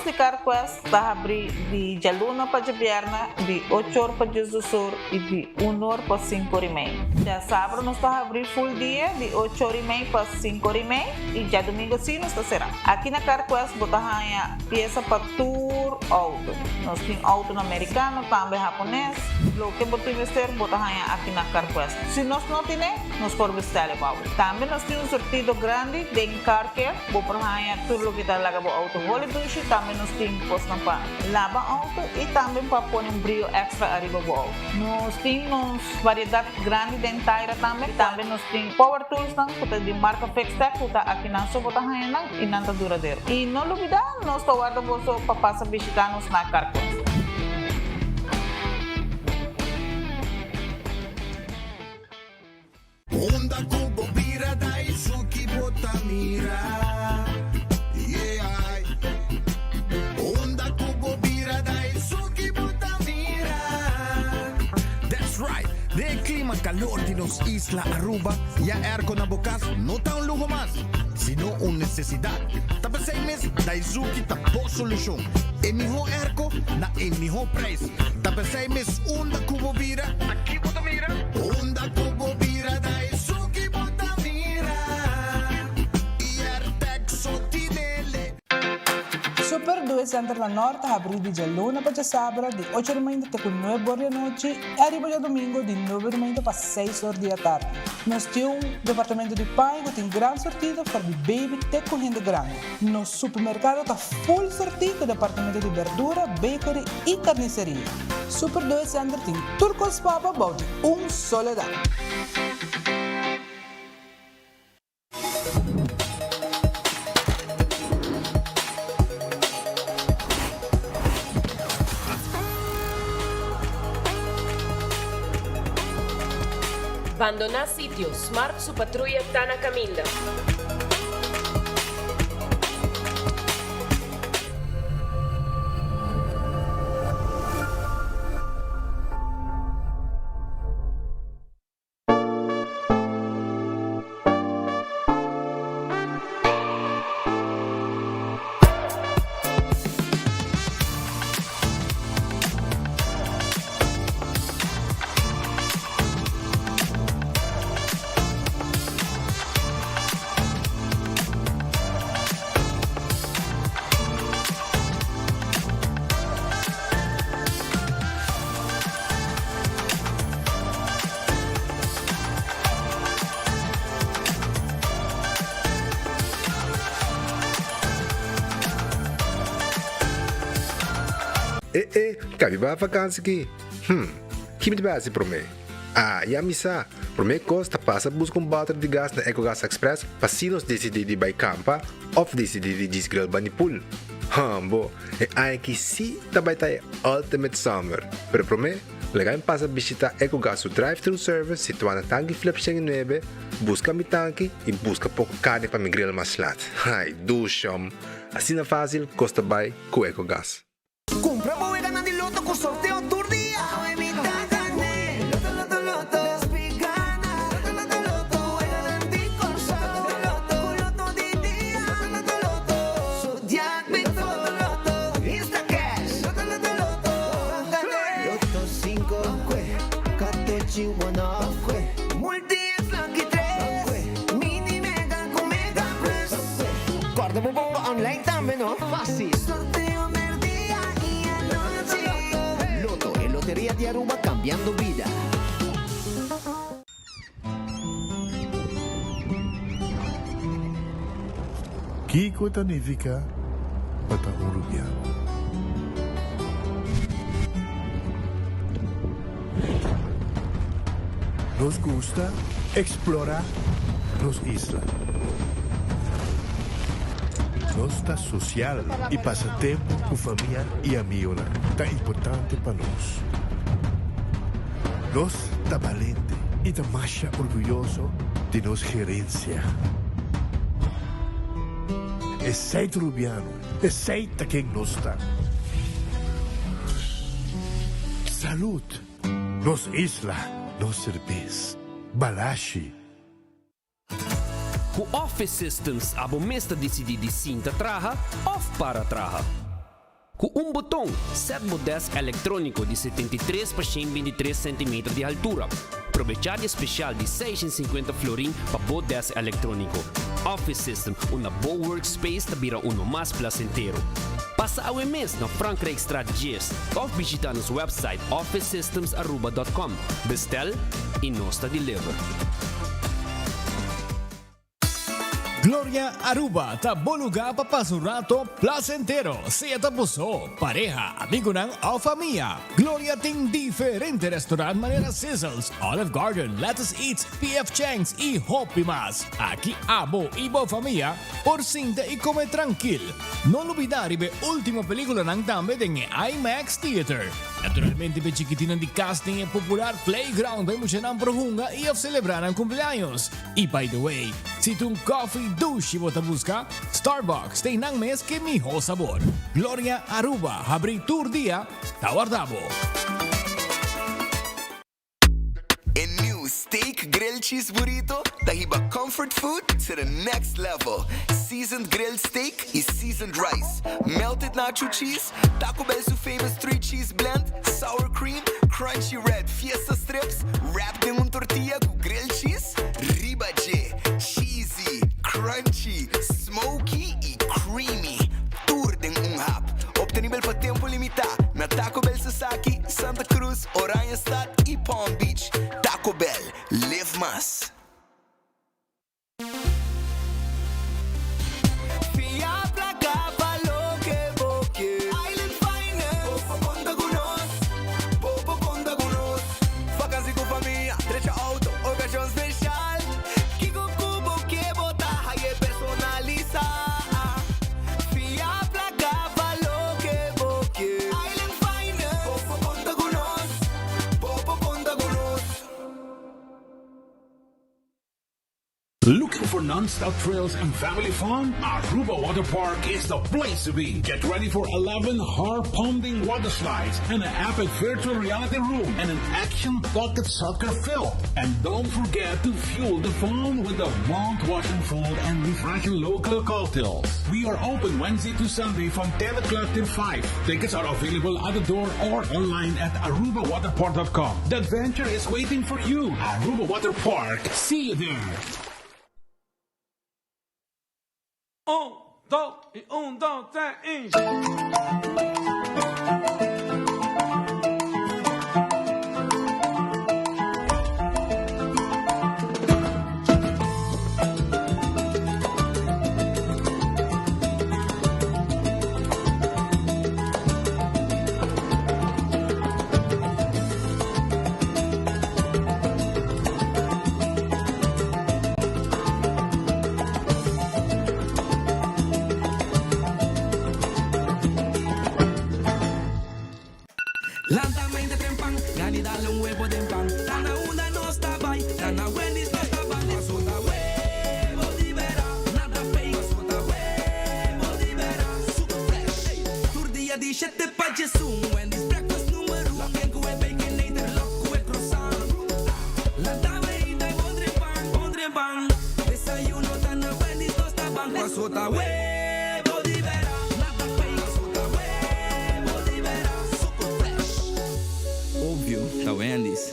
Nos di Carquest ta habri di djaluna pa djabièrnè di ocho or pa 12 or i di un or pa sinku or i mei. Djasabra nos ta habri full dia di ocho or i mei pa sinku or i mei i djadumingu si nos ta será. Aki na Carquest bo ta haña piesa pa tur outo. Nos tin outonan merikano, tambe hapones. Loke bo tin mester bo ta haña aki na Carquest. Si nos no tine, nos por bestel e bou. Tambe nos tin un sortido grandi den car care. Bo por haña tur loke ta laga bo outo holi dushi. Tambe nos tin kosnan pa laba outo i tambe pa pone un brio extra ariba bo outo. Nos tin nos variedat grandi den taira tambe. Tambe nos tin power toolsnan ku ta di marka Fixtech ku ta akinan so bo ta haña nan i nan ta duradero. I no lubida nos ta warda boso pa pasa bishita nos na Carquest. Unda ku bo bira Daisuki bo ta mira Yeah Unda ku bo bira Daisuki bo ta mira That's right! Den e klima kalor di nos isla Aruba, ya airco na bo kas no ta un luho mas, sino un nesesidat. Ta p'esei mes Daizuki ta bo solushon. E mihó airco na e mihó prijs. Ta p'esei mes unda ku bo bira, Aki bo ta mira. Unda ku bo bira da esun ki bo ta mira. Iertec so tinele. Super Due Center na Nort ta habrí di djaluna pa djasabra di ocho di mainta te ku nuebe or di anochi i ariba djadumingu di nuebe di mainta pa seis or di atardi. Nos tin un departamento di paña ku tin gran sortido for di baby te ku hende grandi. Nos supermerkado ta full sortí ku departamento di berdura, bakery i karniseria. Super Due Center tin tur kos pa bo bou di un solo dak. Bandoná sitio, Smart su patruya ta na kaminda. E e, kabi ba vakansi ki? Hm, ki mi ta bai hasi promé? Ah, ya mi sa! Promé kos ta pasa buska un bòter di gas na Ecogas Express pa si nos disidí di bai kampa òf disidí di djis grill bani pool. Hambo, e aña aki sí ta bai ta e ultimate summer! Pero promé, laga mi pasa bishitá Ecogas su drive-thru service situá na Tanki Flip 109, buska mi tanki i buska poko karni pa mi grill mas lat. Ai, dushom! Asina fásil kos ta bai ku Ecogas. Cumpra bo weganan di loto cu sorteo tur dia. Awe mi ta gane. Loto loto loto. Despi gana. Loto loto loto. Weganan di Corsou. Loto loto. Cu loto di dia. Loto loto loto. Zodiac Big Four. Loto loto. Instacash. Loto loto loto. Gane. Loto cinco. Catochi one off. Multi X lucky tres. Mini mega cu mega plus. Corda bo bomba online tambe no. Facil. Sorteo merdia y anochi. Lotto, e loteria di Aruba cambiando bida. Kiko ta nifica pa ta un Rubiano? Nos gusta explora nos isla. Nos ta social y pasa tempo cu famia y amigonan ta importante pa nos. Nos ta balente y ta masha orguyoso di nos gerencia. Esey ta Rubiano, esey ta ken nos ta. Salud! Nos isla, nos serbes. Balashi. Ku Office Systems abo mes ta disidí di sinta traha òf para traha. Ku un boton, sèt bo desk elektróniko di 73 pa 123 sentimeter di haltura. Probechá di e spesial di 650 florin pa bo desk elektróniko. Office System, unda bo workspace ta bira uno mas plasentero. Pasa awe mes na Frankrijkstraat 10 òf bishitá nos website officesystemsaruba.com. Bestel i nos ta deliver. Gloria Aruba ta bo lugar pa pasa un rato placentero, sea ta bo so, pareha, amigonan of famia. Gloria tin diferente restaurant manera Sizzles, Olive Garden, Lettuce Eats, PF Chang's y hopi mas. Aki abo y bo famia por sinta y come trankil. No lubida riba e ultimo peliculanan tambe den e IMAX Theater. Naturalmente p'e chikitinan di cas tin e popular playground pa e muchanan por hunga y of celebra nan cumpleaños. Y by the way, si ta un coffee dushi bo ta busca, Starbucks ta einan mes ke miho sabor. Gloria Aruba habri tur dia, ta warda bo. E new Steak Grilled Cheese Burrito ta hiba comfort food to the next level. Seasoned grilled steak y seasoned rice, melted nacho cheese, Taco Bell su famous three cheese blend, sour cream, crunchy red fiesta strips, wrapped den un tortilla cu grilled cheese, riba dje, cheesy, crunchy, smoky y creamy. Tur den un hap. Obtenibel pa tempo limita na Taco Bell Sasaki, Santa Cruz, Oranjestad y Palm Beach. Taco Bell, live mas. Fia placa pa loke bo ke. Island Finance. Bo por conta cu nos. Bo por conta cu nos. Vakantie cu famia, drecha auto, ocasion special. Kico cu bo ke bo ta haye personalisa. Fia placa pa loke bo ke. Island Finance. Bo por conta cu nos. Bo por conta cu nos. Looking for non-stop thrills and family fun? Aruba Water Park is the place to be. Get ready for 11 heart-pounding water slides and an epic virtual reality room and an action pocket soccer field. And don't forget to fuel the fun with the mouth-watering food and refreshing local cocktails. We are open Wednesday to Sunday from 10 o'clock till 5. Tickets are available at the door or online at arubawaterpark.com. The adventure is waiting for you. Aruba Water Park. See you there. Un, dos y un, dos, tres y. Lanta mente trempan, gani dale un huevo den pan. Ta na unda nos ta bai, ta na Wendy's nos ta ban. Paso ta huevo di bera, nada fake. Paso ta huevo di bera, super fresh. Ey, tur dia di shete pa djesun, Wendy's breakfast numero un. Loken ku e baconator, lok ku e croissant. Lanta mente bon trempan, bon trempan. Desayuno ta na Wendy's nos ta ban. Paso ta huevo di bera, nada fake. Paso ta huevo di bera, super fresh. Obvio, ta Wendy's.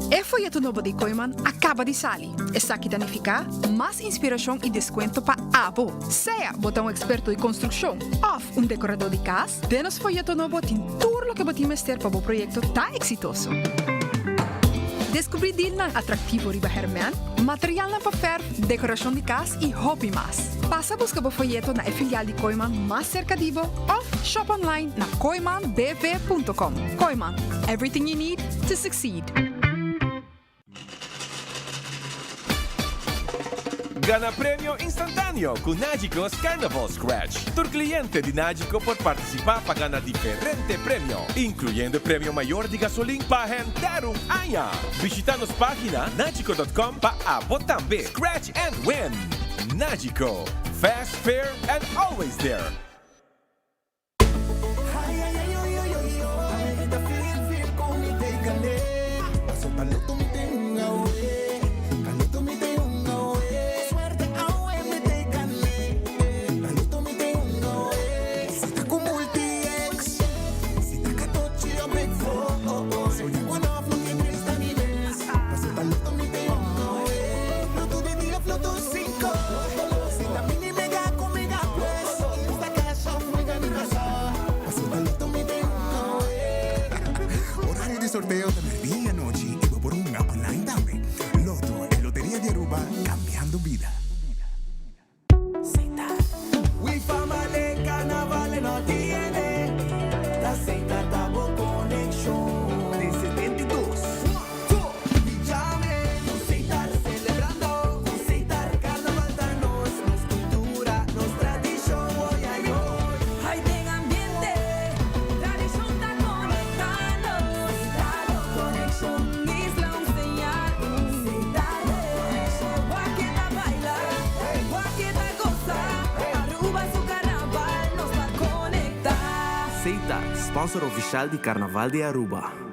E foyeto nobo di Kooyman a kaba di sali. Esaki ta nifiká mas inspirashon i deskuento pa abo. Sea bo ta un eksperto di konstrukshon òf un dekoradó di kas, den nos foyeto nobo tin tur loke bo tin mester pa bo proyekto ta eksitoso. Deskubrí dilnan atraktivo riba hèrmèn, materialnan pa fèrf, dekorashon di kas i hopi mas. Pasa buska bo foyeto na e filial di Kooyman mas serka di bo òf shop online na kooymanbv.com. Kooyman, everything you need to succeed. Gana premio instantáneo ku Nagico's Carnival Scratch. Tur kliente di Nagico por partisipá pa gana diferente premio, inkluyendo e premio mayor di gasolin pa henter un aña. Bishitá nos página nagico.com pa abo tambe scratch and win! Nagico, fast, fair and always there! sorteo ta merdia y anochi y bo por hunga online tambe. Lotto, e loteria di Aruba, cambiando bida. Seita, sponsor oficial di Carnaval di Aruba.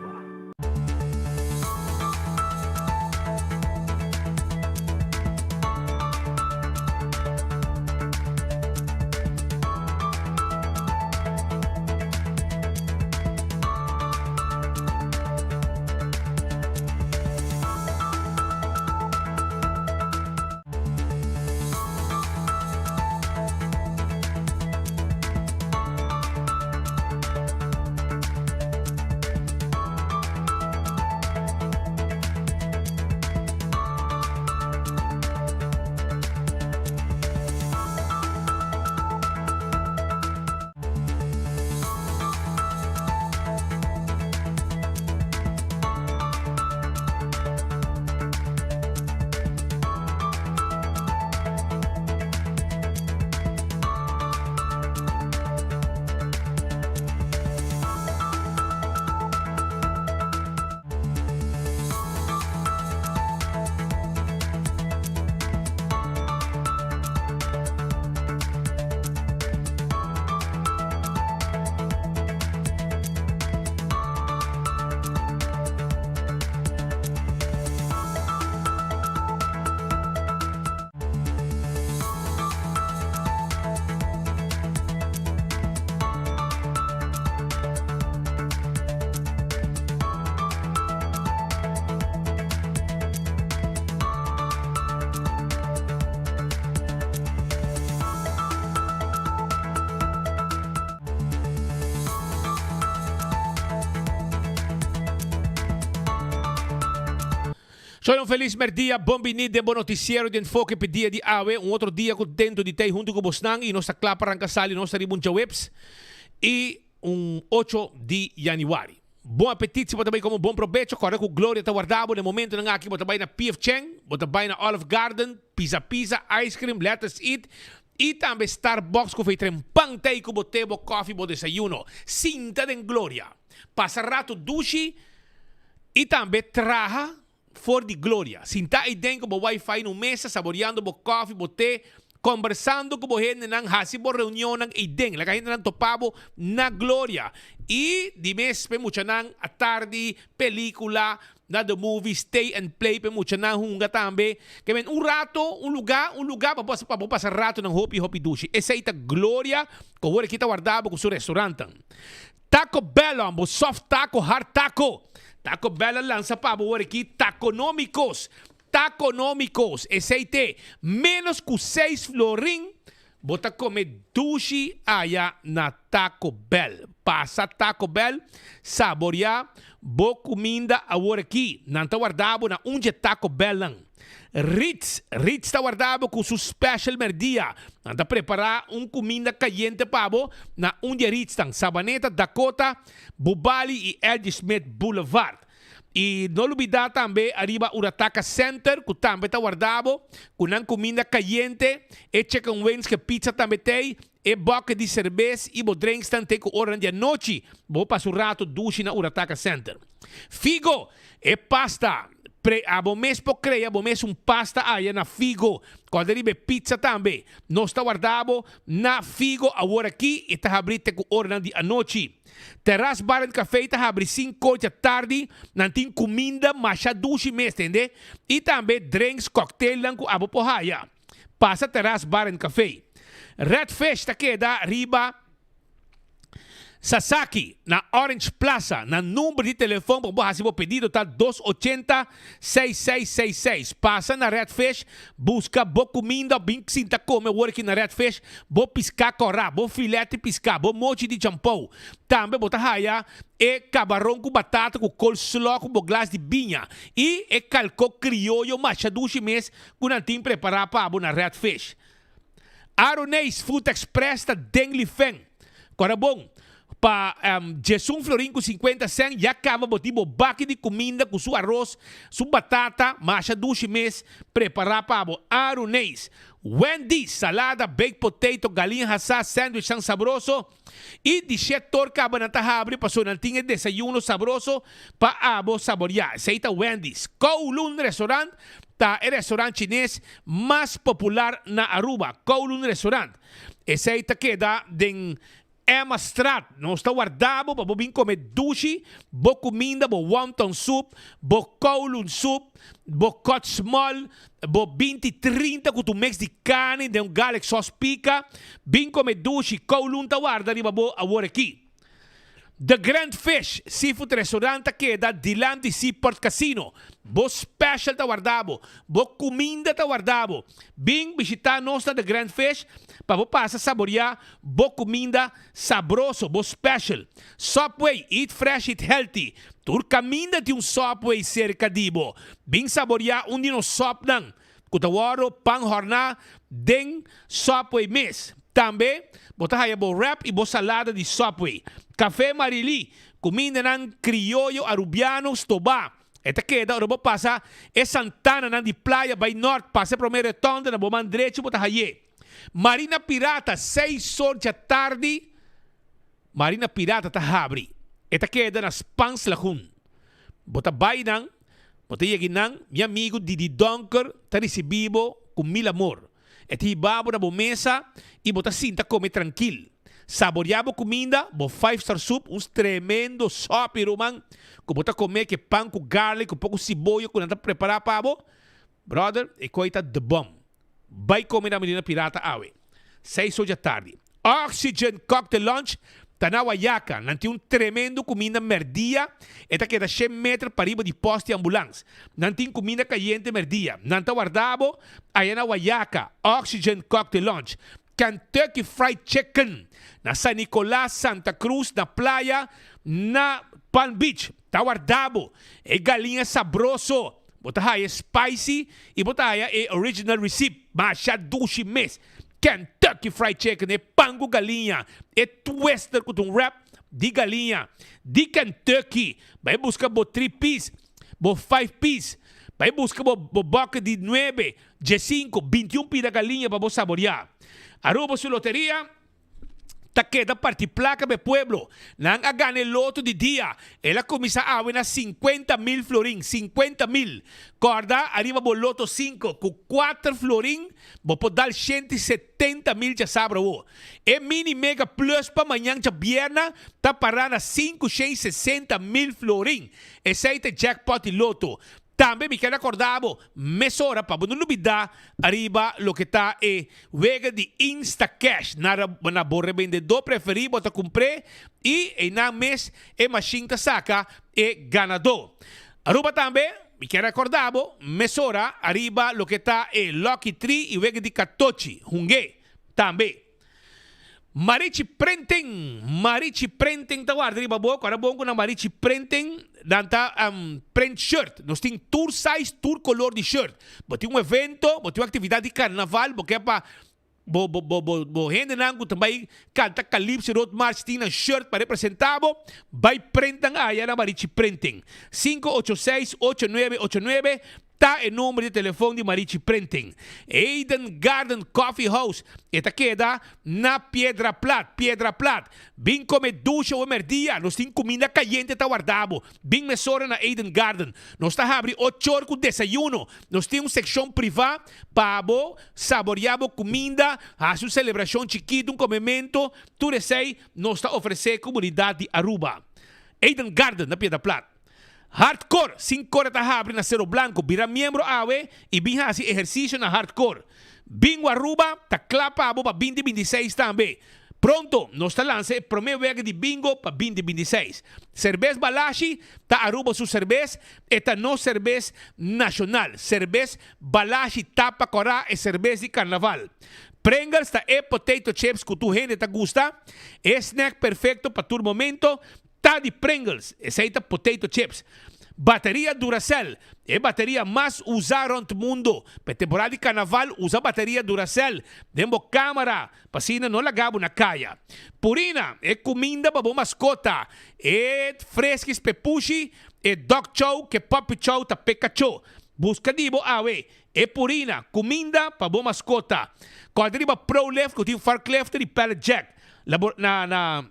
Soy un feliz merdia, bon bini den bo noticiero di Enfoke p'e dia di awe, un otro dia contento di tey hunto cu bosnan y nos ta cla pa ranca sali nos ta riba un djaweps y un ocho di januari. Bon apetit si bo ta bay come un bon probecho, corda cu Gloria ta warda bo na e momentonan aki bo ta bay na PF Chang, bo ta bay na Olive Garden, Pizza Pizza, Ice Cream, Let Us Eat y tambe Starbucks cu fey tren pan tey cu bo te, bo koffie, bo desayuno. Sinta den Gloria, pasa rato dushi y tambe traha for di Gloria. Sinta ey den cu bo wifi na un mesa, saboreando bo koffie, bo te, combersando cu bo hendenan, haci bo reunionnan ey den. Laga hendenan topa bo na Gloria. Y di mes p'e muchanan atardi, pelicula, na the movies, stay and play p'e muchanan hunga tambe. Ke men un rato, un luga, un luga pa bo pa bo pasa ratonan hopi hopi dushi. Esey ta Gloria cu awor aki ta warda bo cu su restaurantan. Taco Bell on bo soft taco, hard taco. Taco Bell a lansa pa bo awor aki Taconomicos. Taconomicos, esey te menos cu seis florin bo ta come dushi aya na Taco Bell. Pasa Taco Bell, saborea bo cuminda awor aki. Nan ta warda bo na un dje Taco Bellnan. Ritz, Ritz ta warda bo cu su special merdia. Nan ta prepara un cuminda cayente pa bo na un di e Ritznan, Sabaneta, Dakota, Bubali y LG Smith Boulevard. Y no lubida tambe ariba Urataka Center cu tambe ta warda bo cu nan cuminda cayente, e chicken wings cu e pizza tambe t'ey, e bucket di cerbes y bo drinksnan te cu oranan di anochi. Bo pasa un rato dushi na Urataka Center. Figo, e pasta, pre, abo mes por crea bo mes un pasta aya na Figo. Corda riba e pizza tambe. Nos ta warda bo na Figo awor aki y ta habri te cu oranan di anochi. Terras Bar and Café ta habri cinco dja tardi, nan tin cuminda masha dushi mes tende y tambe drinks, cocktailnan cu abo por haya. Pasa Terras Bar and Café. Red Fish ta keda riba. Sasaki na Orange Plaza. Nan number di telefon pa bo hasi bo pedido ta dos ochenta seis seis seis seis. Pasa na Red Fish, buska bo kuminda of bin sinta kome awor aki na Red Fish, bo piská kòrá, bo filet di piská, bo mochi di champou. Tambe bo ta haya e kabaron ku batata ku coleslaw ku bo glas di biña i e kalkó krioyo masha dushi mes ku nan tin prepará pa bo na Red Fish. Aroneis Food Express ta den Lifen. Kora bon, pa djesun florin ku sinkuenta sèn ya kaba bo tin bo baki di kuminda ku su aros, su batata, masha dushi mes prepará pa bo. Aroneis. Wendy's, salada, baked potato, galiña hasá, sandwichnan sabroso i di shet tor kaba nan ta habri pasobra nan tin e desayuno sabroso pa abo saboriá. Esei ta Wendy's. Kowloon Restaurant ta e restaurant chines mas popular na Aruba, Kowloon Restaurant. Esei ta keda den Emmastraat. Nos ta warda bo pa bo bin kome dushi, bo kuminda, bo wonton soup, bo Kowloon soup, bo kòt small, bo binti 30 ku ta un mix di karni den un garlic sauce pika. Bin kome dushi, Kowloon ta warda riba bo awor aki. The Grand Fish Seafood Restaurant ta keda dilanti Seaport Casino. Bo special ta warda bo. Bo cuminda ta warda bo. Bin bishita nos na The Grand Fish pa bo pasa saboria bo cuminda sabroso, bo special. Subway, eat fresh, eat healthy. Tur caminda tin un Subway cerca di bo. Bin saboria un di nos subnan ku ta wòrdu pan hòrná den Subway mes. Tambe bo ta haya bo wrap i bo salada di Subway. Café Marily, kumindanan krioyo arubiano stobá. E ta keda ora bo pasa e santananan di playa bai nòrt, pasa e promé retònde na bo man drechi bo ta hay'é. Marina Pirata, seis or djatardi Marina Pirata ta habri. E ta keda na Spans Lagoon. Bo ta bai nan, bo ta yega nan, mi amigu Didi Donker ta risibi bo ku mil amor. E ta hiba bo na bo mesa i bo ta sinta kome trankil. Saboria bo kuminda, bo five star soup, un tremendo sopi ruman, ku bo ta kome ku e pan ku garlic ku poko siboyo ku nan ta prepara pa bo. Brother, e koi ta the bomb. Bai kome na Marina Pirata awe, seis or djatardi. Oxygen Cocktail Lounge ta na Wayaca. Nan tin un tremendo kuminda merdia. E ta keda shen meter pariba di post di ambulans. Nan tin kuminda kayente merdia. Nan ta warda bo aya na Wayaca, Oxygen Cocktail Lounge. Kentucky Fried Chicken na San Nicolas, Santa Cruz, na playa na Palm Beach. Ta warda bo e galiña sabroso. Bo ta haya spicy y bo ta haya e original recipe. Masha dushi mes. Kentucky Fried Chicken, e pan cu galiña, e twister cu ta un wrap di galiña di Kentucky. Bai busca bo three piece, bo five piece. Bai busca bo bo bucket di nuebe, diescinco, bintiun pida galiña pa bo saboria. Aruba su loteria. Ta keda parti plaka pa e pueblo. Nan a gana e loto di dia. El a kuminsá awe na 50,000 florin, 50,000. Kòrda ariba bo loto sinku, ku kuater florin bo por dal 170,000 djasabra awo. E mini mega plus pa mañan djabièrna ta pará na 560,000 florin. Esei ta e jackpot di loto. Tambe mi ker acorda bo mesora pa bo no lubida ariba loke ta e wega di Instacash. Na na bo rebendedor preferi bo ta cumpr'e y eynan mes e machine ta saca e ganador. Aruba tambe mi ker acorda bo mesora ariba loke ta e Lucky Tree y wega di Catochi. Hungue tambe. Marichi Printing, Marichi Printing ta warda riba bo, kòrda bon ku na Marichi Printing nan ta print shirt. Nos tin tur size, tur kolor di shirt. Bo tin un evento, bo tin un aktividat di karnaval, bo ke pa bo bo bo bo bo hendenan ku ta bai kanta Calypso Road March tin nan shirt pa representá bo, bai print nan aya na Marichi Printing. Sinku ocho seis, ocho nuebe ocho nuebe Ta e number di telefon di Marichi Printing. Eden Garden Coffee House, e ta keda na Piedra Plat, Piedra Plat. Bin come dushi awe merdia, nos tin cuminda cayente ta warda bo. Bin mesora na Eden Garden. Nos ta habri ochor cu desayuno. Nos tin un seccion priva pa bo saboria bo cuminda, haci un celebracion chikito, un comemento, tur esey nos ta ofrece comunidad di Aruba. Eden Garden na Piedra Plat. Hardcore, sin kore ta habri na Cero Blanco, bira miembro awe y bin haci ehercicio na Hardcore. Bingo Aruba ta cla pa bo pa binti binti seis tambe. Pronto nos ta lansa e prome wega di bingo pa binti 26. Serbes Balashi ta Aruba su serbes, e ta nos serbes nashonal. Serbes Balashi tapa kòrá e serbes di karnaval. Pringles ta e potato chips ku tur hende ta gusta, e snack perfekto pa tur momento ta di Pringles, esei ta potato chips. Bateria Duracell, e bateria mas usa rond mundo. Pa e temporada di carnaval usa bateria Duracell den bo camara pa asina no laga bo na caya. Purina, e cuminda pa bo mascota. E freskis p'e pushi, e dog chow k'e puppy chow ta p'e cacho. Busca di bo awe e Purina, cuminda pa bo mascota. Corda riba Prolift cu tin forklift di pallet jack. Na na.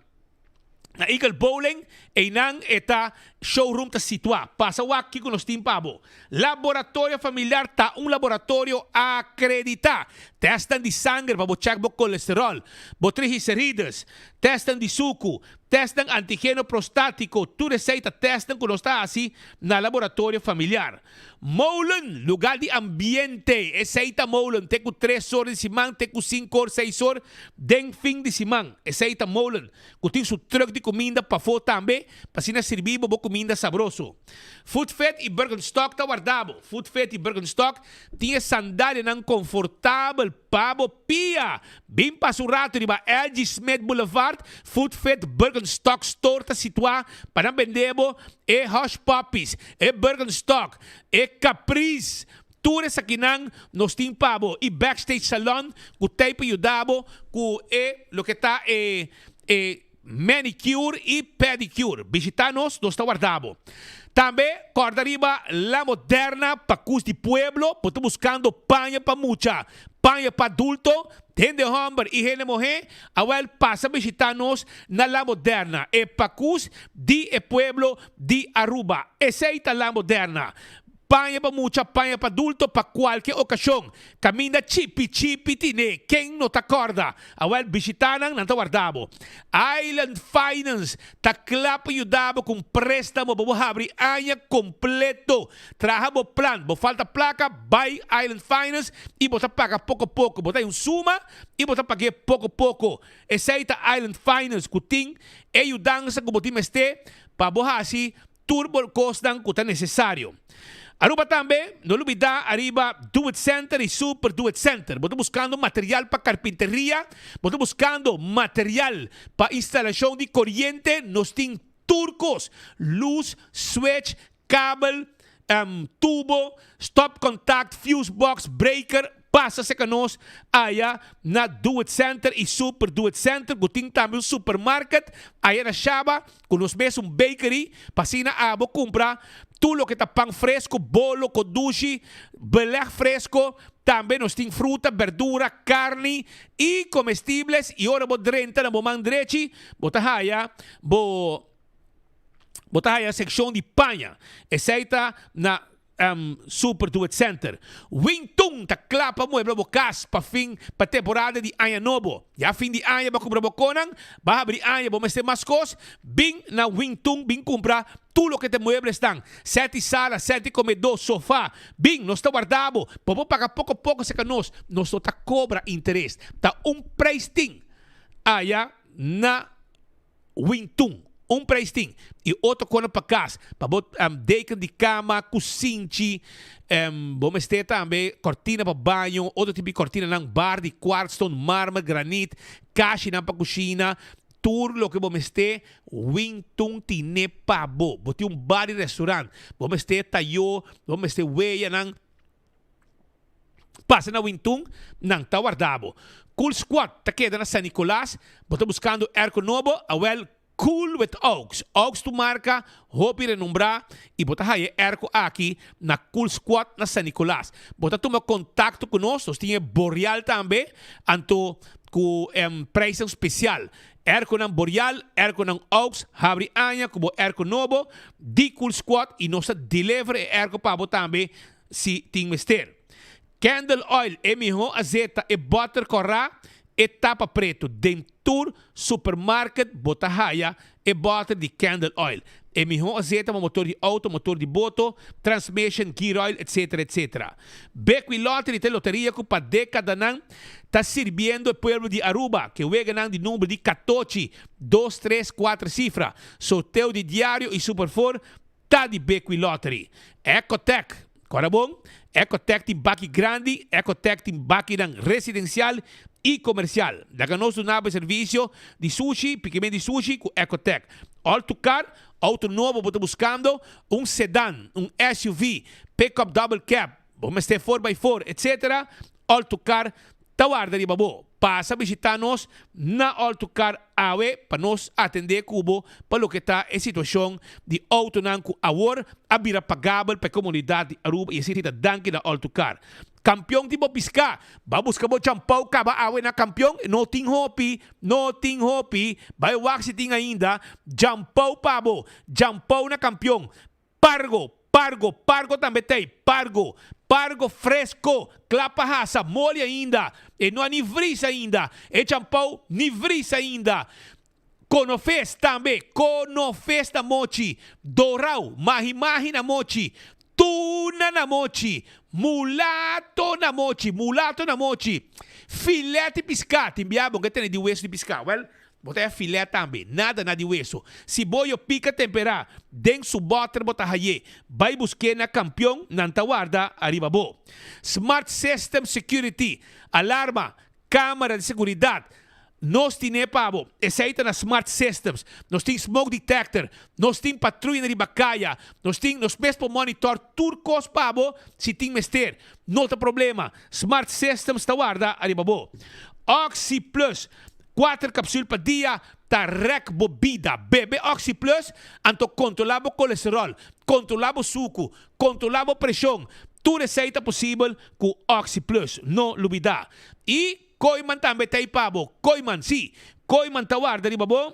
Na Eagle Bowling, einan e ta showroom ta situá. Pasa wak kiko nos tin pa bo. Laboratorio Familiar ta un laboratorio akreditá. Tèstnan di sanger pa bo chèk bo kolesteròl, bo triglicerides, tèstnan di suku, tèstnan antigeno prostátiko, tur esei ta tèstnan ku nos ta hasi na Laboratorio Familiar. Molen, lugar di ambiente, esei ta molen te ku tres or di siman te ku sinku or, seis or den fin di siman. Esei ta molen ku tin su truck di kuminda pafó tambe pa asina sirbi bo bo kuminda sabroso. Foodfit i Birkenstock ta warda bo. Foodfit i Birkenstock tin e sandalianan konfortabel pa bo pia. Bin pasa un rato riba LG Smith Boulevard, Foodfit Birkenstock Store ta situá pa nan bende bo e Hush Puppies, e Birkenstock, e Caprice, tur esakinan nos tin pa bo y Backstage Salon cu t'ey pa yuda bo cu e loke ta e e manicure y pedicure. Bishita nos, nos ta warda bo. Tambe corda riba La Moderna Pacus di Pueblo, bo ta buscando paña pa mucha, paña pa adulto, Hende homber y hende muhe, awel pasa bishita nos na La Moderna, e pacus di e pueblo di Aruba. Esey ta La Moderna. Paña pa mucha, paña pa adulto, pa cualke ocasion. Caminda chipi chipi tine, ken no ta corda? Awel bishita nan, nan ta warda bo. Island Finance ta cla pa yuda bo cu un prestamo pa bo habri aña completo. Traha bo plan, bo falta placa, bay Island Finance y bo ta paga poco poco. Bo ta hay un suma y bo ta pag'é poco poco. Esey ta Island Finance cu tin e yudansa cu bo tin mester pa bo haci tur bo cosnan cu ta necesario. Aruba tambe, no lubida ariba Do It Center y Super Do It Center. Bo ta buscando material pa carpinteria, bo ta buscando material pa instalacion di coriente, nos tin tur cos, luz, switch, Kabel, tubo, stopcontact, fuse box, breaker, pasa serka nos aya na Do It Center y Super Do It Center ku tin tambe un supermarket aya na Shaba ku nos mes un bakery pa asina abo kumpra tur loke ta pan fresco, bolo, kodushi, beleg fresco, tambe nos tin fruta, berdura, karni y comestibles y ora bo drenta na bo man drechi bo ta haya bo. Bo ta haya sekshon di paña. Esei ta na Super Do It Center. Wing Tun ta kla pa muebla bo kas pa fin pa temporada di aña nobo. Ya fin di aña bo a kumpra bo konan, ba habri aña bo mester mas kos, bin na Wing Tun bin kumpra tur loke ta mueblesnan. Sèt di sala, sèt di komedó, sofa. Bin, nos ta warda bo. Bo por paga poko poko serka nos. Nos no ta kobra interes. Ta un preis tin aya na. Wintun, un prijs tin y otro kona pa kas, pa bo deken di kama, kusinchi, bo mester tambe kortina pa baño, otro tipo di kortinanan, bar di kwartstone, marmer, granit, kashinan pa kushina, tur loke bo mester Wintun tine pa bo. Bo tin un bar di restaurant, bo mester tayo, bo mester weyanan. Pasa na Wintun, nan ta warda bo. Cool Squad ta keda na San Nicolas. Bo ta buskando airco nobo? Awel, Cool with Aux. Aux tu marka hopi renombrá i bo ta haya e airco aki na Cool Squad na San Nicolas. Bo ta tuma kontakto ku nos, nos tin e Boreal tambe, anto ku prijsnan spesial. Airconan Boreal, airconan Aux, habri aña ku bo airco nobo di Cool Squad i nos ta deliver e airco pa bo tambe si tin mester. Candle oil e miho azeta e butter kòrá E tapa preto den tur supermarket bo ta haya e boter di candle oil. E miho azeta pa motor di auto, motor di boto, transmission, gear oil etc. Etc. Bequi Lottery ta e loteria cu pa decadanan ta sirbiendo e pueblo di Aruba ke weganan di number di catochi, dos, tres, cuater cifra, sorteo di diario y super four ta di Bequi Lottery. Ecotec, Kora bon, Ecotec tin baki grandi, Ecotec tin bakinan residencial y comercial. Laga nos duna bo e servicio di sushi, pikiment di sushi cu Ecotec. All to car, auto nobo bo ta buscando, un sedan, un SUV, pickup double cab, bo mester four by four, etc. All to car ta warda riba bo. Pasa bishita nos na All to Car awe pa nos atende ku bo pa loke ta e situashon di outonan ku awor a bira pagabel pa e komunidat di Aruba i esei ta danki na All to Car. Kampion tin bo piská! Ba buska bo champou kaba awe na Kampion, no tin hopi, no tin hopi, bai wak si tin ainda, jampou pa bo, jampou na Kampion. Pargo, pargo, pargo tambe t'ei, pargo, pargo fresco, cla pa hasa, moli ainda, e no a ni vris ainda, e champou ni vris ainda. Conofes tambe, conofes na mochi, dorau, mahi mahi na mochi, tuna na mochi, mulato na mochi, mulato na mochi, filet di pisca, tin bia bo ke tene di weso di pisca, wel, Bo ta haña filè tambe, nada na di weso. Si bo yo pika temperá den su bòter bo ta hay'é. Bai busk'é na Kampion, nan ta warda ariba bo. Smart System Security, alarma, kamera di seguridat, nos tin'é pa bo. Esei ta na Smart Systems. Nos tin smoke detector, nos tin patruya riba kaya, nos tin nos mes por monitor tur kos pa bo si tin mester. No ta problema, Smart Systems ta warda ariba bo. Oxi Plus, Kuater kapsul pa dia ta rèk bo bida. Bebe Oxi Plus anto kontrolá bo kolesteròl, kontrolá bo suku, kontrolá bo preshon. Tur esei ta posibel ku Oxi Plus. No lubidá. I Kooiman tambe ta ei pa bo. Kooiman, sí, Kooiman ta warda riba bo.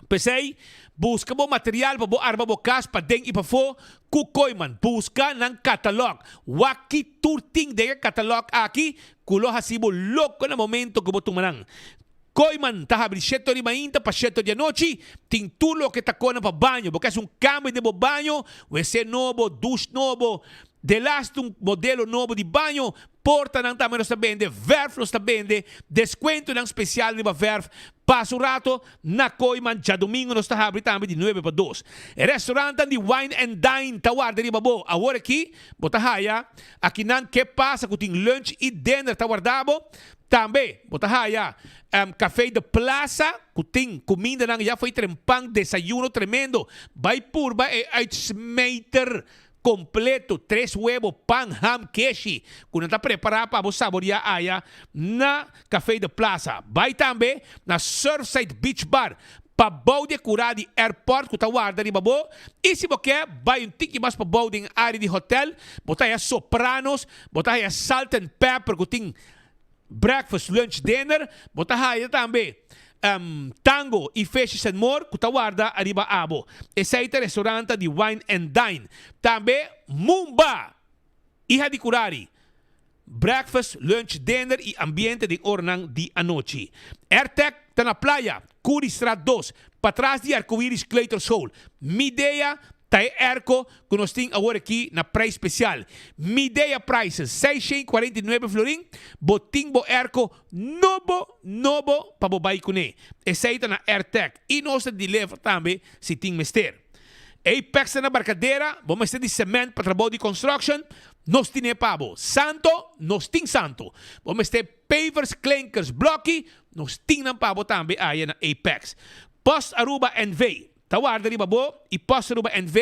P'esei, buska bo material pa bo arma bo kas paden i pafó ku Kooiman. Buska nan katalòg. Wak ki tur tin den e katalòg aki ku lo hasi bo loko na momento ku bo tuma nan. Kooiman ta habri sheto di mainta pa sheto di anochi. Tin tur loke ta kona pa baño. Bo ke hasi un kambio den bo baño, wc nobo, dush nobo, delaste un modelo nobo di baño, Portanan tambe nos ta bende, verf nos ta bende, descuentonan special riba verf. Pasa un rato na Kooiman, djadomingo nos ta habri tambe di nuebe pa dos. E restaurantnan di Wine and Dine ta warda riba bo. Awor aki bo ta haya akinan ke pasa ku tin lunch i dinner ta warda bo. Tambe bo ta haya Café de Plaza ku tin kumindanan ya fo'i trempan, desayuno tremendo. Bai purba e uitsmijter Completo, tres huebo, pan, ham, keshi, cu nan ta prepara pa bo saboria aya na Café de Plaza. Bay tambe na Surfside Beach Bar pa bou di e cura di airport cu ta warda riba bo. Y si bo ke bay un tiki mas pa bou den area di hotel, bo ta haya Sopranos, bo ta haya Salt and Pepper cu tin Breakfast, lunch, dinner, bo ta haya tambe Tango y Fishes and More cu ta warda ariba abo. Esey ta restauranta di Wine and Dine. Tambe Mumba! Iha di Curari. Breakfast, lunch, dinner y ambiente den oranan di anochi. Airtec ta na Playa, Curiestraat dos, patras di Arcoiris Kleuterschool. Midea Ta e airco cu nos tin awor aki na prijs special. Midea prices, 649 florin, bo tin bo airco nobo nobo pa bo bay cune. Esey ta na Airtec y nos ta deliver tambe si tin mester. Apex ta na Barcadera, bo mester di cement pa trabou di construction, nos tine pa bo. Santo, nos tin santo. Bo mester pavers, klinkers, bloki, nos tin nan pa bo tambe aya na Apex. Post Aruba NV. Ta warda riba bo y Post Aruba NV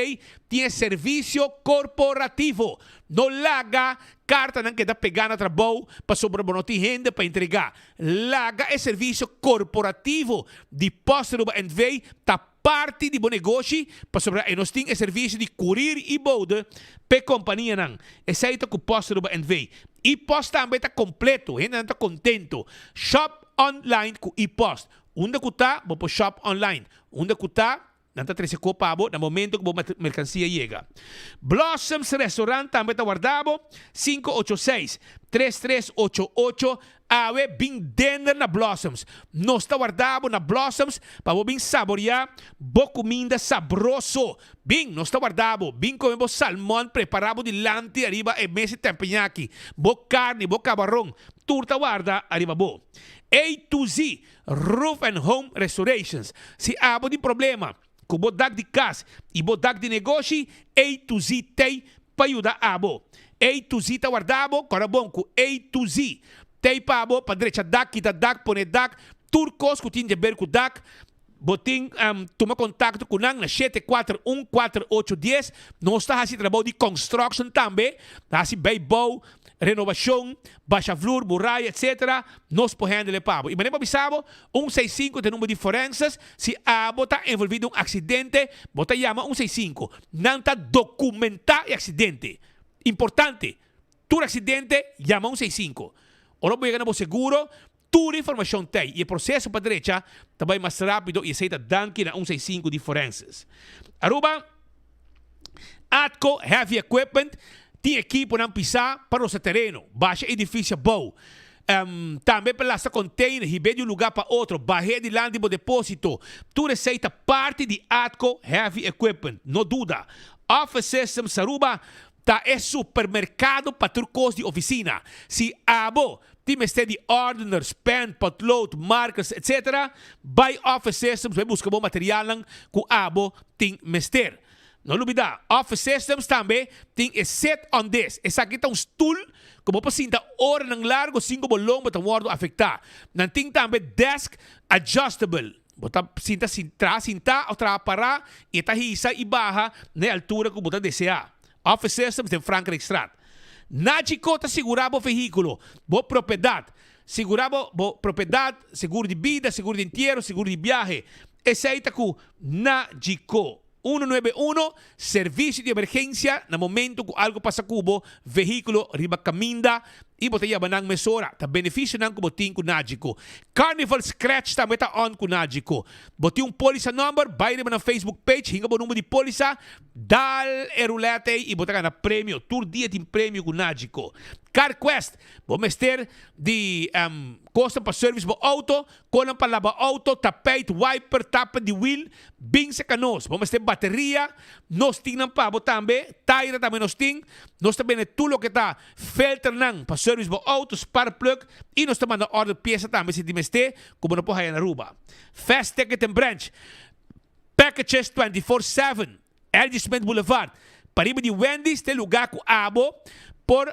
tin e servicio corporativo. No laga cartanan keda pega na trabou pasobra bo no tin hende pa entrega. Laga e servicio corporativo di Post Aruba NV ta parti di bo negoshi pasobra e nos tin e servicio di courier y bode p'e companianan. Esey ta cu Post Aruba NV. E-Post tambe ta completo, hendenan ta contento. Shop online cu E-Post. Unda ku ta, bo por shop online. Unda ku ta, nan ta trese kop pa bo na momento ku bo merkansia yega. Blossoms Restaurant tambe ta warda bo, 586, 3388. Awe bin dender na Blossoms. Nos ta warda bo na Blossoms pa bo bin saborea bo cuminda sabroso. Bin, nos ta warda bo. Bin come bo salmon prepara bo dilanti ariba e mesa di tempeñaki. Bo carni, bo cabaron, tur ta warda ariba bo. A to Z Roof and Home Restorations. Si abo tin problema cu bo dak di cas y bo dak di negoshi, A to Z t'ey pa yuda abo. A to Z ta warda bo, kòrda bon ku A to Z t'ei pa bo pa drecha dak, kita dak, pone dak, tur kos ku tin djaber ku dak, bo tin tuma kontakto ku nan na 741 4810. Nos ta hasi trabou di construction tambe, ta hasi bijbouw, renobashon, basha vloer, muraya etc. Nos por handle pa bo. I manera bo bisa bo, un seis sinku ta e number di forenses, si abo ta envolvi den un aksidente, bo ta yama un seis sinku. Nan ta dokumentá e aksidente. Importante! Tur aksidente, yama un seis sinku. Ora bo yega na bo seguro, tur e informashon t'ei i e proseso pa drecha ta bai mas rápido i esei ta danki na un seis sinku di Forenses. Aruba, Atco Heavy Equipment tin ekiponan pisá pa rosa tereno, basha edifisio abou, tambe pa lasta container, hib'é di un lugá pa otro, bah'é dilanti bo depósito. Tur esei ta parti di Atco Heavy Equipment, no duda. Office Systems Aruba ta e supermerkado pa tur kos di ofisina. Si abo tin mester di ordeners, pen, potlood, markers, etc. Bai Office Systems bai buska bo materialnan ku abo tin mester. No lubida, Office Systems tambe tin e Sit on This. Esaki ta un stul ku bo por sinta oranan largo sin ku bo lomba ta wòrdu afektá. Nan tin tambe desk adjustable. Bo ta sinta traha sintá òf traha pará i e ta hisa i baha na e altura ku bo ta deseá. Office Systems den Frankrijkstraat. Nagico ta sigurá bo vehíkulo, bo propiedat. Sigurá bo bo propiedat, seguro di bida, seguro di entiero, seguro di biahe. Esei ta ku Nagico. Uno nuebe uno, Servisio di emergensia na momento ku algu pasa ku bo vehíkulo riba kaminda i bo ta yama nan mesora. Ta benefisionan ku bo tin ku Nagico. Carnival Scratch tambe ta on ku Nagico. Bo tin un pólisa nòmber? Bai riba nan Facebook page, hinga bo number di pólisa, dal e rulèt ei i bo ta gana premio. Tur dia tin premio ku Nagico. CarQuest, Bo mester di kosnan pa service bo outo, Konan pa laba auto, tapijt, wiper, tapa di wiel, bin seka nos. Bo mester bateria, nos tin nan pa bo tambe, taira tambe nos tin. Nos ta bende tur loke ta filternan pa service bo auto, spark plug y nos ta manda order piesa tambe si tin mester ku bo no por haya na Aruba. Fast Ticket and Branch, Packages 24/7. LG Smith Boulevard, pariba di Wendy's ta e lugar ku abo por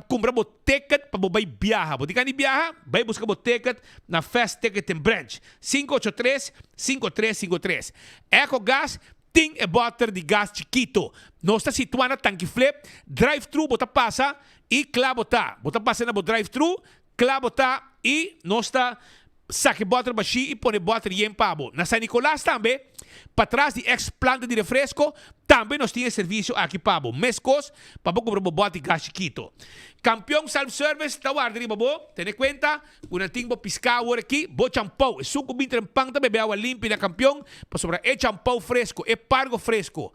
kumpra bo ticket pa bo bai biaha. Bo tin gana di biaha? Bai buska bo ticket na Fast Ticketing Branch, 583 5353. Ecogas tin e bòter di gas chikito. Nos ta situá na Tanki Flip, drive-thru bo ta pasa i kla bo ta. Bo ta pasa na bo drive-thru, kla bo ta i nos ta Saki bòter bashí i pone bòter yen pa bo. Na San Nicolas tambe, patras di ex planta di refresco, tambe nos tin e servisio aki pa bo. Meskos pa bo kumpra bo bòt di gas chikito. Kampion Self Service ta warda riba bo. Tene kuenta ku nan tin bo piská awor aki, bo champou. Esun ku bin trempan ta bebe awa limpi na Kampion, pasobra e champou fresko, e pargo fresko,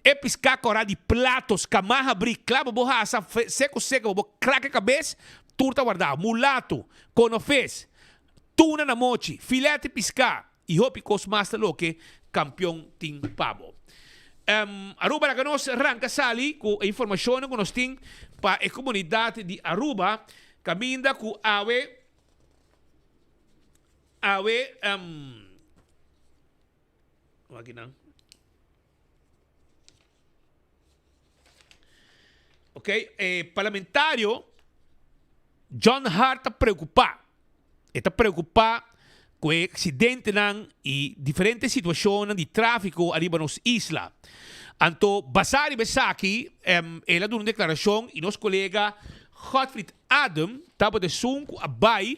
e piská kòrá di plato, skamá habrí, kla pa bo hasa, seko seko pa bo krake kabes, Tur ta wardá, mulato, konofes, tuna na mochi, filet di piská i hopi kos mas ta loke Kampion tin pa bo. Aruba laga nos ranka sali ku e informashonnan ku nos tin pa e komunidat di Aruba kaminda ku awe awe wak nan. Ok, e parlamentario John Hart ta preocupa. E ta preocupa cu e accidentenan y diferente situacionnan di trafico ariba nos isla. Anto, basa riba esaki, el a duna un declaracion y nos colega Godfried Adam tabata esun cu a bay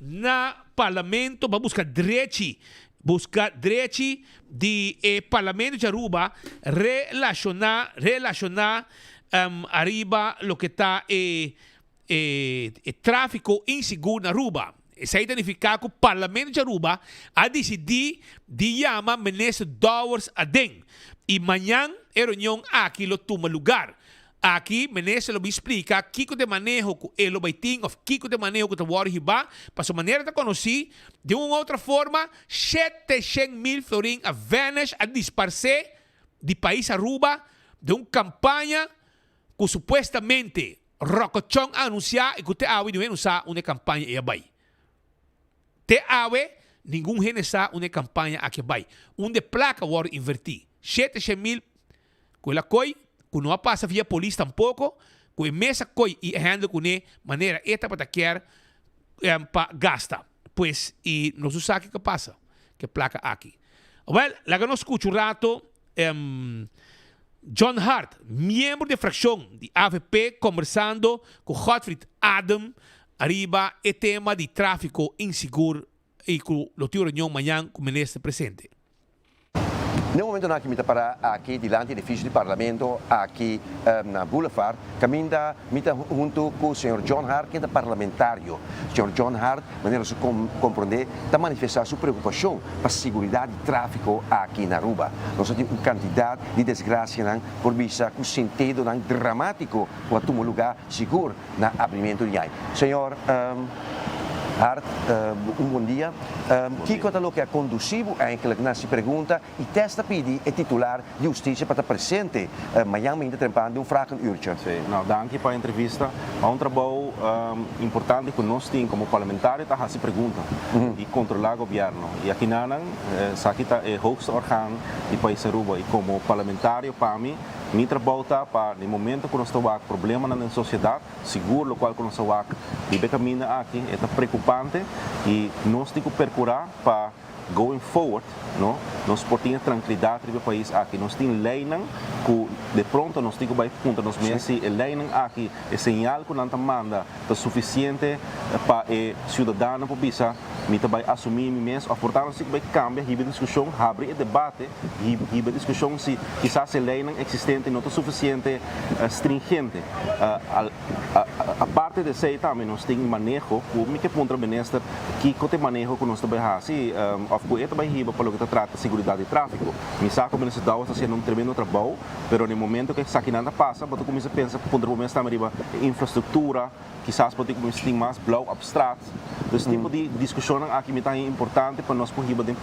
na parlamento pa busca drechi Busca drechi di e Parlamento di Aruba relaciona relaciona ariba loke ta e e trafico insigur na Aruba. Esey ta nifica cu Parlamento di Aruba a dicidi di yama Minister Dowers aden y mañan e reunion aki lo tuma lugar. Aki minister lo bin splika kiko ta e maneho ku e lo bai tin òf kiko ta e maneho ku ta wòrdu hibá, pasobra manera ta konosí, den un otro forma 700,000 florin a vanish, a disparsé di pais Aruba den un kampaña ku supuestamente Rocco Chong a anunsiá i ku te awe niun hende no sa unda e kampaña ei a bai. Te awe ningun hende sa unda e kampaña aki a bai, unda e plaka a wòrdu invertí, 700,000 Ku el a koi, ku no a pasa via polis tampoko, ku e mes a koi i a handle kuné manera e tabata kier pa gasta. Pues, i nos no sa kiko a pasa ku e plaka aki. Wèl, laga nos skucha un rato John Hart, miembro di e frakshon di avp kombersando ku Godfried Adam ariba e tema di tráfiko insigur i ku lo tin un reunion mañan ku minister presente. Na e momentonan aki mi ta para aki dilanti edifisio di Parlamento aki na Boulevard kaminda mi ta huntu ku señor John Hart ken ta parlamentario. Señor John Hart manera su komprondé ta manifestá su preokupashon pa siguridat di tráfiko aki na Aruba. Nos a tin un kantidat di desgrasianan por bisa ku sintidonan dramátiko ku a tuma lugá sigur na abrimentu di aña. Señor Hart, un bon dia. Kiko ta loke a kondusí bo eigenlijk na si pregunta i tèst ta pidi e titular di hustisia pa ta presente mañan mainta trempan den un vragenuurtje? Sí, no, danki pa e entrevista. Pa un trabou importante ku nos tin komo parlamentario ta hasi pregunta i kontrolá gobièrnu. I akinanan esaki ta e hoogste orgaan di pais Aruba i komo parlamentario pa mi Mi trabou ta pa den momento ku nos ta wak problemanan den sosiedat, sigur lokual ku nos ta wak riba e kaminda aki e ta preokupante i nos tin ku perkurá pa going forward no nos por tin e trankilidat riba e pais aki. Nos tin leinan ku de pronto nos tin ku bai puntra nos mes si e leinan aki, e señal ku nan ta manda ta sufisiente pa e siudadano por bisa mi ta bai asumí mi mes òf por ta nos tin ku bai kambia hiba e diskushon, habri e debate. Hiba diskushon si kisas e leinan eksistente no ta sufisiente stringente. Aparte di esei tambe nos tin maneho ku mi ke puntra minister kiko ta e maneho ku nos ta bai hasi òf ku e ta bai hiba pa loke ta trata seguridat di tráfiko. Mi sa ku minister Dowers ta hasiendo un tremendo trabou pero na e momento ku esakinan ta pasa bo ta kuminsá pensa puntra bo mes tambe riba e infrastruktura. Kisas bo tin ku tin mas blauw op straat. Dus tipo di diskushonnan aki mi ta haña importante pa nos por hiba den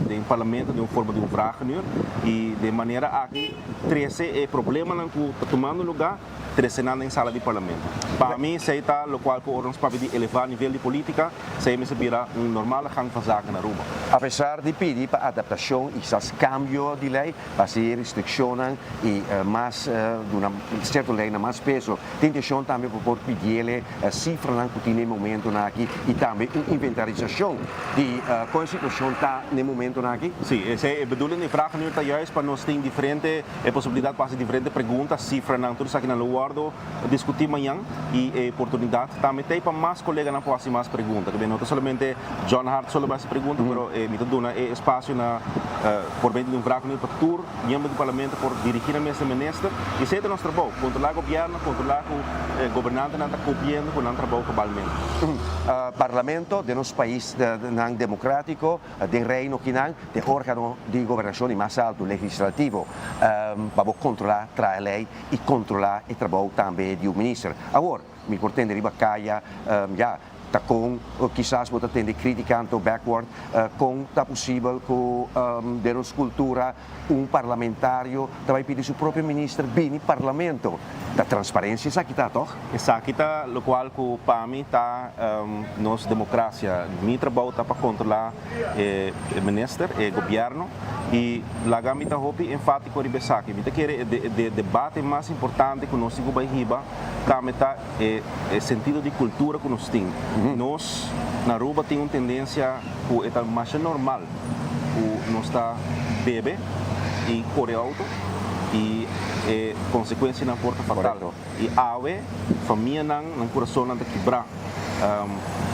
den parlamento den un forma di un vragenuur i den manera aki trese e problemanan ku ta tumando lugá trese nan den sala di parlamento. Pa mi esei ta lokual ku ora nos papia di elevá nivel di politika esei mester bira un normale gang van zaken na Aruba. Apesar di pidi pa adaptashon i kisas kambio di lei pa hasi restrikshonnan i mas duna sierto leinan mas peso, Tin intenshon tambe pa por pidiele sifranan ku tin na e momentonan aki i tambe un inventarisashon di kon e situashon ta na e momentonan aki. Sí, esei e bedoeling di vragenuur ta juist pa nos tin diferente e posibilidat pa hasi diferente pregunta, sifranan, tur esakinan lo wòrdu diskutí mañan i e oportunidat tambe t'ei pa mas koleganan por hasi mas pregunta. Kibé no ta solamente John Hart solo bai hasi pregunta, pero mi ta duna e espasio na por medio di un vragenuur pa tur Miembro di Parlamento por dirigi nan mes na minister y esey ta nos trabou, controla gobierno, controla cu e gobernantenan ta cumpliendo cu nan trabou cabalmente. Parlamento den nos pais nan democratico, den Reino kinan, ta e organo di gobernacion di mas alto, legislativo, pa bo controla, traha ley y controla e trabou tambe di un minister. Awor, mi por tende riba caya, ya, Ta kon kisas bo ta tende kritika anto backward kon ta posibel ku den nos kultura un parlamentario ta bai pidi su propio minister bini parlamento? Ta transparensia esaki ta tòg? Esaki ta lokual ku pa mi ta nos demokrasia. Mi trabou ta pa kontrolá e minister, e gobièrnu i laga mi ta hopi enfátiko riba esaki. Mi ta kere e debate mas importante ku nos tin ku bai hiba tambe ta E sentido di cultura cu nos tin. Nos na Aruba tin un tendencia cu e ta masha normal cu nos ta bebe y core auto y e consecuencianan por ta fatal. Y awe famianan, nan curasonnan ta kibra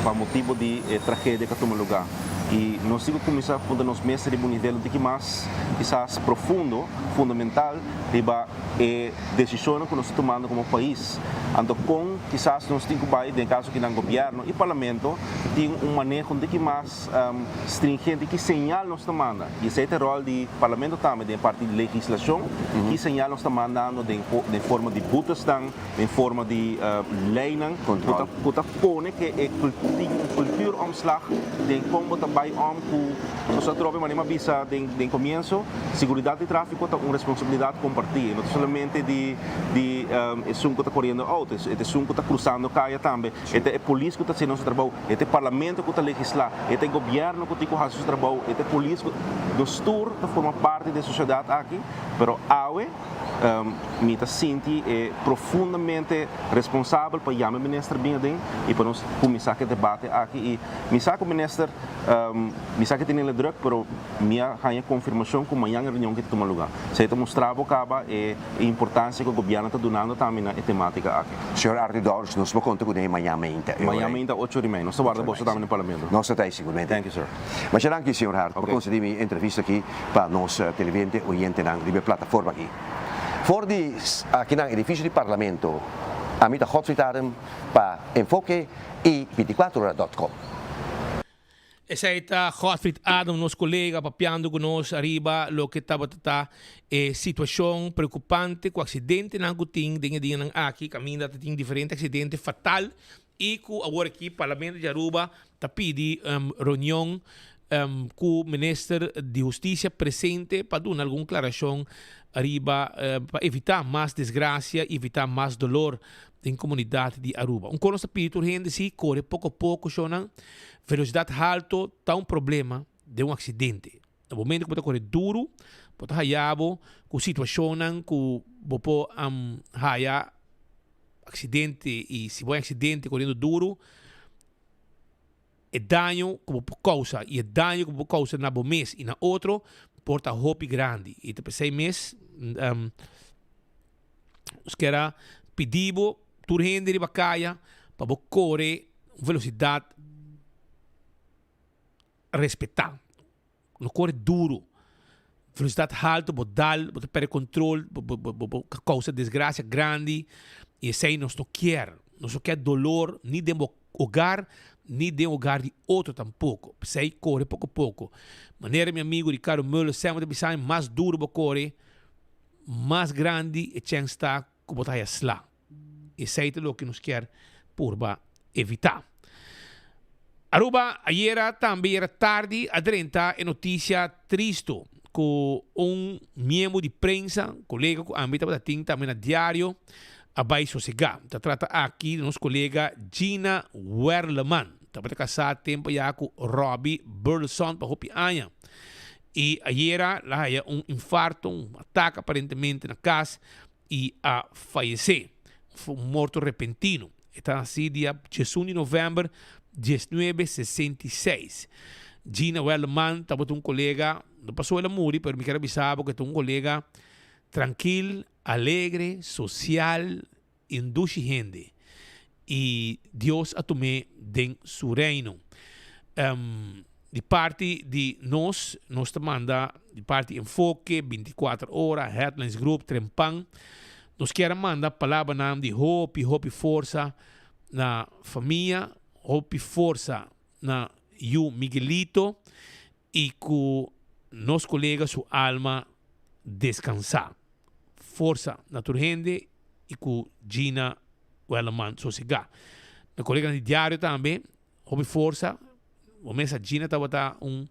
pa motibo di e tragedia cu a tuma lugar. I nos tin ku kuminsá puntra nos mes riba un nivel un tiki mas kisas profundo, fundamental, riba e desishonnan ku nos ta tumando komo pais. Anto kon kisas nos tin ku bai, den e kaso akinan gobièrnu i parlamento, tin un maneho un tiki mas stringente, ki señal nos ta manda? I esei ta e ròl di parlamento tambe den e parti di legislashon, ki señal nos ta mandando den forma di butesnan, den forma di leynan cu ta pone cu e tin un cultuuromslag den con bo ta bay om cu nos atrobe manera mi a bisa den comienzo seguridad di trafico ta un responsabilidad comparti no ta solamente di di esun cu ta coriendo auto e ta esun cu ta cruzando caya tambe e ta e polis cu ta haciendo su trabou e ta e parlamento cu ta legisla e ta e gobierno cu tin cu haci su trabou e ta e polis cu nos tur ta forma parti di e sociedad aki pero awe Mi ta sinti e profundamente responsabel pa yama e minister bin aden y pa nos cuminsa cu e debate aki. Y mi sa cu minister, mi sa cu e tene la druk, pero mi a haya confirmacion cu mañan e reunion ki ta tuma lugar. Esey ta mustra bo caba e importancia cu gobierno ta dunando tambe na e tematica aki. Señor Arthur Dowers, nos por conta cu den mañan meinta. Mañan meinta ocho ora y mei. Nos ta warda boso tambe den Parlamento. Nos ta ta ey sigurmente. Thank you, sir. Masha danki, señor Hart, pa concedi mi entrevista aki pa nos televidente oyentenan riba e plataforma aki. For di akinan edificio di Parlamento, ami ta Godfried Arem pa Enfoke y binticuatro ora dot com. Esei ta Godfried Adam, nos kolega, papiando ku nos ariba loke tabata ta e situashon preokupante ku aksidentenan ku tin den e dianan aki, kaminda ta tin diferente aksidente fatal i ku awor aki Parlamento di Aruba ta pidi reunion ku Minister di Hustisia presente pa duna algun klarashon riba pa evitá mas desgrasia i evitá mas dolor den komunidat di Aruba. Un kos nos ta pidi tur hende si kore poko poko shownan, velosidat halto ta un problema den un aksidente. Na momento ku bo ta kore duru bo ta haya bo ku situashonnan ku bo por haya aksidente i si bo hay aksidente koriendo duru e daño ku bo por kousa i e daño ku bo por kousa na bo mes i na otro por ta hopi grandi i ta p'esei mes nos kier a pidi bo tur hende riba kaya pa bo kore un velosidat respetá. No kore duru. Velosidat haltu, bo dal, bo ta perde kontrol, bo bo bo bo kousa desgrasia grandi i esei nos no kier. Nos no kier dolor ni den bo hogar ni den hogar di otro tampoko. P'esei kore poko poko. Manera mi amigu Ricardo Muller semper ta bisa mi, mas duru bo kore, mas grandi e chèns ta ku bo ta haya sla. Esei ta loke nos kier purba evitá. Aruba, ayera tambe yera tardi a drenta e noticia tristo cu un miembro di prensa, colega cu ami tabata tin tambe na diario, a bay sosega. Ta trata aki di nos colega Gina Werleman. Tabata casá tempo ya cu Robbie Burleson pa hopi aña. Y ayera la haya un infarto, un ataque aparentemente na cas i a fayesé. Un morto repentino. E ta nasí dia diesun di novèmber diesnuebe sesenta i seis. Gina Welleman tabata un kolega, no pasó el a muri, pero mi kier a bisa bo ku e ta un kolega trankil, alegre, sosial i un dushi hende. I Dios a tum'é den su reino. Di parti di nos, nos ta manda di parti Enfoke, 24 Ora, Headlines Group, Trempan, nos kier a manda palabranan di hopi, hopi forsa na famia, hopi forsa na yu Miguelito i ku nos kolega su alma deskansa. Forsa na tur hende i ku Gina Welleman sosegá. Na koleganan di diario tambe, hopi forsa. Bo mesa Gina tabata un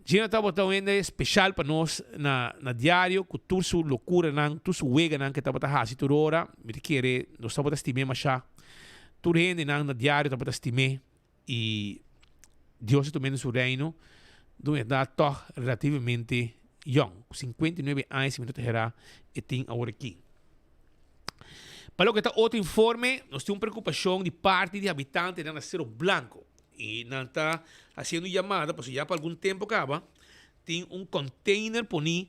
Gina tabata un hende special pa nos na na diario ku tur su lokuranan, tur su weganan ke tabata hasi tur ora. Mi ta kere nos tabata stim'é masha. Tur hendenan na diario tabata stim'é i Dios a tum'é den su reino den un edat tòg relativamente yòn. Ku 59 aña si mi no ta herá e tin aworakí. Pa loke ta otro informe, nos tin un preocupacion di parti di habitantenan na Cerro Blanco y nan ta haciendo un yamada pasobra ya pa algun tempo caba tin un container poni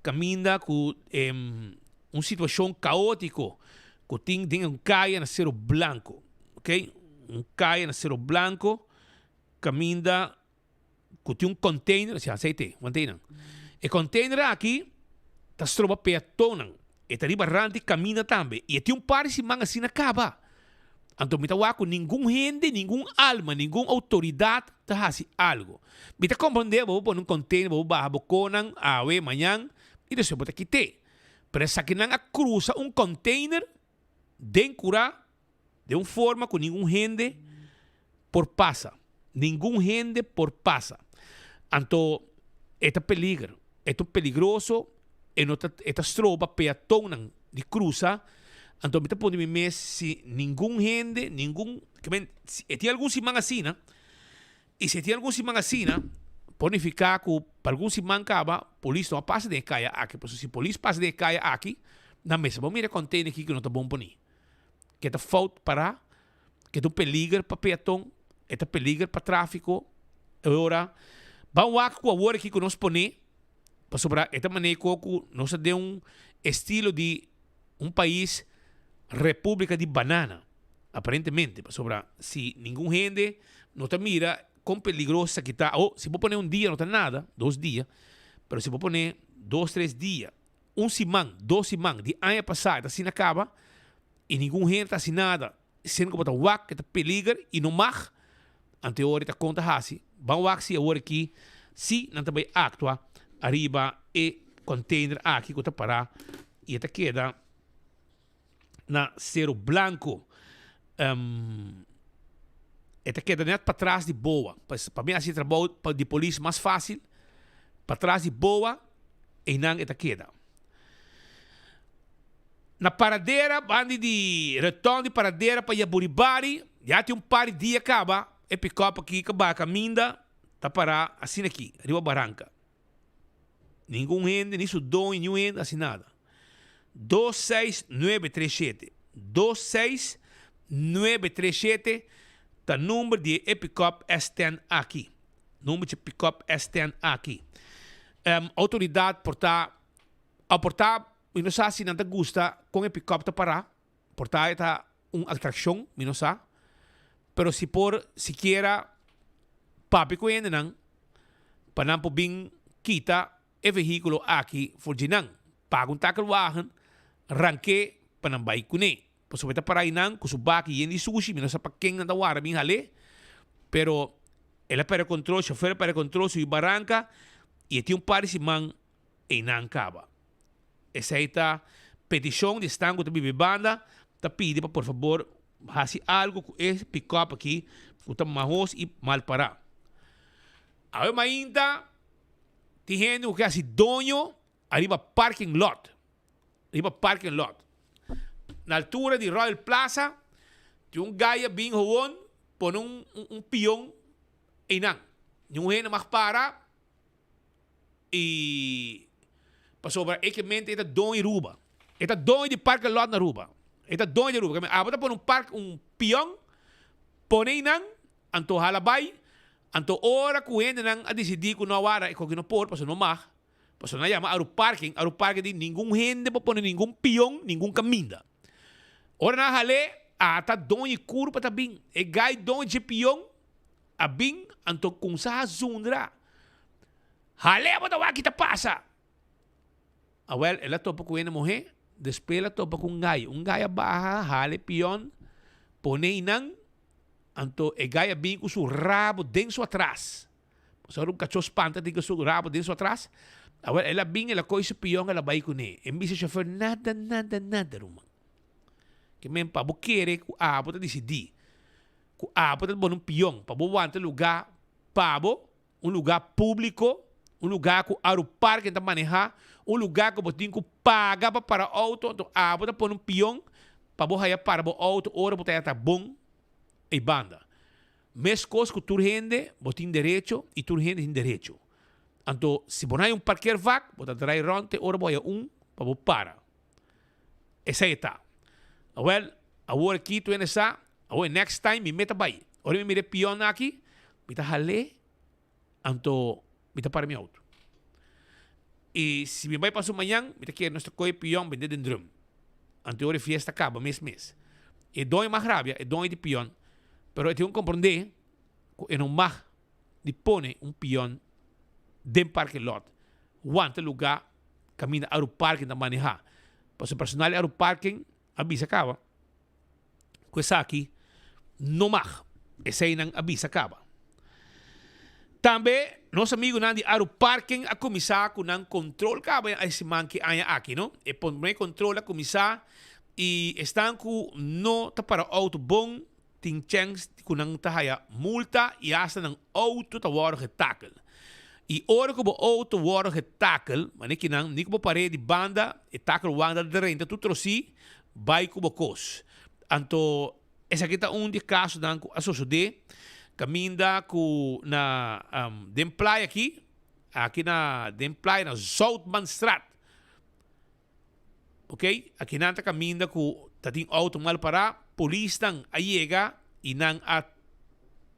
caminda cu un situacion caotico cu tin den un caya na Cerro Blanco, ok, un caya na Cerro Blanco caminda. ku tin un container, si aceite, wanta einan. E container aki ta stroba peatonnan. E ta riba rand di camina tambe. Y e tin un par di siman asina caba. Anto mi ta wak cu ningun hende, ningun alma, ningun autoridad ta haci algo. Mi ta comprende bo bo pone un container, bo bo baha bo conan awe, mañan, y despues bo ta kite. Pero esakinan a cruza un container den cura den un forma cu ningun hende por pasa. Ningun hende por pasa. Anto e ta peliger, e ta peligroso, e no ta e ta stroba peatonnan di cruza. Anto mi ta pone mi mes si ningun hende, ningun, ke men e tin algun siman asina, y si e tin algun siman asina, por nifica cu pa algun siman caba polis no a pasa den e caya aki, pasobra si polis pasa den e caya aki, nan mester bo mira e container aki cu no ta bon poni, ke ta fout para. Ke ta un peliger pa peaton, e ta peliger pa tráfiko. E ora, ban wak ku awor aki ku nos pone, pasobra e ta manera ku ku nos ta den un estilo di un pais repúblika di banana, aparentemente, pasobra si ningun hende no ta mira kon peligroso esaki ta. Awo, si bo pone un dia no ta nada, dos dia, pero si bo pone dos, tres dia, un siman, dos siman di aña pasá e ta asina kaba i ningun hende ta hasi nada, siendo ku bo ta wak e ta peliger i no mag, anto e ora e ta kon ta hasi. Ban wak si awor aki si nan ta bai aktua ariba e container aki ku ta pará i e ta keda na Cero Blanco. E ta keda net patras di boa. Pa mi hasi e trabou di polis mas fácil, patras di boa einan e ta keda. Na Paradera, bandi di reton di Paradera pa Yaburibari, ya tin un par di dia kaba e pikòp aki ka baha kaminda ta pará asina aki, riba baranka. Ningun hende, ni su doño, niun hende hasi nada. Dos seis nuebe tres shete, dos seis nuebe tres shete ta number di e pikòp S-ten aki. Number di e pikòp S-ten aki. Outoridat por ta, a por ta, mi no sa si nan ta gusta kon e pikòp ta pará, por ta e ta un atrakshon, mi no sa. Pero si por sikiera papia ku hendenan pa nan por bin kita e vehíkulo aki for dje nan, paga un takelwagen, rank'é pa nan bai kuné. Pasobra e ta para einan ku su baki yen di sushi, mi no sa pa ken nan ta wara bin hal'é, pero el a pèrdè kontrol, shofèr a pèrdè kontrol, subi baranka i e tin un par di siman einan kaba. Esei ta petishon di esnan ku ta biba e banda ta pidi pa por fabor hasi algu ku e pikòp aki ku ta mahos i mal pará. Awe mainta tin hende ku ke hasi doño ariba parking lot, riba parking lot. Na altura di Royal Plaza tin un gai a bin howon pone un un pion einan. Niun hende mag para. Y pasobra e ke mente e ta doño di Aruba. E ta doño di parke lot na Aruba. E ta doño di Aruba. Abo ta pone un park, un pion, pone einan, anto hala bai, anto ora ku hendenan a disidí ku no a wara e koki no por, pasobra no mag, pasobra nan a yama Aruparking, Aruparking di ningun hende por pone ningun pion, ningun kaminda. Ora nan a hal'é, ata doño di kurpa ta bin. E gai doño dje pion A bin anto kumsa zundra. Hale bo ta wak ki ta pasa. Awel el a topa ku hende muhé, despues el a topa ku un gai. Un gai a baha hale pion pone einan, anto e gai a bin ku su rabo den su atras. Pasobra un kachó spanta tin ku su rabo den su atras. Awel el a bin el a kohe su pion el a bai kuné. E bisa shofèr nada nada nada ruman. Ke men pa bo kere ku abo ta disidí. Ku abo ta pone un pion pa bo wanta lugá pa bo, un lugá públiko, un lugá ku Aruparken ta manehá, un lugá ku bo tin ku paga pa para outo, anto abo ta pone un pion pa bo haya para bo outo ora bo ta ya ta bon ei banda. Meskos ku tur hende bo tin derecho i tur hende tin derecho. Anto si bo no haya un parkeervak bo ta drai rònt te ora bo haya un pa bo para. Esei e ta. Awel, awor aki tur hende sa, awor next time mi meta bai. Ora mi mira e pion aki, mi ta hal'é, anto mi ta para mi auto. I si mi bai paso mañan, mi ta kere nos ta kohe e pion bende den drum. Anto e ora e fiesta kaba mes mes. E doño mag rabia, e doño di pion, pero e tin ku komprondé ku e no mag. di pone un pion den parking lot. Wanta lugá kaminda Aru Parking ta manehá. Pasobra personal di Aru Parking a bisa kaba ku esaki no mag. Esei nan a bisa kaba. Tambe nos amigunan di Aru Parking a kuminsá ku nan kontrol kaba e siman ki aña aki no. E promé kontrol a kuminsá i esnan ku no ta para outo bon tin chèns ku nan ta haya multa i asta nan outo ta wòrdu getakel. I ora ku bo outo wòrdu getakel, manera ki nan ni ku bo par'é di banda, e takelwagen ta drenta tur trosí bai ku bo kos. Anto esaki ta un di e kasonan ku a sosodé kaminda ku na den playa aki, aki na den playa na Zoutmanstraat. Ok, aki nan ta kaminda ku ta tin outo mal pará, polisnan a yega i nan a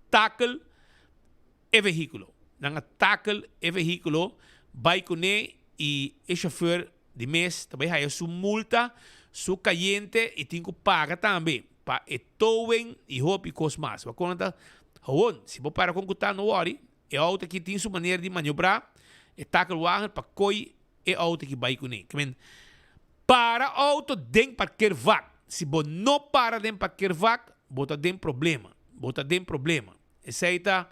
takel e vehíkulo. Nan a takel e vehíkulo bai kuné i e shofùr di mes ta bai haya su multa, su kayente i tin ku paga tambe pa e towing i hopi kos mas. Wak ta hawon, si bo para kon ku ta no wòri, e outo aki tin su manera di maniobrá, e takelwagen pa koi e auto ki bai kuné. Ke men, para auto den parkeervak. Si bo no para den parkeervak, bo ta den problema. Bo ta den problema. Esei ta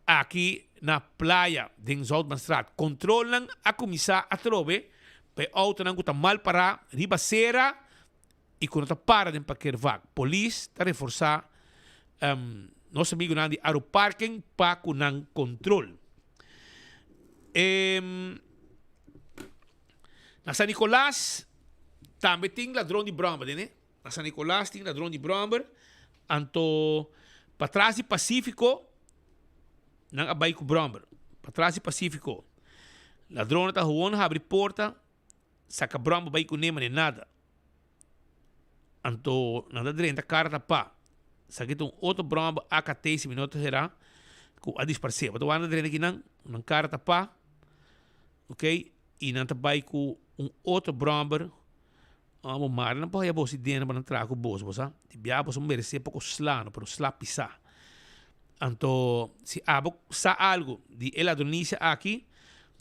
aki na playa den Zoutmanstraat. Kontrolnan a kuminsá atrobe pa e autonan ku ta mal pará riba sera i ku no ta para den parkeervak. Polis ta reforsá nos amigunan di Aruparken pa ku nan kontrol. Na San Nicolas tambe tin ladron di brommer, tende? Na San Nicolas tin ladron di brommer, anto patras di Pacifico nan a bai ku brommer. Patras di Pacifico. Ladronnan ta gewoon habri porta, saka brommer bai kuné, ma nada. Anto nan ta drenta kara ta pa. Esaki ta un otro brommer AKT si mi no ta hera ku a disparsé. Bo ta wak nan ta drenta kinan, nan kara ta pa, ok, i nan ta bai ku un otro brommer. Amo mara nan por haya bos di denter pa nan traha ku bos, bo sa. Di biaha boso meresé poko sla no, pero sla pisá. Anto si abo sa algu di e ladronisia aki,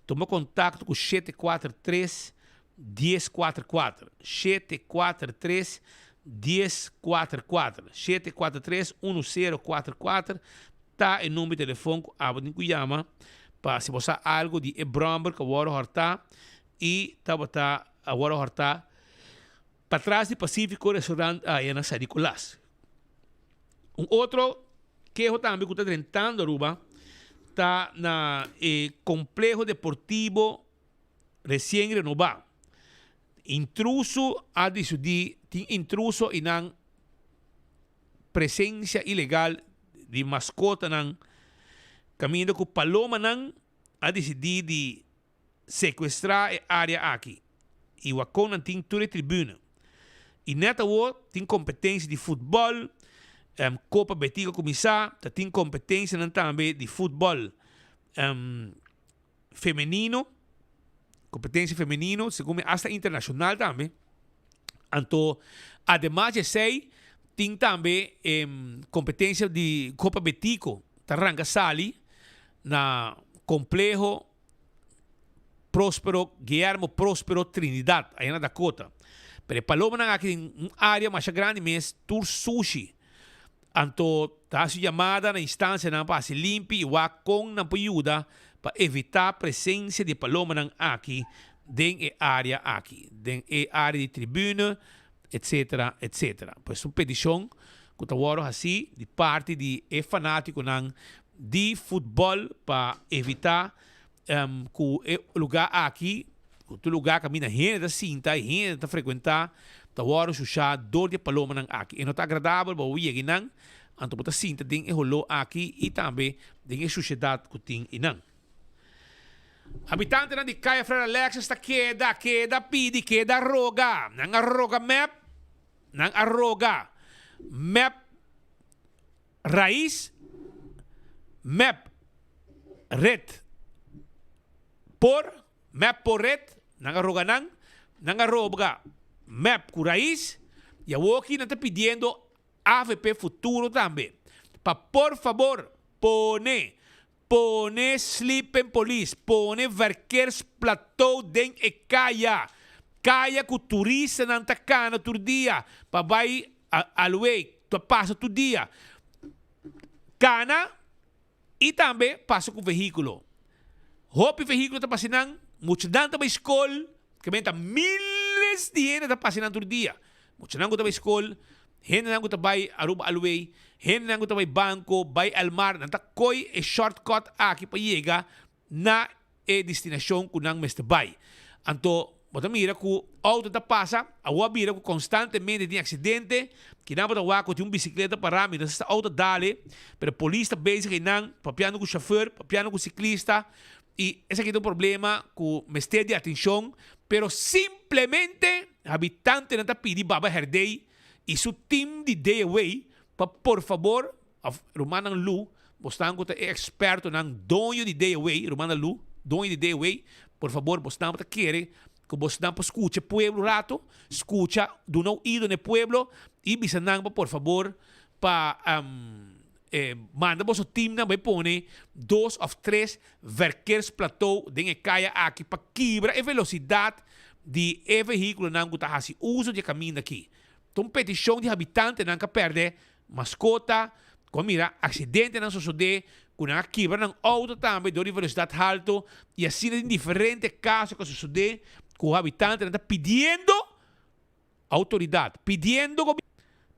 tuma kontakto ku 743 1044 743 1044 743 1044 ta e number di telefon ku abo tin ku yama pa si bo sa algu di e bròmber ku a wòrdu hòrtá i tabata a wòrdu hòrtá patras di Pacifico Restaurant aya na San Nicolas. Un otro keho tambe ku ta drentando Aruba ta na e kompleho deportivo Resien renobá. Intruso a disudí tin intruso i nan presensia ilegal di maskotanan kaminda ku palomanan a disidí di sekuestrá e área aki i wakon nan tin tur e tribuna. I nèt awor tin kompetensia di futbòl, Kopa Betico a kuminsá, ta tin kompetensianan tambe di futbòl. femenino, competencia femenino, segun mi hasta internacional tambe. Anto, ademas di esey, tin tambe competencia di Copa Betico ta ranca sali na Compleho Prospero, Guillermo Prospero Trinidad, aya na Dakota. Pero e palomanan aki den un area masha grandi mes, tur sushi. Anto ta hasi yamada na instancianan pa hasi limpi i wak kon nan por yuda pa evita presencia di e palomanan aki den e area aki, den e area di tribune, etcetera, etcetera. Pues un peticion cu ta worde haci di parti di e fanaticonan di futbol pa evita Ku e lugá aki, ku tur lugá kaminda hende ta sinta i hende ta frekuentá, ta wòrdu shushá dor di e palomanan aki. E no ta agradabel pa bo yega einan, anto bo ta sinta den e holó aki i tambe den e shushedat ku tin einan. Habitantenan di Kaya Frere Alexis ta keda, keda pidi, keda roga. Nan a roga mep, nan a roga mep Rais, mep, red, por, mep por red, nan a roga nan, nan a roga mep ku rais i awoki nan ta pidiendo avp Futuro tambe pa por fabor. Pone! Pone sleeping police, pone verkeersplateau den e kaya. Kaya ku turistanan ta kana tur dia pa bai Alweg, ta pasa tur dia. Kana i tambe pasa ku vehíkulo. Hopi vehíkulo ta pasa nan, muchanan ta bai skol, kimente ta miles di hende ta pasa nan tur dia. Muchanan ku ta bai skol, hendenan ku ta bai Aruba Alway, hendenan ku ta bai banko, bai Elmar, nan ta koi e shortcut aki pa yega na e destinashon ku nan mester bai. Anto bo ta mira ku outo ta pasa, awor a bira ku konstantemente tin aksidente, kinan bo ta wak ku tin un bisikleta pará, mientras esta outo dale, pero polis ta bezig einan papiando ku shofùr, papiando ku siklista, i esaki ta un problema ku mester di atenshon, pero simplemente habitantenan ta pidi Baba Herdey i su team di Day Away pa por fabor Of rumannan Lu, bosnan ku ta e ekspertonan doño di Day Away, rumannan Lu, doño di Day Away, por fabor bosnan bo ta kere ku bosnan por skucha e pueblo un rato, skucha, duna oido na e pueblo i bisa nan pa por fabor pa manda boso teamnan bai pone dos of tres verkeersplateau den e kaya aki pa kibra e velosidat di e vehíkulonan ku ta hasi uso di e kaminda aki. Ta un petishon di habitantenan ku a pèrdè Maskota ku a mira aksidentenan sosodé ku nan a kibra nan outo tambe dor di velosidat halto i asina tin diferente kaso ku a sosodé ku habitantenan ta pidiendo outoridat, pidiendo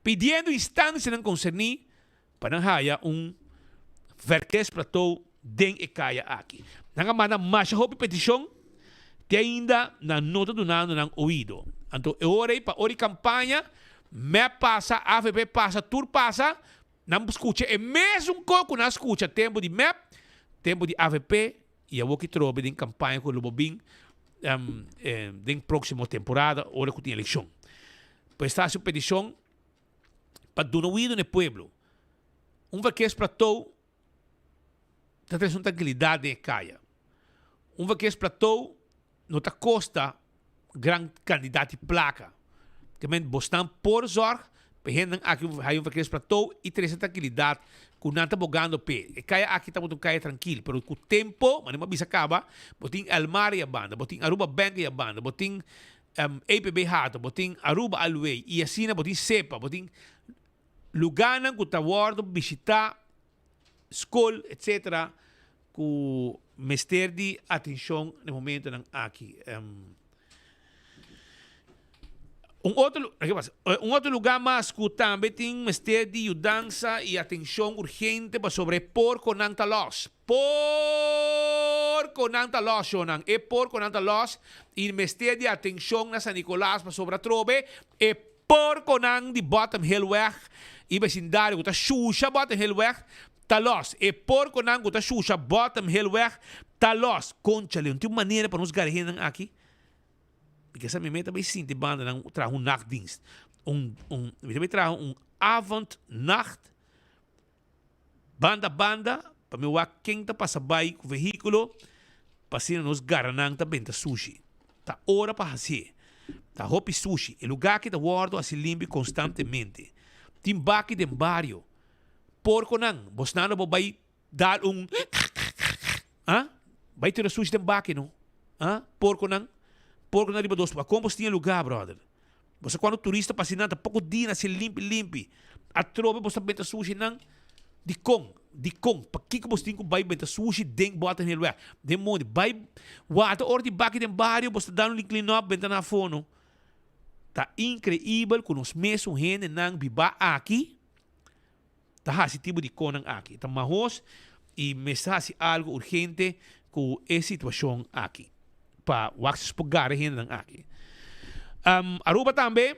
pidiendo instansianan konserní pa nan haya un verkeersplateau den e kaya aki. Nan a manda masha hopi petishon te ainda nan no ta dunando nan oido. Anto e ora ei pa ora di kampaña mep pasa, avp pasa, tur pasa, nan skucha e mesun kos ku nan a skucha tempu di mep, tempu di avp i awor ki trobe den kampaña ku lo bo bin den próksimo temporada ora ku tin elekshon. Pues ta hasi un petishon pa duna oido na e pueblo. Un verkeersplateau ta trese un trankilidat den e kaya. Un verkeersplateau no ta kosta gran kantidat di plaka. Te men bosnan por zorg pa e hendenan aki haya un verkeersplateau i trese trankilidat ku nan ta bogando p'e. E kaya aki tabata un kaya trankil, pero ku tempo, manera mi a bisa kaba, bo tin Elmar ei a banda, bo tin Aruba Bank ei a banda, bo tin EPB Hato, bo tin Aruba Alway i asina bo tin SEPA, bo tin lugánan ku ta wòrdu bishitá, skol etcetera ku mester di atenshon na e momentonan aki. Un otro un otro lugá mas ku tambe tin mester di yudansa i atenshon urgente pasobra e porkonan ta lòs. Porkonan ta lòs shonnan, e porkonan ta lòs i mester di atenshon na San Nicolas pasobra atrobe e Porkonan di Bottom Hillweg i besindario ku ta shusha Bottom Hillweg ta lòs. E porkonan ku ta shusha Bottom Hillweg ta lòs. Konchale, no tin un manera pa nos gara hendenan aki? Mi ke sa mi meta bai sinti bandanan traha un nachtdienst. Un, un, mi ta bai traha un avondnacht. Banda banda pa mi wak ken ta pasa bai ku vehíkulo pa asina nos gara nan ta benta sushi. Ta ora pa hasié. Ta hopi sushi. E lugá aki ta wòrdu hasi limpi konstantemente. Tin baki den bario. Porkonan, bosnan lo por bai dal un ah bai tira sushi den baki no. Ah porkonan, porkonan riba dos. Akon bos tin e lugá bròder? Bo sa cuando turista pasa nan ta poco dia nan haci limpi limpi. Atrobe bo sa benta sushi nan. Dicon? Dicon? Pakico bo tin cu bay benta sushi den bo ata hel weg? Den mondi. Bay wata ora di baki den bario bo sta dando un clean up benta nan afo no. Ta increibel cu nos mesun hendenan biba aki ta haci tipo di conan aki. Ta mahos y mester haci algo urgente cu e situacion aki pa wak si por gara e hendenan aki. Um, Aruba tambe,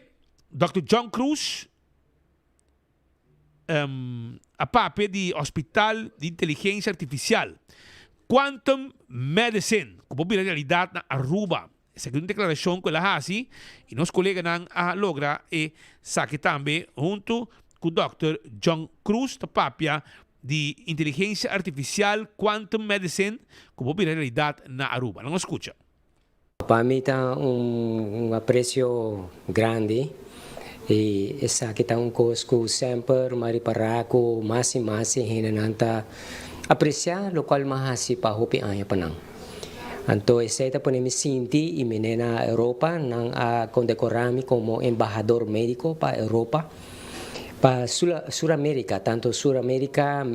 Dòkter John Cruz um, a papia di Hospital di Inteligencia Artificial, Quantum Medicine, cu por bira realidad na Aruba. Esaki un deklarashon ku el a hasi i nos koleganan a logra e saki tambe huntu ku dòkter John Cruz ta papia di inteligensia artifisial quantum medicine ku por bira realidat na Aruba. Nan a skucha. Pa mi ta un aprecio grandi. I esaki ta un kos ku semper m'a ripará ku mas i mas e hendenan ta apresiá lokual m'a hasi pa hopi aña pa nan. Anto esei ta pone mi sinti i mi na Europa nan a kondekorá mi komo embahador médiko pa Europa, pa Sur Amérika, tantu Sur Amérika,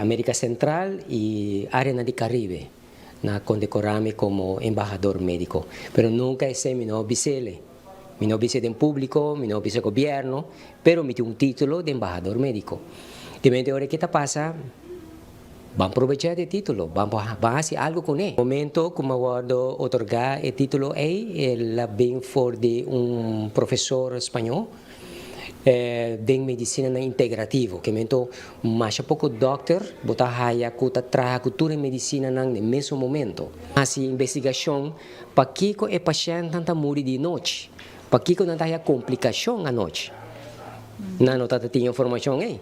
Amérika Sentral i áreanan di Karibe. Nan a kondekorá mi komo embahador médiko. Pero nunka esei mi no a bis'ele. Mi no a bis'e den públiko, mi no a bisa gobièrnu, pero mi tin un título di embahador médiko. Demente ora ke ta pasa, ban probechá di e título, ban ban hasi algu kuné. Momento ku mi a wòrdu otorgá e título ei, el a bin for di un profesor spañó den medisinanan integrativo. Ke mento masha poko dòkter bo ta haya ku ta traha ku tur e medisinanan den mesun momento. Hasi investigashon pakiko e pashèntnan ta muri di nochi, pakiko nan ta haya komplikashon anochi. Nan no ta tin informashon ei.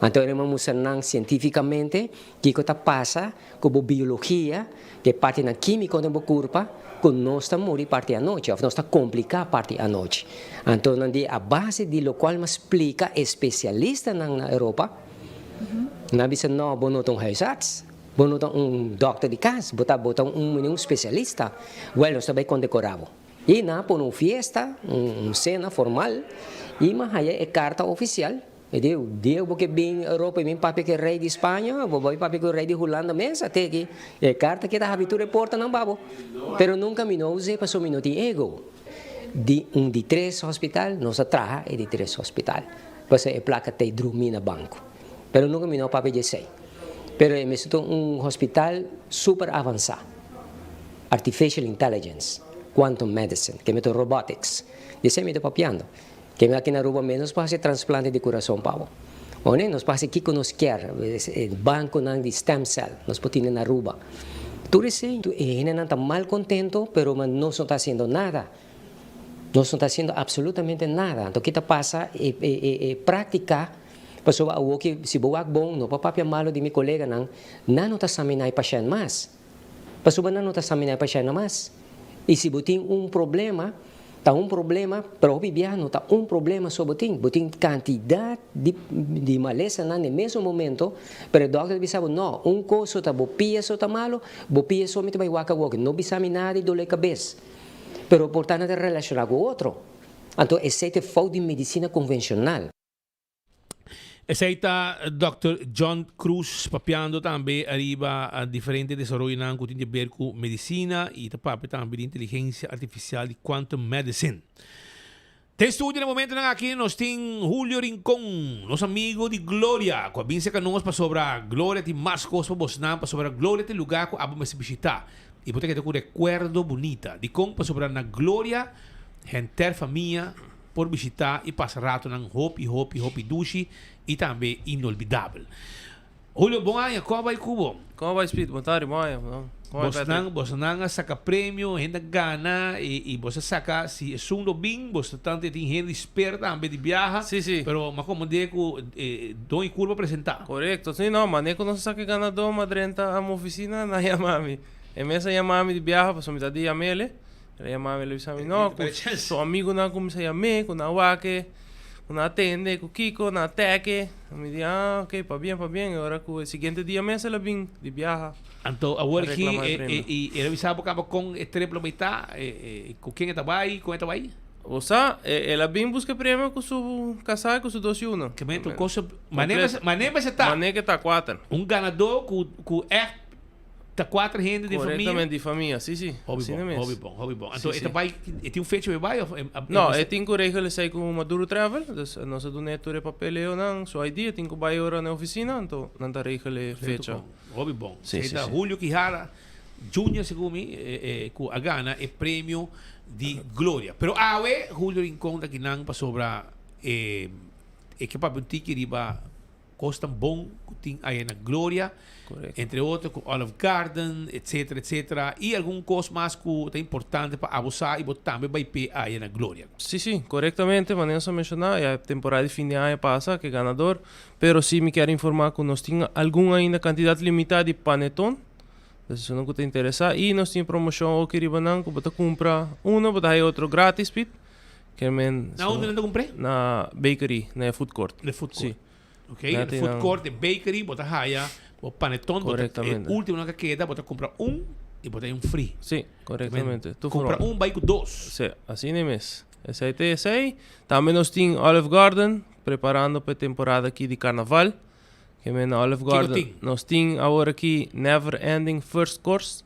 Anto e mustra nan sientífikamente kiko ta pasa ku bo biologia, ku e partinan kímiko den bo kurpa, ku nos ta muri parti anochi òf nos ta kompliká parti anochi. Anto nan di a base di lokual mas splika e spesialistanan na Europa, nan a bisa no, bo no ta un huisarts, bo no ta un dòkter di kas, bo ta bo ta un un spesialista, wèl nos ta bai kondekorá bo. I nan a pone un fiesta, un sena formal, i mi a haya e karta ofisial. Mi di, Dia bo ke bin Europa i bin papia ku e rei di Spaña, bo bai papia ku e rei di Hulanda mes, a teki e karta ke ta habri tur e portanan pa bo. Pero nunka mi no us'é pasobra mi no tin ego. Di un di tres hospital, nos a traha e di tres hospital, pasobra e plaka t'ei drumi na banko. Pero nunka mi no a papia di esei. Pero e mester ta un hospital super avansá, artificial intelligence, quantum medicine, ke mester robotics, di esei mi ta papiando. Keme aki na Aruba mes nos por haci transplante di curason pa bo. One, nos por haci kico nos kier, e banconan di stem cell nos por tine na Aruba. Tur esey, e hendenan ta mal contento pero nos no ta haciendo nada. Nos no ta haciendo absolutamente nada. Anto ki ta pasa e e practica, pasobra awoki si bo wak bon, no por papia malo di mi coleganan, nan no ta samina e pashent mas. Pasobra nan no ta samina e pashent mas. I si bo tin un problema, ta un problema, pero hopi biaha no ta un problema so bo tin. Bo tin kantidat di di malesanan den mesun momento, pero e dòkter ta bisa bo, no, un kos so ta bo pia so ta malu, bo pia so mi ta bai wak awor, no bisa mi nada di dolé kabes. Pero por ta nan ta relashoná ku otro. Anto esei ta e fout di medisina konvenshonal. Esei ta Dòkter John Cruz papiando tambe ariba diferente desaroyonan ku tin di ber ku medisina i ta papia tambe di inteligensia artifisial di quantum medicine. Den studio na momentonan aki nos tin Julio Rincon, nos amigo di Gloria, ku a bin serka nos pasobra Gloria tin mas kos pa bosnan, pasobra Gloria ta e lugar ku abo mester bishita i bo ta keda ku rekuerdo bunita. Dikon? Pasobra na Gloria henter famia por bishita y pasa ratonan hopi hopi hopi dushi y tambe inolvidabel. Julio, bon aña, con a bay cu bo? Con a bay Speed? Bon tardi, bon aña. Con a bay Patrick? Bosnan a saca premio, hende a gana y bos a saca, si esun lo bin, bos ta tanto tin hende di spera tambe di biaha. Sí, sí. Pero m'a comprende cu Don y Curva a presenta. Corecto, sí, no, mane cu nos a saca e ganador, m'a drenta a mi oficina, nan a yama mi. E mes a yama mi di biaha, pasobra mi ta di yam'ele. El a yama mi, el a bisa mi, no, ku su amigunan kuminsá yam'é, ku nan a wak e, ku nan a tende, ku kiko, nan a tèk e. Mi di, ah, ok, pabien, pabien. E ora ku e siguiente dia mes el a bin di biaha Anto pa awor aki reklamá e e, premio. i el a bisa bo kaba kon e trip lo bai ta, ku ken e ta bai, kon e ta bai? Bo sa, el a bin buska e premio ku su kasá i ku su dos yunan. Ke men tur kos, mané mané mester ta. Mané ke ta kuater. Un ganadó ku ku ègt Ta cuater hende di famia? Correctamente, di famia, si, si. Hopi Asina bon, mes. hopi bon, hopi bon. Anto Si, e ta si. bai, e tin un fecha pa e bai of e a- No, e e tin cu regel esey cu Maduro Travel, dus nos a dun'e tur e papeleonan, su ID, e tin cu bai ora na e oficina, anto nan ta regel e Perfecto fecha. bon, hopi bon. Si, Esey si, ta si. Julio Quijada Junior segun mi cu a gana e premio di Gloria. Pero awe Julio Rincon ta kinan pasobra e e ke papia un tiki riba Cos tan bon cu tin aya na Gloria, entre otro cu Olive Garden, etcetera, etcetera, y algun cos mas cu ta importante pa abo sa y bo tambe bay p'e aya na Gloria. Sí, sí, corectamente, manera nos a menciona, ya e temporada di fin di aña pasa cu e ganador, pero sí mi kier informa cu nos tin algun ainda cantidad limita di paneton, dus esunnan cu ta interesa, y nos tin promocion oki riba nan cu bo ta cumpra uno bo ta haya otro gratis, Piet. Ke men. Na unda nan ta kumpr'é? Na bakery, na e food court. Na e food court. Si. Ok, na e food court, e bakery, bo ta haya bo paneton, bo ta, e ultimo nan ka keda, bo ta kumpra un i bo ta haya un free. Si, korektamente. Kumpra un bai ku dos. Si, asina mes. Esei ta esei. Tambe nos tin Olive Garden, preparando pa e temporada aki di karnaval. Ke men na Olive Garden. Kiko tin? Nos tin awor aki Never Ending First Course.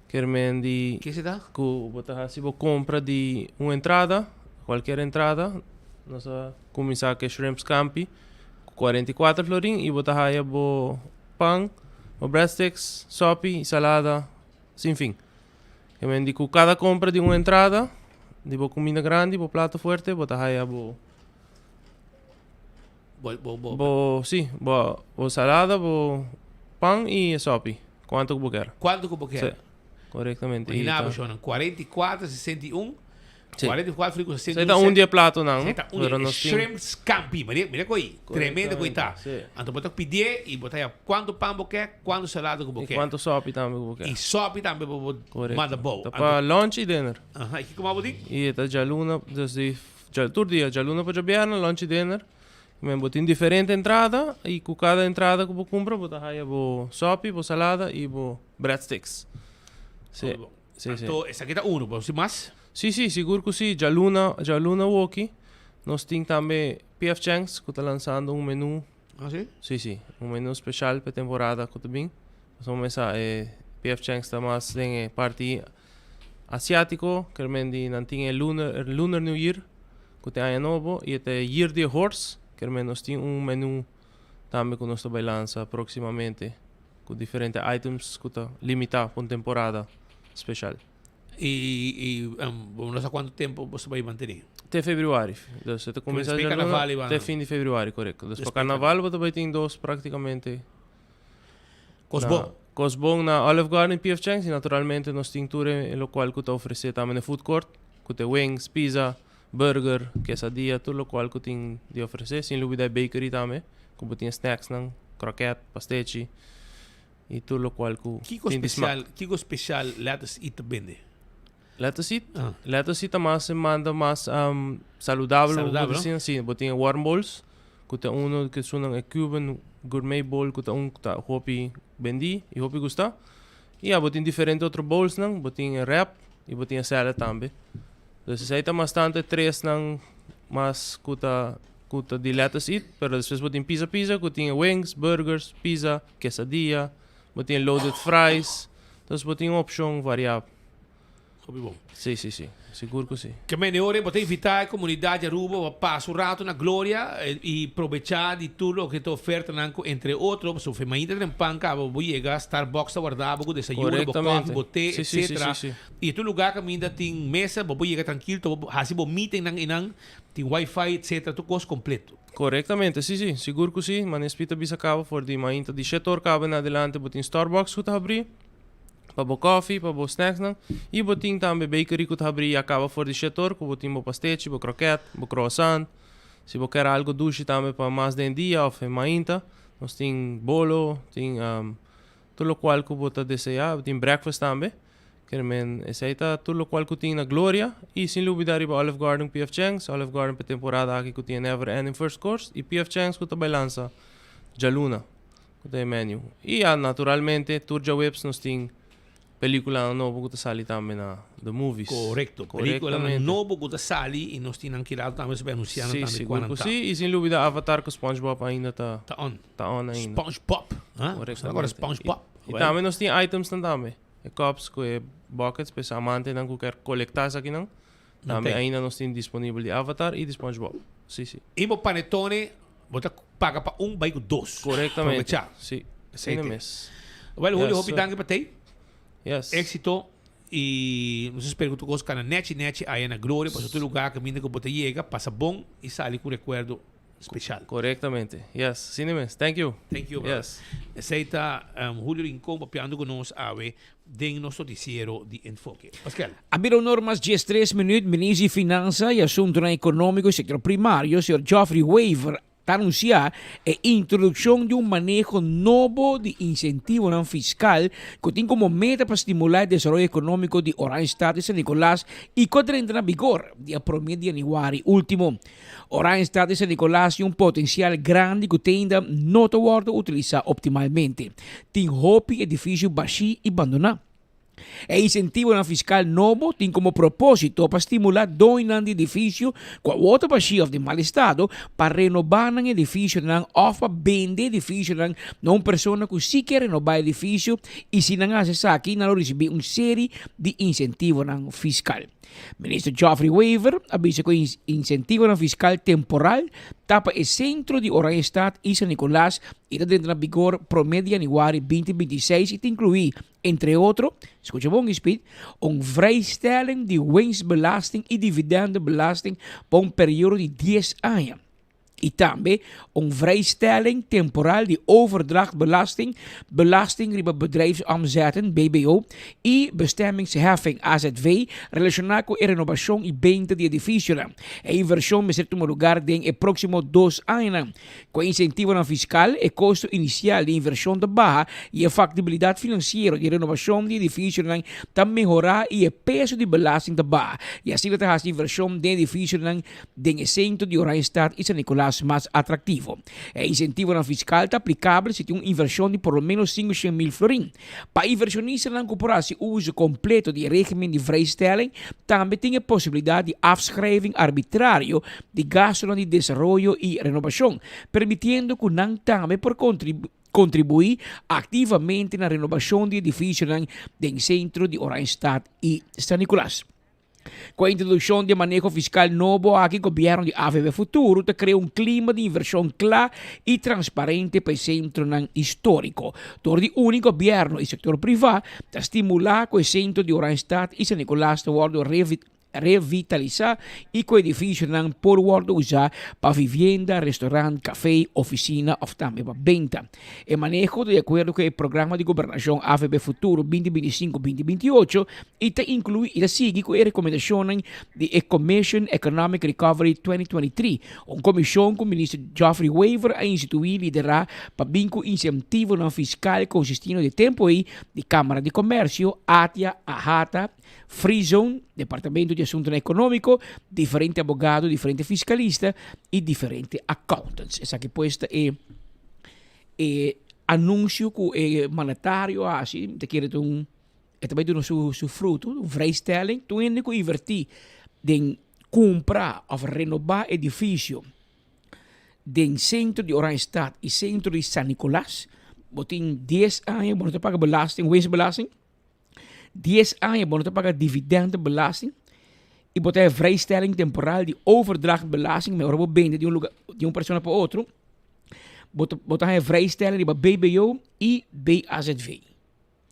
Kermen di Ke si ta? ku bo ta hasi bo kompra di un entrada, kualkier entrada, nos a kuminsá ku e shrimp scampi ku 44 florin i bo ta haya bo pan, bo breadsticks, sòpi i salada sin fin. Kermen di ku kada kompra di un entrada di bo kuminda grandi, bo plato fuerte, bo ta haya bo Bo, bo, bo. Bo, sí, bo, bo salada, bo pan y e sopi. Cuanto cu bo kier. Cuanto cu bo kier. Sí, correctamente. Imagina bo, shownan, 44, 61. Sí. 44 fri cu 61. Esey ta un di e platonan, no? Esey ta un di Pero e nos tin shrimp scampi. Mira, mira coi. Tremendo coi ta. Sí. Anto bo ta pidié y bo ta haya cuanto pan bo kier, cuanto salada cu bo Y kier. cuanto sopi tambe cu bo kier. Y sopi tambe bo bo Correcto. manda bou. Ta pa lunch y dinner. Aha, y kico mas bo tin? Y e ta djaluna, desde Dja tur dia, djaluna pa djabièrnè, lunch i dinner. Men bo tin diferente entrada i ku kada entrada ku bo kumpra bo ta haya bo sòpi, bo salada i bo breadsticks. Sí, sí, sí. Anto esaki ta unu, bo tin mas? Sí, sí, sigur ku sí. Djaluna, djaluna woki nos tin tambe PF Chang's ku ta lansando un menú. Ah, sí? Sí, sí. Un menú speshal pa e temporada ku ta bin. Pasobra mesa e PF Chang's ta mas den e parti Asiátiko, ker men di nan tin e lunar, lunar new year, ku ta e aña nobo, i e ta e year di e horse, ker men nos tin un menu tambe ku nos ta bai lansa próksimamente, ku diferente items ku ta limitá pa un temporada speshal. I, i bo no sa kuantu tempu bo ta bai mantené? Te februari. Dus e ta kuminsá Despues karnaval i djaluna te fin di februari, korekto. Dus pa karnaval bo ta bai tin dos práktikamente. Kos bon. Kos bon na Olive Garden y PF Chang's y naturalmente nos tin tur e locual cu ta ofrece tambe na e food court, cu ta e wings, pizza, burger, quesadilla, tur locual cu tin di ofrece, sin lubida e bakery tambe, cu bo tin e snacksnan, kroket, pastechi y tur locual cu Kico tin di smaak. special, kico special Lettuce Eat ta bende? Lettuce Eat? Lettuce Eat ta mas e manda mas saludabel, bo Saludabel, por no? deci, si, bo tin e warm bowls, cu ta uno cu esunnan e Cuban gourmet bowl cu ta un cu ta hopi bendi y hopi gusta. Y ya bo tin diferente otro bowlsnan, bo tin e wrap y bo tin e salad tambe. Dus esey ta mas tanto e tresnan mas cu ta cu ta di Lettuce Eat, pero despues bo tin Pizza Pizza cu tin e wings, burgers, pizza, quesadilla, bo tin e loaded fries, dus bo tin un opcion varia. Hopi bon. Sí, sí, sí. Sigur cu sí. Ke mende ora bo ta invita e comunidad di Aruba pa pasa un rato na Gloria y probecha di tur loke ta ofertanan cu entre otro, pasobra fe mainta trempan caba bo yega Starbucks ta warda bo cu desayuno, bo koffie, bo te, Sí, sí, sí, etcetera. sí, sí. Y tur lugar caminda tin mesa, bo por yega trankil, to bo haci bo meetingnan eynan, tin wifi, etcetera, tur cos completo. Corectamente, sí, sí. Sigur cu sí. Manera Spita bisa caba for di mainta di shete or caba en adelante bo tin Starbucks cu ta habri. pa bo koffie, pa bo snacksnan. Y bo tin tambe bakery cu ta habri ya caba for di shetor cu bo tin bo pastechi, bo kroket, bo croissant. Si bo kier algo dushi tambe pa mas den dia of e mainta, nos tin bolo, tin tur locual cu bo ta desea. Bo tin breakfast tambe. Kier men esey ta tur locual cu tin na Gloria. Y sin lubida riba Olive Garden PF Chang's. Olive Garden pa e temporada aki cu tin e Never Ending First Course y PF Chang's cu ta bay lansa djaluna. Ku ta e menu. I ya, naturalmente, tur djaweps nos tin peliculanan nobo ku ta sali tambe na The Movies. Korekto. Peliculanan nobo ku ta sali i nos tin nan kirado tambe nos ta bai anunsia nan Sí, tambe sigur kua nan ku ta. sí. I sin lubida Avatar ku SpongeBob ainda ta. Ta on. Ta on ainda. SpongeBob. Ha? Korektamente. Agora SpongeBob. I tambe nos tin itemsnan tambe. E cups ku e buckets pa e amantenan ku kier kolektá esakinan. Nan Tambe tin. ainda nos tin disponibel di Avatar i di SpongeBob. Sí, sí. I bo panetone Bo ta paga pa un bai ku dos. Korektamente. Probechá. Sí. Esei Asina te. mes. Wel, Julio, Yes, hopi sir. danki pa tei. Yes. Éxito. I nos ta spera ku tur kos kana nechi nechi aya na Gloria, pasobra tur lugar kaminda ku bo ta yega, pasa bon i sali ku rekuerdo speshal. Korektamente. Yes. Asina mes. Thank you. Thank you, brother. Yes. Esei ta Julio Rincon papiando ku nos awe den nos noticiero di Enfoke. Pascal. A bira un or mas 13 minuut, Minister di Finansa y Asuntonan Economico y Sector Primario, señor Geoffrey Wever. Ta anunsiá e introdukshon di un maneho nobo di insentivonan fiskal ku tin komo meta pa stimulá e desaroyo ekonómiko di Oranjestad i San Nicolas i ku a drenta na bigor dia promé di yanüari último. Oranjestad i San Nicolas tin un potensial grandi ku te ainda no ta wòrdu utilisá optimalmente. Tin hopi edifisio bashí i bandoná. E insentivonan fiskal nobo tin komo propósito pa stimulá doñonan di edifisio ku awor ta bashí òf den mal estado pa renobá nan edifisionan òf pa bende edifisionan na un persona ku sí ke renobá edifisio i si nan hasi esaki nan lo risibí un seri di insentivonan fiskal. Minister Geoffrey Wever a bisa ku e insentivonan fiskal temporal ta pa e sentro di Oranjestad i San Nicolas i ta drenta na bigor promé di yanüari 2026 i ta inkluí Entre otro, scucha bon Speed, un vrijstelling di winstbelasting y dividendenbelasting pa un periodo di dies aña. Y tambe un vrijstelling temporal di overdrachtbelasting, belasting riba bedrijfsomzetten, BBO, y bestemmingsheffing, AZV, relaciona cu e renobacion y benta di edificionan. E inversion mester tuma lugar den e proximo dos añanan. Ku e insentivonan fiskal, e kosto inisial di invershon ta baha i e faktibilidat finansiero di renovashon di edifisionan ta mehorá i e peso di belasting ta baha i asina ta hasi invershon den edifisionan den e sentro di Oranjestad i San Nicolas mas atraktivo. E insentivonan fiskal ta aplikabel si tin un invershon di por lo ménos 500.000 florin. Pa invershonistanan ku por hasi uso kompleto di e régimen di vrijstelling, tambe tin e posibilidat di afschrijving arbitrario di gastunan di desaroyo i renobashon, permitiendo ku nan tambe por kontribuí aktivamente na renobashon di edifisionan den sentro di Oranjestad i San Nicolas. Ku e introdukshon di e maneho fiskal nobo aki, gobièrnu di AVB Futuro ta krea un klima di invershon kla i transparente pa e sentronan históriko. Dor di uni gobièrnu i sektor privá, ta stimulá ku e sentro di Oranjestad i San Nicolas ta wòrdu revitalisá i ku edifisionan por wòrdu usá pa vivienda, restorant, kafé, ofisina òf tambe pa benta. E maneho ta di akuerdo ku e programa di gobernashon AVB Futuro 2025, 2028 i ta inkluí i ta sigui ku e rekomendashonnan di e Commission Economic Recovery 2023, un komishon ku Minister Geoffrey Wever a instituí i liderá pa bin ku insentivonan fiskal konsistiendo di e tempu ei di Kámara di Komèrsio, ATIA, AHATA, Free Zone, Departamento di Asuntonan Ekonómiko, diferente abogado, diferente fiskalista i diferente accountants. Esaki pues ta e e anunsio ku e mandatario a hasi, mi ta kere ta un e ta bai duna su su fruto, un vrijstelling, tur hende ku invertí den kumpra òf renobá edifisio den sentro di Oranjestad i sentro di San Nicolas, bo tin dies aña bo no ta paga belasting, winstbelasting. Dies aña bo no ta paga dividendbelasting y bo ta e vrijstelling temporal di overdrachtbelasting, maar ora bo bende di un lugar, di un persona pa otro, bo ta, bo ta haña vrijstelling riba BBO y BAZV.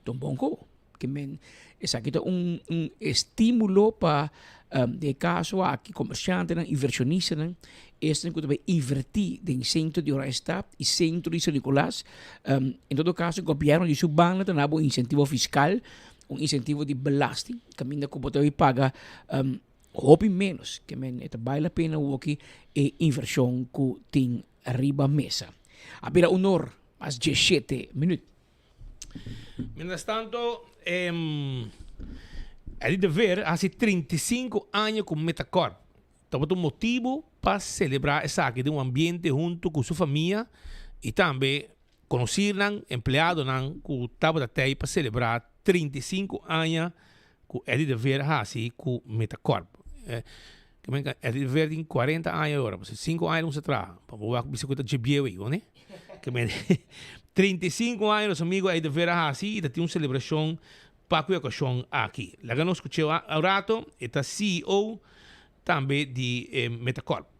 Ta un bon ko. Ke men esaki ta un, un estimulo pa um, den e kaso aki komersiantenan, inversionistanan, esnan ku ta bai invertí den sentro di Oranjestad i sentro di San Nicolas. En todo kaso gobièrnu di su banda ta na bo un insentivo fiskal, un insentivo di belasting, kaminda ku bo ta bai paga hopi ménos. Ke men e ta bai la pena woki e invershon ku tin riba mesa. A bira unor mas diesshete minüt. Mientras tanto, Eddie de Veer hasi 35 aña ku Metacorp. Tabata un motibu pa selebrá esaki den un ambiente huntu ku su famia i tambe konosirnan, empleadonan ku tabata tei pa selebrá 35 aña ku Eddie de Veer a hasi ku Metacorp. Eddie de Veer tin 40 aña ahora, pasobra sinku aña lo kuminsá traha. Pa bo wak bisa ku ta dje bieu ei, bo ne? 35 aña nos amigo Eddie de Veer a hasi i ta tin un selebrashon Pa ku e okashon aki, laga nos skuch'é un rato, e ta CEO tambe di e Metacorp.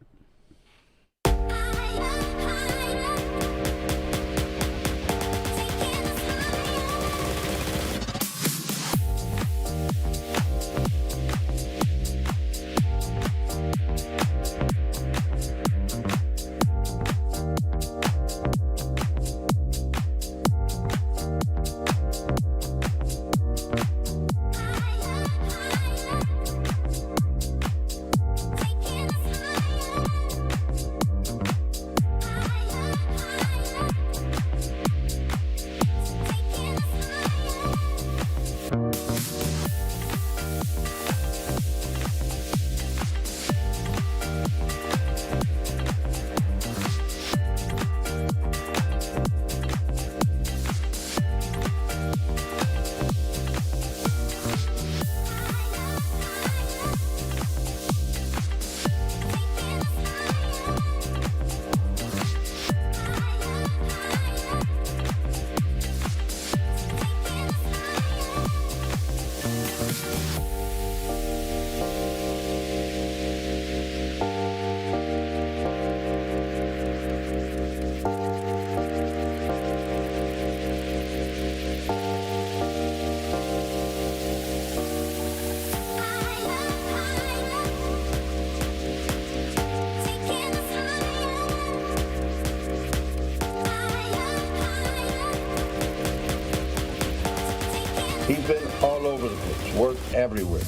He's been all over the place, worked everywhere.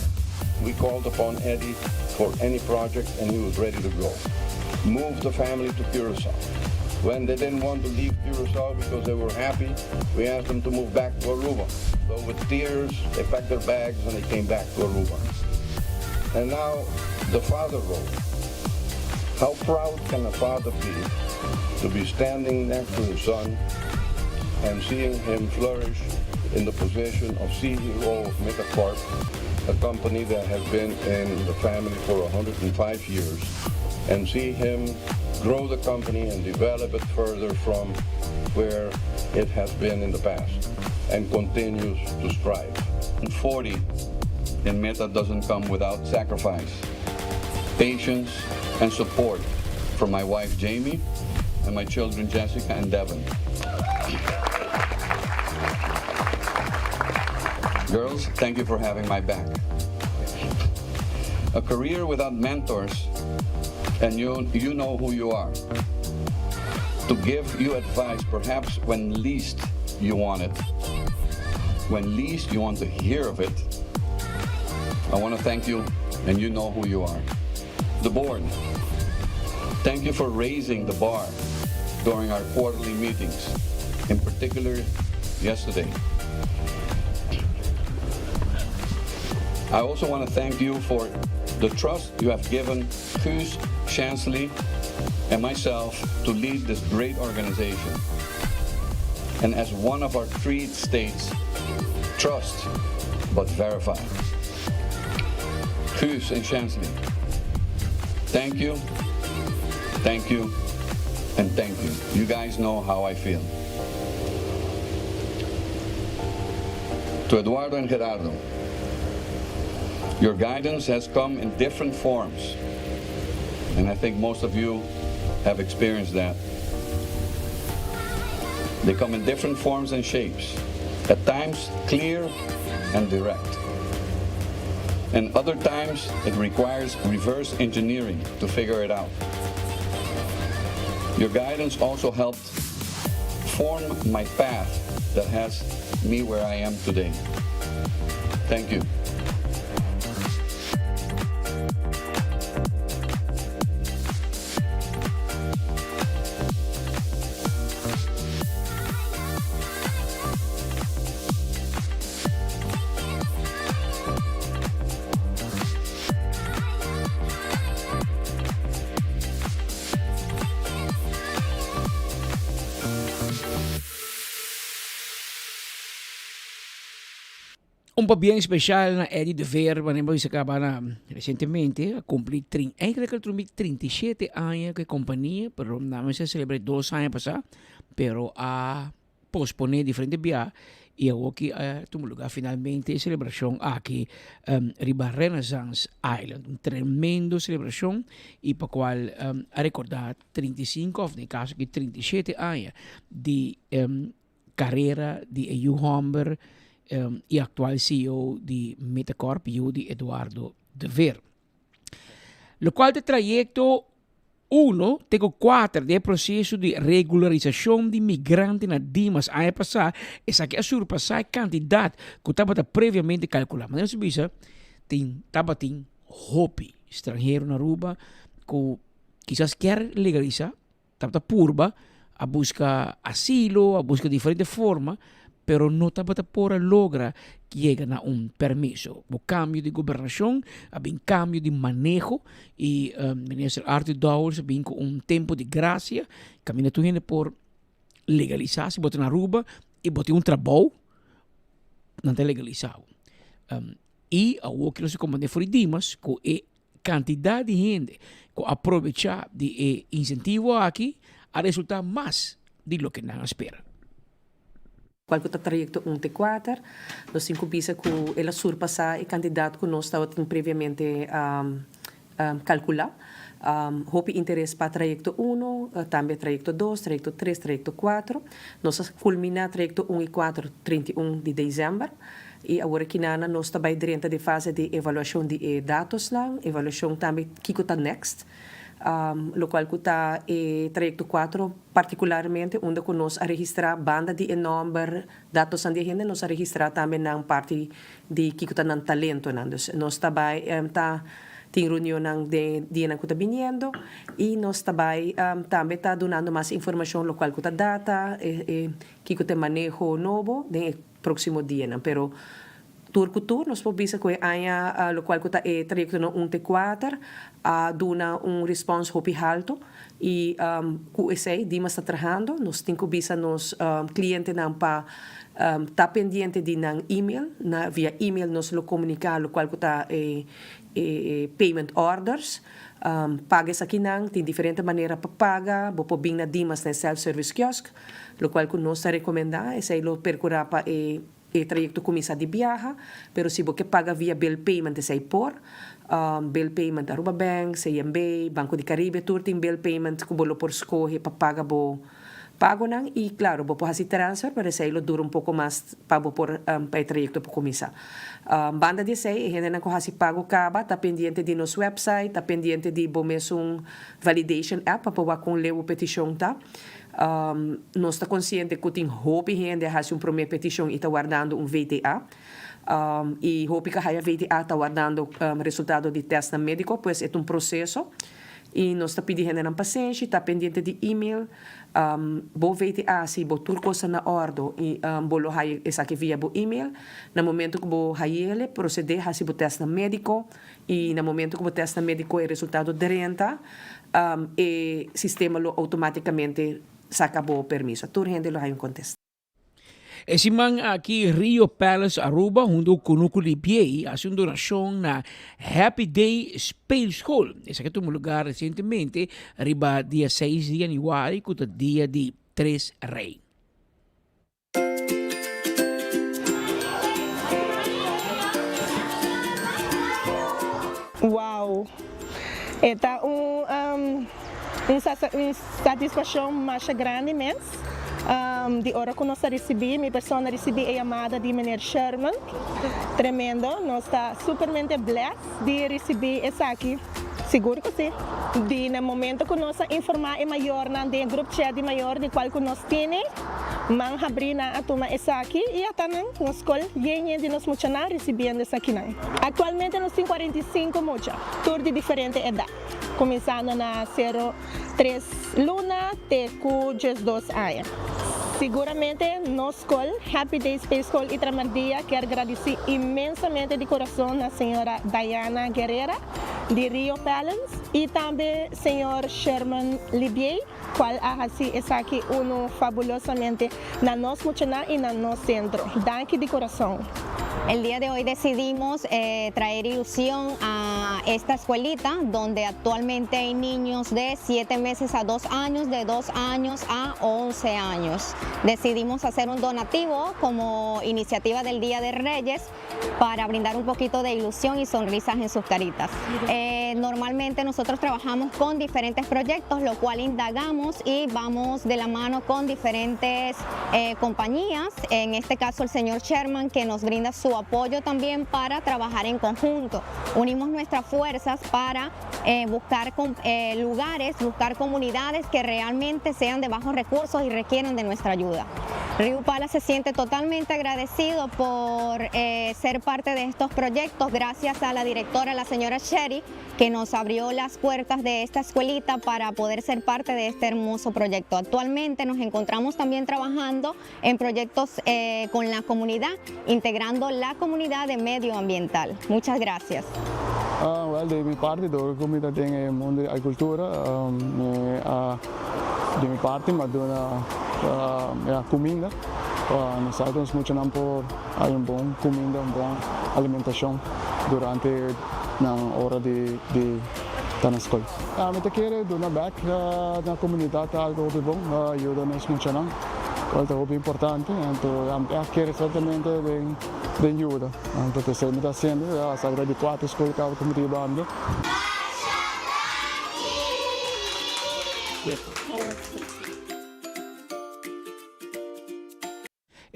We called upon Eddie for any project and he was ready to go. Moved the family to Curacao. When they didn't want to leave Curacao because they were happy, we asked them to move back to Aruba. So with tears, they packed their bags and they came back to Aruba. And now the father role. How proud can a father be to be standing next to his son and seeing him flourish in the position of CEO of Metacorp, a company that has been in the family for 105 years, and see him grow the company and develop it further from where it has been in the past and continues to strive. 40 in Meta doesn't come without sacrifice, patience, and support from my wife Jamie and my children Jessica and Devin. Girls, thank you for having my back. A career without mentors, and you, you know who you are. To give you advice perhaps when least you want it, when least you want to hear of it. I want to thank you, and you know who you are. The board, thank you for raising the bar during our quarterly meetings, in particular yesterday. I also want to thank you for the trust you have given Guus Chansley and myself to lead this great organization. And as one of our creed states, trust but verify. Guus and Chansley, thank you, thank you, and thank you. You guys know how I feel. To Eduardo and Gerardo, your guidance has come in different forms, and I think most of you have experienced that. They come in different forms and shapes, at times clear and direct. And other times it requires reverse engineering to figure it out. Your guidance also helped form my path that has me where I am today. Thank you. Un pabien special na Eddie de Veer, wanneer bo bisa caba na recientemente a cumpli trin, eigenlijk a cumpli 37 aña cu e compania, pero nan mester celebra dos aña pasa, pero a pospone diferente bia y awoki a tuma lugar finalmente e celebracion aki riba Renaissance Island. Un tremendo celebracion y pa cual a recorda 35 of den e caso aki 37 aña di carera di e yu homber y actual CEO di Metacorp, yu di Eduardo de Veer. Locual ta e trayecto uno te cu cuater di e proceso di regularisacion di migrante na Dimas aña pasa, esaki a surpasa e cantidad cu tabata previamente calcula. Manera su bisa, tin tabatin hopi stranhero na Aruba cu kisas kier legalisa, Tabata purba a busca asilo, a busca diferente forma, pero no tabata por a logra yega na un permiso. Bo cambio di gobernacion, a bin cambio di maneho y Minister Arthur Dowers a bin cu un tempo di gracia, caminda tur hende por legalisa si bo ta na Aruba y bo tin un trabou, nan ta legalisa bo. Y awor ki nos a comprende for di Dimas cu e Kantidat di hende ku a probechá di e insentivo aki a resultá mas di loke nan a spera. Kual ku ta trayekto un te kuater, nos tin ku bisa ku el a surpasá e kantidat ku nos tabatin previamente kalkulá. Hopi interes pa trayekto uno, tambe trayekto dos, trayekto tres, trayekto kuater. Nos a kulminá trayekto un i kuater 31 di desèmber. I awor aki nan nos ta bai drenta den fase di evaluashon di e datosnan, evaluashon tambe kiko ta next. Locual cu ta e trayecto cuatro particularmente unda cu nos a registra banda di e nomber, datosnan di e hende, nos a registra tambe nan parti di kico ta nan talentonan. Dus nos ta bay ta tin reunionnan den dianan cu ta biniendo y nos ta bay tambe ta dunando mas informacion locual cu ta data, e kico ta e maneho nobo den e proximo dianan. Pero Tur ku tur nos por bisa ku e aña lokual ku ta e trayektonan un te kuater a duna un respons hopi haltu i ku esei Dimas ta trahando. Nos tin ku bisa nos klientenan pa ta pendiente di nan email. Na via email nos lo komuniká lokual ku ta e payment orders. Paga esakinan, tin diferente manera pa paga. Bo por bin na Dimas na e self service kiosk, lokual ku nos ta rekomendá. Esei lo perkurá pa e. E trayekto kuminsá di biaha, pero si bo ke paga via bill payment esei por. Bill payment Aruba Bank, CMB, Banco di Caribe tur tin bill payment ku bo lo por skohe pa paga bo pagonan i klaro bo por hasi transfer pero esei lo dura un poko mas pa bo por pa e trayekto por kuminsá. Banda di esei e hendenan ku hasi pago kaba ta pendiente di nos website, ta pendiente di bo mesun validation app pa por wak kon leu bo petishon ta. Nos ta konsiente ku tin hopi hende a hasi un promé petishon i ta wardando un VTA. I hopi ku a haya VTA ta wardando resultado di tèstnan médiko, pues e ta un proseso. I nos ta pidi hendenan pasenshi, ta pendiente di email. Bo VTA si bo tur kos ta na òrdu i bo lo haya esaki via bo email. Na momento ku bo hay'el, prosedé hasi bo tèstnan médiko. I na momento ku bo tèstnan médiko e resultado drenta, e sistema lo outomátikamente saka bo permiso. Tur hende lo haña un kontesta. E siman aki Rio Palace Aruba hunto ku Kunuku Libiei a hasi un donashon na Happy Day Speelschool. Esaki a tuma lugar resientemente riba dia seis di yanüari ku ta dia di Tres Rey. Wow! E ta un un satisfaccion masha grandi mes di ora cu nos a ricibi, mi persona a ricibi e yamada di meneer Sherman. Tremendo, nos ta supermente blessed di ricibi esaki. Sigur cu si. Di na momento cu nos a informa e mayornan den e group chat di mayor di cual cu nos tene, man habri nan a tuma esaki y ata nan nos scol yen yen di nos muchanan ricibiendo esakinan. Actualmente nos tin 45 mucha, tur di diferente edad, cuminsando na cero tres luna te cu 12 aña. Siguramente nos scol, Happy Days Play School y Tramardia kier gradici inmensamente di corazon na señora Diana Guerrera, di Rio Palace y tambe señor Sherman Libiey cual a haci esaki uno fabulosamente na nos muchanan y na nos centro. Danki di corazon. El día de hoy decidimos traer ilusión a esta escuelita donde actualmente hay niños de siete meses a dos años, de dos años a 11 años. Decidimos hacer un donativo como iniciativa del Día de Reyes para brindar un poquito de ilusión y sonrisas en sus caritas. Eh, normalmente nosotros trabajamos con diferentes proyectos, lo cual indagamos y vamos de la mano con diferentes eh, compañías, en este caso el señor Sherman, que nos brinda su apoyo también para trabajar en conjunto. Unimos nuestras fuerzas para eh, buscar lugares, buscar comunidades que realmente sean de bajos recursos y requieran de nuestra ayuda. Río Pala se siente totalmente agradecido por eh, ser parte de estos proyectos, gracias a la directora, la señora Sherry, que nos abrió las puertas de esta escuelita para poder ser parte de este hermoso proyecto. Actualmente nos encontramos también trabajando en proyectos eh, con la comunidad, integrando la comunidad de medio ambiental. Muchas gracias. Ah, wel, di mi parti, door cu mi ta den e mundo di agricultura, mi a, di mi parti, mi a duna ja, cuminda pa nos sa cu nos muchanan por hay un bon cuminda, un bon alimentacion durante nan ora di di ta na scol. Mi ta kere duna bek na comunidad ta algo hopi bon, yuda nos muchanan, cual ta hopi importante, anto mi ta kere exactamente den den yuda. Anto p'esei mi ta hasiendo, ya sa di kuater skol kaba ku mi ta yudando.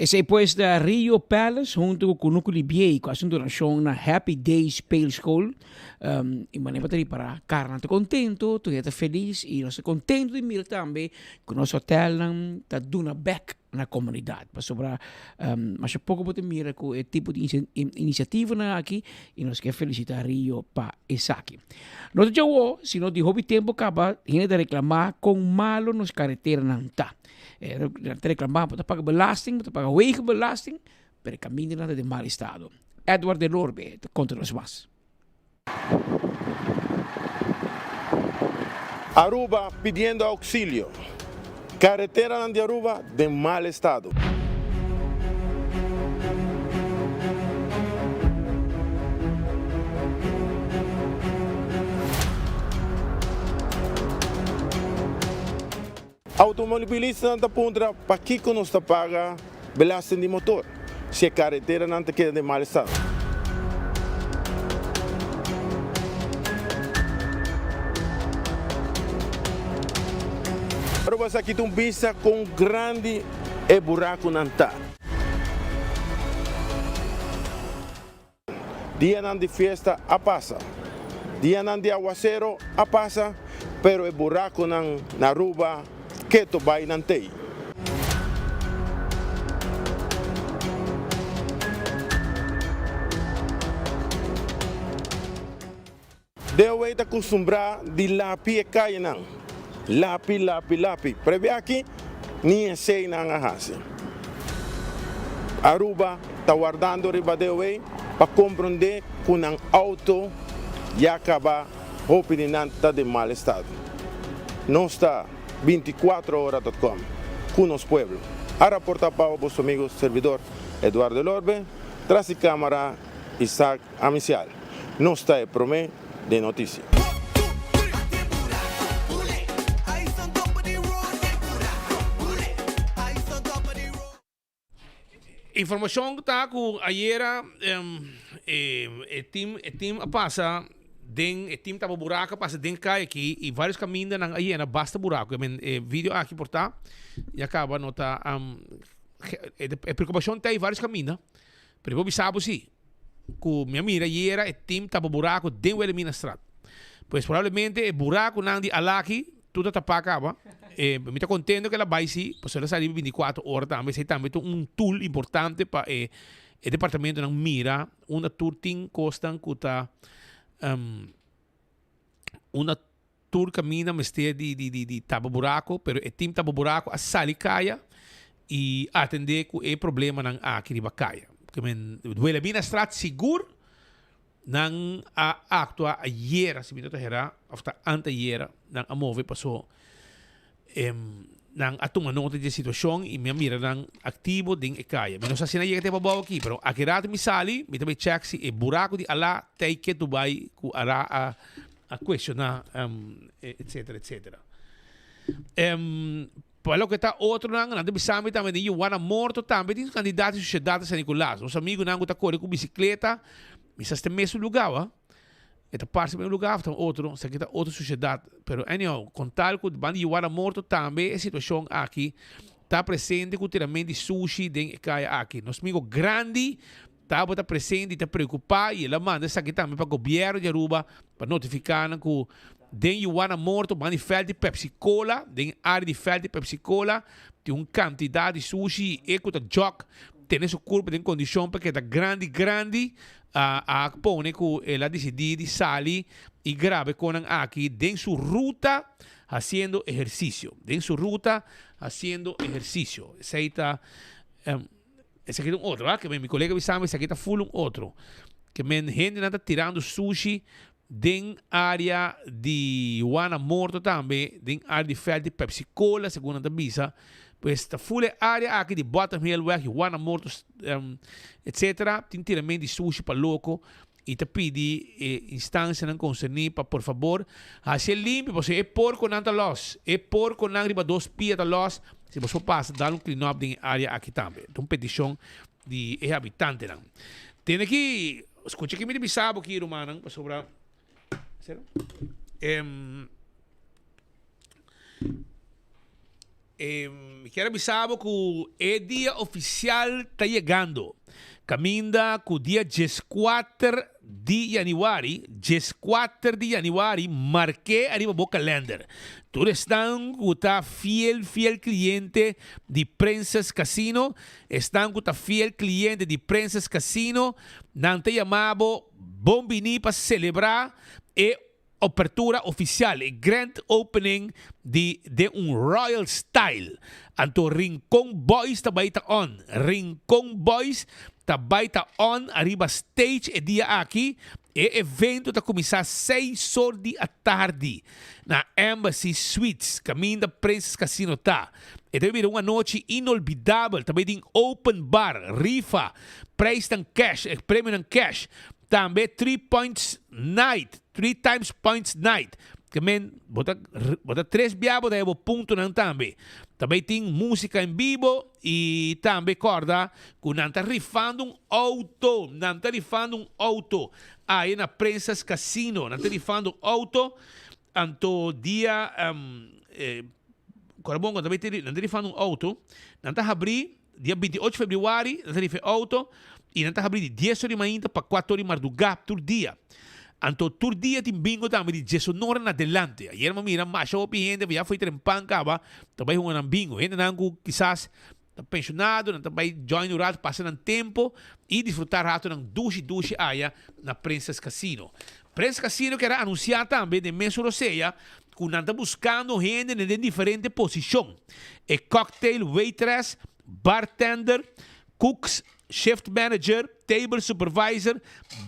Esei pues ta Rio Palace hunto cu Cunucu Libiey cu haci un donacion na Happy Days Speelschool. Um, y manera pa ta ripara, carnan ta contento, tur hende ta feliz y nos ta contento di mira tambe cu nos hotelnan ta duna bek na comunidad. Pasobra um, masha poco bo ta mira cu e tipo di iniciativanan aki y nos ke felicita Rio pa esaki. No ta djawo, sino di hopi tempo caba hende ta reclama con malo nos careteranan ta. Nan ta reclama bo ta paga belasting, bo ta paga wegenbelasting, pero e camindanan ta den mal estado. Edward de Lorbe ta conta nos mas. Aruba pidiendo auxilio. Careteranan di Aruba den mal estado. Automobilistanan ta puntra pakiko nos ta paga belasting di motor si e kareteranan ta keda den mal estado. Aruba sa kita un bista kon grandi e burakunan ta. Dianan di fiesta a pasa, dianan di awasero a pasa, pero e buraconan na Aruba keto bay nan tey. DOW ta kustumbrá di lapi e kayenan. Lapi, lapi, lapi. Pero e biaha aki ni esei nan a hasi. Aruba ta wardando riba DOW pa komprondé ku nan outo ya kaba hopi di nan ta den mal estado. Nos ta binticuatrohora dot com ku nos pueblo. A raporta pa boso amigo servidor Eduardo Elorbe, tras di kamara Isaac Amicial. Nos ta e prome den noticia. Informacion ta cu ayera e team e team a pasa den e team taba buraco a pasa den cay aki y varios caminda nan a yena basta buraco. E video aki por ta ya caba no ta e preocupacion ta ey varios caminda pero bo bisa bo si ku mi a mira ayera e team tapa buraku den Wilhelminastraat. Pues probablemente e burakunan di alaki tur ta tapá kaba. E mi ta kontento ku el a bai si, pasobra el a sali bintikuater ora tambe. Esei tambe ta un tool importante pa e e departamentonan mira unda tur tin kosnan ku ta unda Tur caminda mester di di di di tapa buraco, pero e team tapa buraco a sali caya y atende cu e problemanan aki riba caya. Ke men Wilhelminastraat sigur nan a actua ayera, si mi no ta hera, of ta antayera, nan a move paso nan a tuma nota di e situacion y mi a mira nan activo den e caya. Mi no sa si nan a yega te pabao aki, pero aki rato mi sali, mi ta bay check si e buraco di ala tey ketu bay cu ara a a cuestiona etcetera etcetera. Pa loke ta otronan, nan ta bisa mi tambe den Juana Morto tambe tin candidato di Sociedad di San Nicolas. Nos amigunan cu ta core cu bicicleta, mi sa si ta e mesun lugar wa. E ta parse pa e lugar of ta otro, esaki ta otro sociedad. Pero anyhow, con tal cu banda di Juana Morto tambe e situacion aki ta presente cu tiramento di sushi den e caya aki. Nos amigo grandi Tabata presente y ta preocupa y el a manda esaki tambe pa gobierno di Aruba pa notifica nan cu den Juana Morto banda di veld di Pepsi Cola, den area di veld di Pepsi Cola tin un cantidad di sushi y e cu ta jog tene su curpa den condicion pa keda grandi grandi a pone cu el a dicidi di sali y graba e conan aki den su ruta haciendo ehercicio, den su ruta haciendo ehercicio. Esey ta. Esaki ta un otro, ah, ke men mi kolega bisa mi esaki ta full un otro. Ke men hendenan ta tirando sushi den area di Juana Morto tambe, den area di veld di Pepsi Cola, segun nan ta bisa. Pues ta full e area aki di Bottom Hill Weg, Juana Morto, etcetera, tin tiramento di sushi pa loko y ta pidi e instancianan concerni pa por fabor haci e limpio pasobra e porconan ta los, e porconan riba dos pia ta los, si boso pasa dal un clean up den e area aki tambe. Ta un peticion di e habitantenan. Tene ki scucha ki mi ta bisa bo aki rumannan pasobra Mi kier a bisa bo ku e dia ofisial ta yegando. Kaminda ku dia dieskuater di yanüari, dieskuater di yanüari, mark'é ariba bo kalènder. Tur esnan ku ta fiel, fiel kliente di Princess Casino, esnan ku ta fiel kliente di Princess Casino, nan ta yama bo bon bini pa selebrá e Apertura oficial, e grand opening di den un royal style. Anto Rincon Boys ta bay ta on. Rincon Boys ta bay ta on ariba stage e dia aki. E evento ta cuminsa seis or di atardi na Embassy Suites, caminda Princess Casino ta. E ta bay bira un anochi inolvidabel. Ta bay tin open bar, rifa, prijsnan cash, e premionan cash. Tambe Three Points Night, Three Times Points Night, ke men bo ta bo ta tres bia bo ta haya bo puntonan tambe. Ta bay tin musica en bibo y tambe corda cu nan ta rifando un auto, nan ta rifando un auto aya na Princess Casino, nan ta rifando un auto, anto dia corda bon cu nan ta bay nan ta rifando un auto, nan ta habri. Dia 28 februari nan ta rifa e auto y nan ta habri di dies ora di mainta pa cuatro ora di marduga tur dia. Anto tur dia tin bingo tambe di diesonora na adelante. Ayer mi a mira masha hopi hende ya fo'i trempan caba ta bay hunga nan bingo. Hendenan cu kisas ta pensionado nan ta bay join un rato pasa nan tempo y disfruta ratonan dushi dushi aya na Princess Casino. Princess Casino kier a anuncia tambe den mesun rosea cu nan ta buscando hende den diferente posicion. E cocktail waitress, bartender, cooks, shift manager, table supervisor,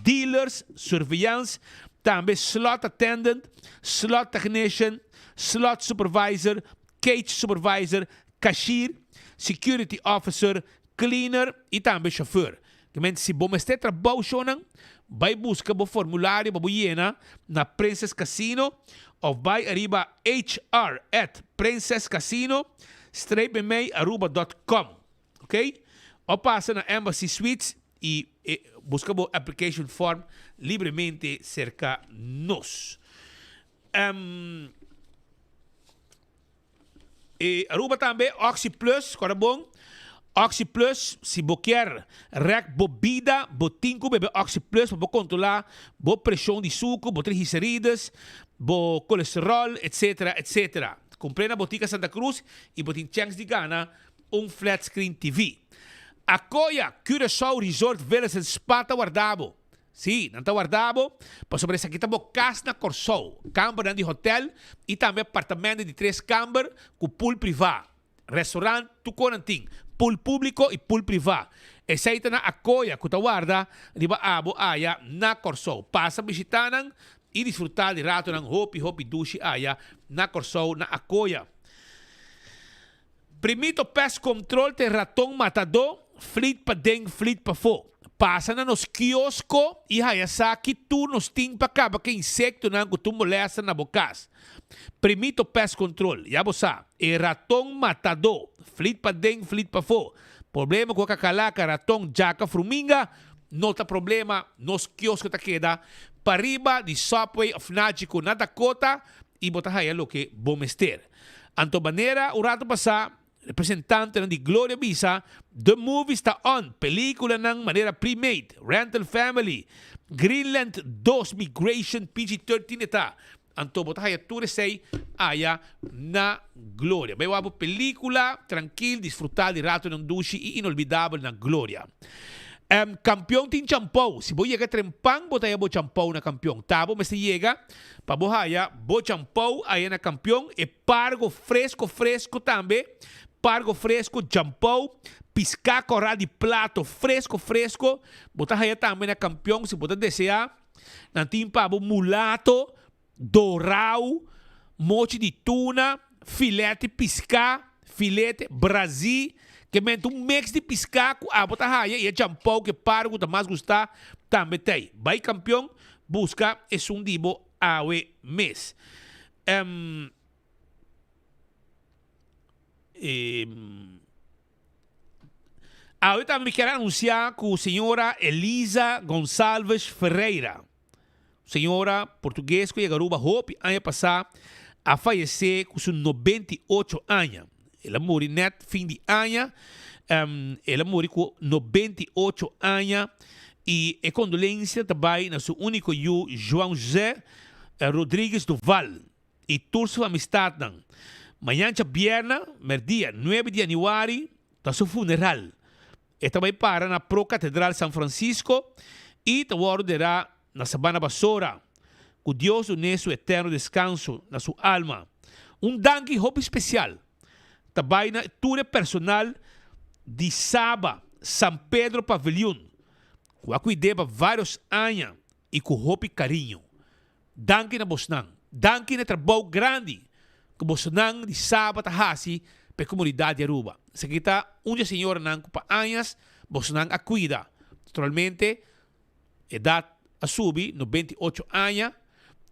dealers, surveillance, tambe slot attendant, slot technician, slot supervisor, cage supervisor, cashier, security officer, cleaner y tambe chauffeur. Kmente si bo mester trabou shownan, bai buska bo formulario pa bo yena na Princess Casino of bai ariba HR at princesscasino streep aruba dot com ok of pasa na Embassy Suites y buska bo application form libremente serka nos. E Aruba tambe Oxi Plus, kora bon. Oxi Plus, si bo kier rek bo bida, bo tin ku bebe Oxi Plus pa bo kontrolá bo preshon di suku, bo triglicerides, bo kolesterol, etcetera, etcetera. Kumpr'é na Botica Santa Cruz i bo tin chèns di gana un flat screen TV. Akoya Curaçao Resort Villas and Spa ta warda bo. Sí, nan ta warda bo, pasobra esaki ta bo kas na Kòrsou, kambernan di hotèl i tambe apartamentu di tres kamber ku pool privá, restaurant, tur kon nan tin, pool públiko i pool privá. Esei ta na Akoya ku ta warda riba abo aya na Kòrsou. Pasa bishitá nan i disfrutá di ratonan hopi hopi dushi aya na Kòrsou na Akoya. Primito Pest Control te raton matadó, flit paden, flit pafó. Pasa na nos kiosko i haya sa ki tur nos tin pa kaba ku e insektonan ku tur molèster na bo kas. Primito Pest Control, ya bo sa, e raton matadó, flit paden, flit pafó. Problema ku e kakalaka, raton, djaka, fruminga, no ta problema, nos kiosko ta keda pariba di Subway òf Nagico na Dakota i bo ta haya loke bo mester. Anto manera un rato pasá representantenan di Gloria bisa, The Movies ta on, peliculanan manera Pre-Made, Rental Family, Greenland dos, Migration, PG-13 e ta. Anto bo ta haya tur esey aya na Gloria. Bay wak bo pelicula trankil, disfruta di ratonan dushi y inolvidabel na Gloria. Campeon tin champou. Si bo yega trempan bo ta haya bo champou na Campeon. Ta bo mester yega Pa bo haya bo champou aya na Kampion, e pargo fresco fresco tambe, pargo fresco, champou, piská kòrá di plato fresco fresco, bo ta haya tambe na Kampion si bo ta deseá. Nan tin pa bo mulato, dorau, mochi di tuna, filèt di piská, filete, brazí, ke mente un mix di piská ku abo ta haya i e champou ku e pargo ta mas gustá tambe t'ei. Bai Kampion Buska esun di bo awe mes. Em, em, awe tambe mi kier anuncia cu señora Elisa Gonçalves Ferreira, señora portugues cu yega Aruba hopi aña pasa, a fayece cu su 98 aña. El a muri net fin di aña. El a muri ku 98 aña i e kondolensia ta bai na su úniko yu João José Rodrigues Duval i tur su amistatnan. Mañan djabièrna, mèrdia nuebe di yanüari, ta su funeral. E ta bai para na Pro Catedral San Francisco i ta wòrdu derá na Sabana Basora. Ku Dios dun'é su eterno deskanso na su alma. Un danki hopi spesial ta bai na tur e personal di Saba San Pedro Paviljoen ku a kuid'é pa vários aña i ku hopi kariño. Danki na bosnan. Danki na e trabou grandi ku bosonan di Saba ta hasi pa e komunidat di Aruba. Esaki ta un di e señoranan ku pa añas bosonan a kuida. Naturalmente edat a subi, 98 aña,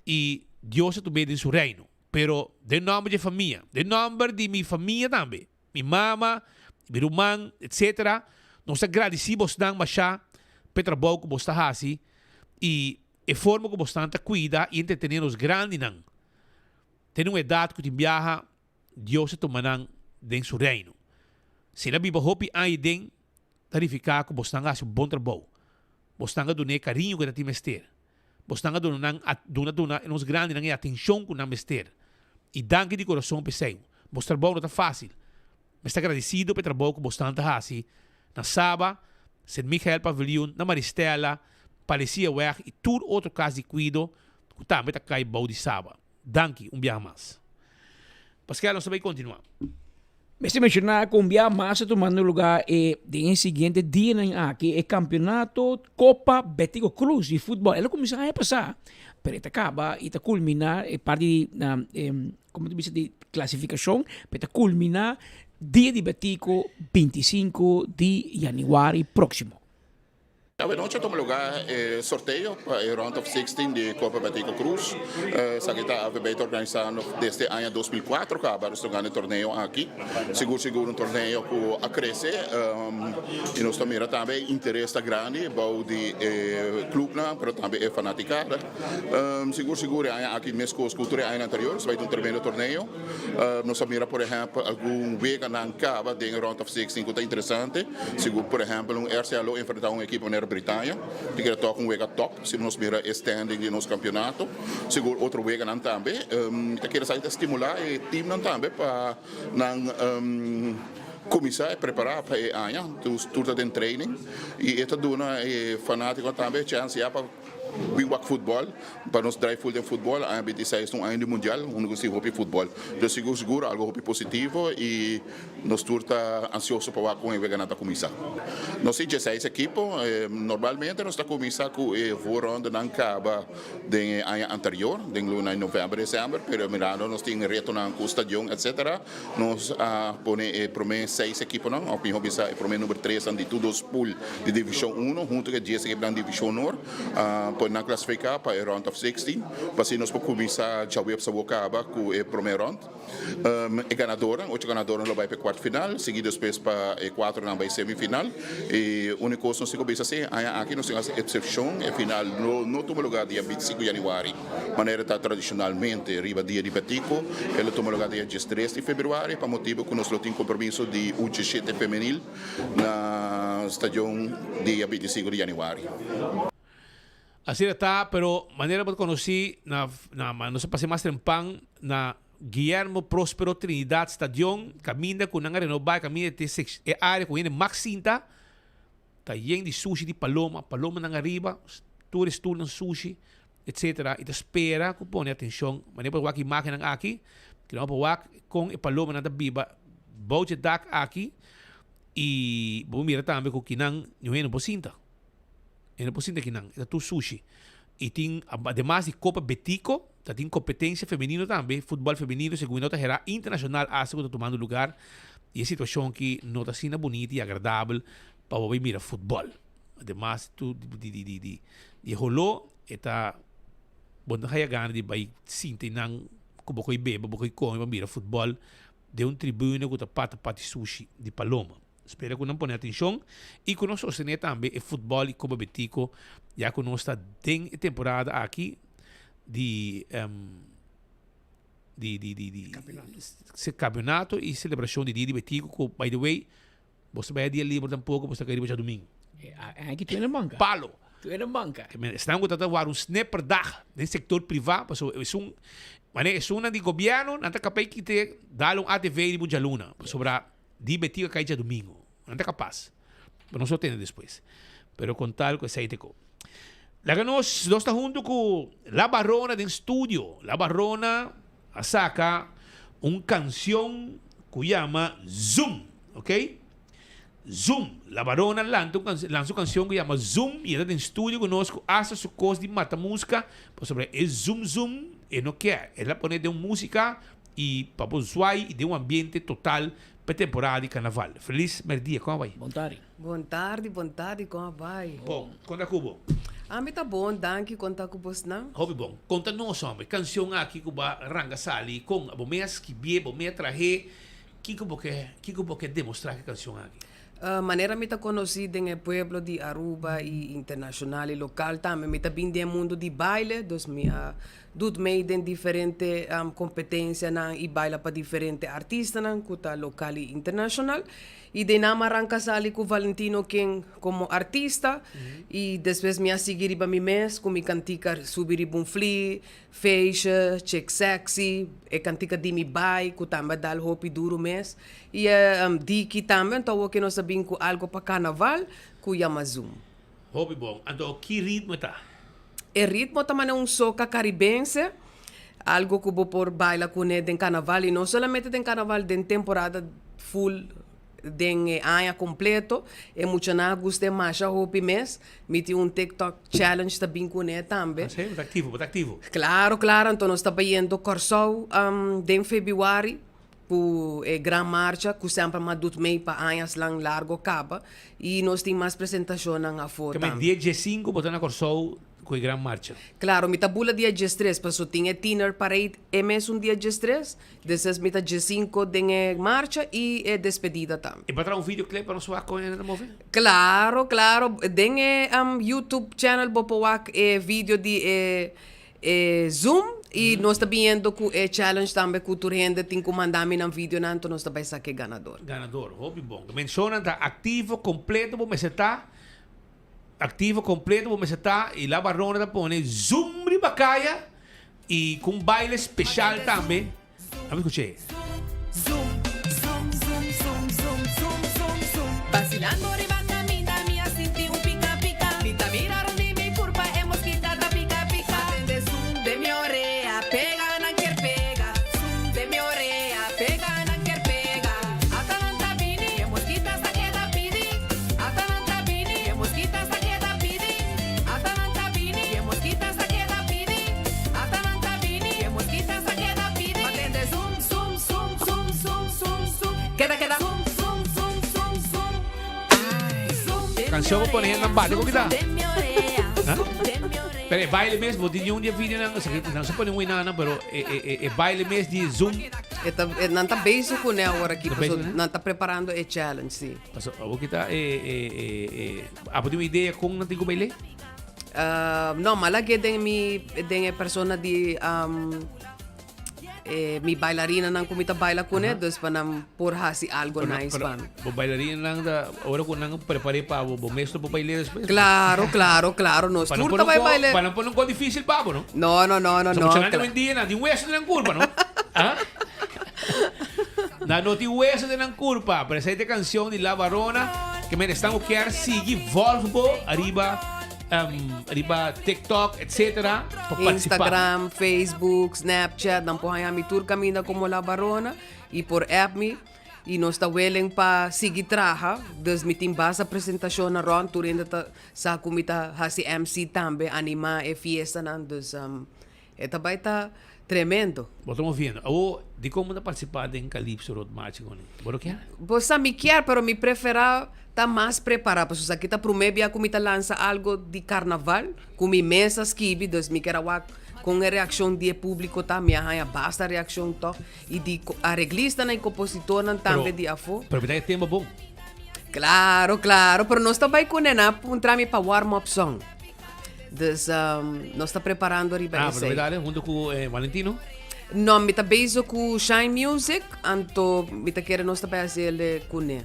i Dios a tum'é den su reino. Pero den nòmber di e famia, den nòmber di mi famia tambe, mi mama, mi ruman, etcetera, nos ta gradisí bosnan mashá pa e trabou ku bos ta hasi i E forma ku bosnan ta kuida i entretené nos grandinan te na un edat ku tin biaha Dios a tuma nan den su Reino. Si el a biba hopi aña den, ta nifiká ku bosnan a hasi un bon trabou. Bosnan a dun'é e kariño ku e ta tin mester. Bosnan a duna nan duna duna nos grandinan e atenshon ku nan mester. I danki di kurason p'esei. Bos trabou no ta fásil. Mester agradesido pa e trabou ku bosnan ta hasi na Saba, Sint Michael Paviljoen, na Maristella, Palesiaweg i tur otro kas di kuido ku tambe ta kai bou di Saba. Danki un biaha mas. Paskel, nos ta bai kontinuá. Mester menshoná ku un biaha mas ta tumando lugá e den e siguiente dianan aki e kampeonato Kopa Betico Cruz di futbòl. El a kuminsá aña pasá, pero e ta kaba i ta kulminá e parti di Como ta bisa di clasificacion pe ta culmina dia di Betico 25 di januari proximo. Awenochi a tuma lugar e sorteo pa e round of 16 di Copa Betico Cruz. Esaki ta AVB ta organisando desde aña 2004 caba nos ta gana e torneo aki. Sigur sigur un torneo cu a crece y nos ta mira tambe e interes ta grandi bou di e clubnan pero tambe e fanaticada. Sigur sigur e aña aki meskos ku tur e añanan anterior nos bai ta un tremendo torneo. Nos a mira por ehèmpel algun weganan kaba den e round of 16 ku ta interesante. Sigur por ehèmpel un RCA lo enfrentá un ekipo manera Bretaña tin keda tòg un wega tòp si nos mira e standing di nos kampionato. Sigur otro weganan tambe. Mi ta kere esaki ta stimulá e teamnan tambe pa nan kuminsá e prepará pa e aña. Tur ta den training i e ta duna e fanátikonan tambe e chèns ya pa. Bin wak futbòl, pa nos drai ful den futbòl, aña 26 ta un aña di mundial, unda ku si hopi futbòl. Dus sigur sigur algu hopi positivo i nos tur ta ansioso pa wak kon e weganan ta kuminsá. Nos tin dieseis ekipo, normalmente nos ta kuminsá ku e voorrondenan kaba den e aña anterior, den luna di novèmber, desèmber, pero mirando nos tin retonan ku stadion etcetera, Nos a pone e prome seis ekiponan, òf mihó bisa e prome number tresnan di tur dos pool di Divishon Uno huntu ku e dies ekiponan di Divishon Noord, a pone nan klasifiká pa e round of 16, pa asina nos por kuminsá djaweps awor kaba ku e prome round. E ganadornan, ocho ganadornan lo bai pa e kuart final, sigui despues pa e kuatronan bai semifinal. E úniko kos nos tin ku bisa si, aña aki nos tin hasi eksepshon, e final no tuma lugá dia 25 yanüari. Manera ta tradicionalmente riba dia di Betico, e lo tuma lugar dia 13 di februari pa motibo cu nos lo tin compromiso di U 17 femenil na stadion dia 25 di januari. Asina ta, pero manera bo ta conoci na na nos a pasa mas trempan na Guillermo Prospero Trinidad Stadion caminda cu nan a renoba e caminda te e area cu hende mag sinta ta yen di sushi di paloma, palomanan ariba, tur e stulnan sushi, etc. I ta spera ku pone atenshon. Manera por wak imágennan aki, ku nan por wak kon e palomanan ta biba bou dje dak aki i bo por mira tambe ku kinan niun hende no por sinta. Hende no por sinta kinan, e ta tur sushi. I tin ademas di Kopa Betico, ta tin kompetensia femenino tambe, futbòl femenino segun mi no ta hera internashonal asta ku ta tumando lugar i e situashon aki no ta asina bunita i agradabel pa bo bai mira futbòl. Ademas tu di di di di di e holó e ta bo no ta haya gana di bai sinta einan ku bo koi bebe bo koi kome pa mira futbòl den un tribune ku ta pata pati sushi di paloma. Spera ku nan pone atenshon i ku nos sostené tambe e futbòl i Kopa Betico ya ku nos ta den e temporada aki di. di di di di campeonato y celebracion di Dia di Betico cu by the way bo ta bay dia liber tampoco bo ta cay riba djadomingo. Aki tu ene banca. Palo. Tu ene banca. Esnan cu ta ta wara un snipperdag den sector priva pasobra esun manera esunnan di gobierno nan ta capaz kite dal un ATV riba un djaluna pasobra Di Betico a cay djadomingo nan ta capaz pero nos lo tende despues pero con tal cu esey te co. Laga nos, nos ta hunto cu La Barona den studio. La Barona a saca un cancion cu yama Zoom, ok? Zoom. La Barona lanta un can, lansa un cancion cu yama Zoom y e ta den studio cu nos cu hasta su cos di mata musca pasobra e zoom zoom e no kier. El a pone den un musica y pa bo zwai y den un ambiente total pa e temporada di carnaval. Feliz merdia, con a bay? Bon tardi. Bon tardi, bon tardi, kon a bai? Bon, kon ta ku bo? Ami ta bon, danki, kon ta ku bosnan? Hopi bon. Konta nos, hombre, kanshon aki ku bo a ranga sali, kon bo mei a skibié, bo mei a trahé, kiko bo ke, kiko bo ke demostrá ku e kanshon aki? Manera mi ta konosí den e pueblo di Aruba i internashonal i lokal tambe, mi ta bin den e mundu di baile, dus mi a dut mei den diferente kompetensianan i baila pa diferente artistanan ku ta lokal i internashonal. I den nan mi a ranka sali ku Valentino King komo artista i despues mi a sigui riba mi mes ku mi kantika Subi riba un fli, Feestje, Chick Sexy, e kantika Di mi bai ku tambe a dal hopi duru mes i e Diki tambe anto awo ke nos a bin ku algo pa karnaval ku yama Zoom. Hopi bon. Anto ki ritmo e ta? E ritmo ta manera un soca caribense, algo cu bo por baila cune den carnaval y no solamente den carnaval, den temporada full den e aña completo. E muchanan a gusta e masha hopi mes. Mi tin un TikTok challenge ta bin cune tambe. Ah si? Bo ta activo, bo ta activo. Claro, claro. Anto nos ta bayendo Corsou den februari. Ku e gran marcha ku semper m'a dut mei pa añas lan largo kaba i nos tin mas presentashonnan afó Tambe tambe. dia diesinku bo ta na Kòrsou ku e gran marcha. Klaro, mi ta bula dia diestres paso tin e tiener parade e mesun dia diestres, despues mi ta diesinku den e marcha i e despedida tambe. E pa traha un videoclip pa nos wak kon e ta move? Klaro, klaro, den e YouTube channel bo por wak e video di e E Zoom y nos ta biniendo cu e challenge tambe cu tur hende tin cu manda mi nan videonan anto nos ta bay saca e ganador. Ganador, hopi bon. Mencionan ta activo completo bo mester ta, activo completo bo mester ta y la Barona ta pone Zoom riba caya y cu un baile special tambe. Ame escuché. Zoom, zoom, zoom, zoom, zoom, zoom, zoom, zoom. Basilando riba caminda mi a sinti un pica pica. Mi ta mira rond di mi curpa e mosquita ta pica pica. Atende zoom den mi orea pega nan kier pega. Zoom den mi orea pega nan kier pega. Ata nan ta bini e mosquita sa keda pidi. Ata nan ta bini e mosquita sa keda pidi. Ata nan ta bini e mosquita sa keda pidi. Ata nan ta bini e mosquita sa keda pidi. Ma tende zum zum zum zum zum zum zum keda keda zum zum zum zum zum ai zum den mi Canción bo pone orea hendenan bate zum con kita. zum den mi orea Ha? zum den mi orea. Pero e baile mes bo tin un di e videonan osea ke nan sa pone un inana pero e e e e baile mes di zum. E ta e nan ta bezig kuné awor aki Ta paso bezig kuné? nan ta preparando e challenge si. Paso awor kita e e e e abo tin un idea kon nan tin ku baile? No, m'a lag'é den mi, den e persona di e mi bailarinanan ku mi ta baila kuné, dus pa nan por hasi algo nice pa mi. Bo bailarinanan ta, ora ku nan prepar'é pa bo, bo mes lo por bail'é despues? Klaro, klaro, klaro, nos Pa nan tur pone ta un bai ko, bail'é. pa nan pone un ko difísil pa bo, no? No, no, no, no, So no. muchanan di oyendia nan tin weso den nan kurpa, no? Ah? Nan no tin weso den nan kurpa, pero esei ta e kanshon di La Barona ke men esnan ku kier sigui volg bo ariba riba TikTok etcetera pa participa. Instagram, Facebook, Snapchat, nan por haña mi tur kaminda komo La Barona i por app mi i nos ta willing pa sigui traha, dus mi tin basta presentashonnan rònt, tur hende ta sa ku mi ta hasi MC tambe, animá e fiestanan, dus E ta bai ta tremendo. Bo ta moviendo. Awo, dikon bo ta partisipá den Calypso Road March Goni? Bo no kier? Bo sa mi kier, pero mi preferá ta mas prepará, pasobra esaki ta promé bia ku mi ta lansa algo di karnaval ku mi mes a skibi, dus mi kier a wak kon e reakshon di e públiko ta. Mi a haña basta reakshon tòg, i di areglistanan i kompositornan tambe di afó. Pero mi ta e tema bon. Klaro, klaro, pero nos ta bai kuné, nan a puntra mi pa warm up song. Dus nos ta preparando riba Ah, esei. pero dale, hunto cu eh, Valentino. No, mi ta bezig ku Shine Music, anto mi ta kere nos ta bai hasi el kuné,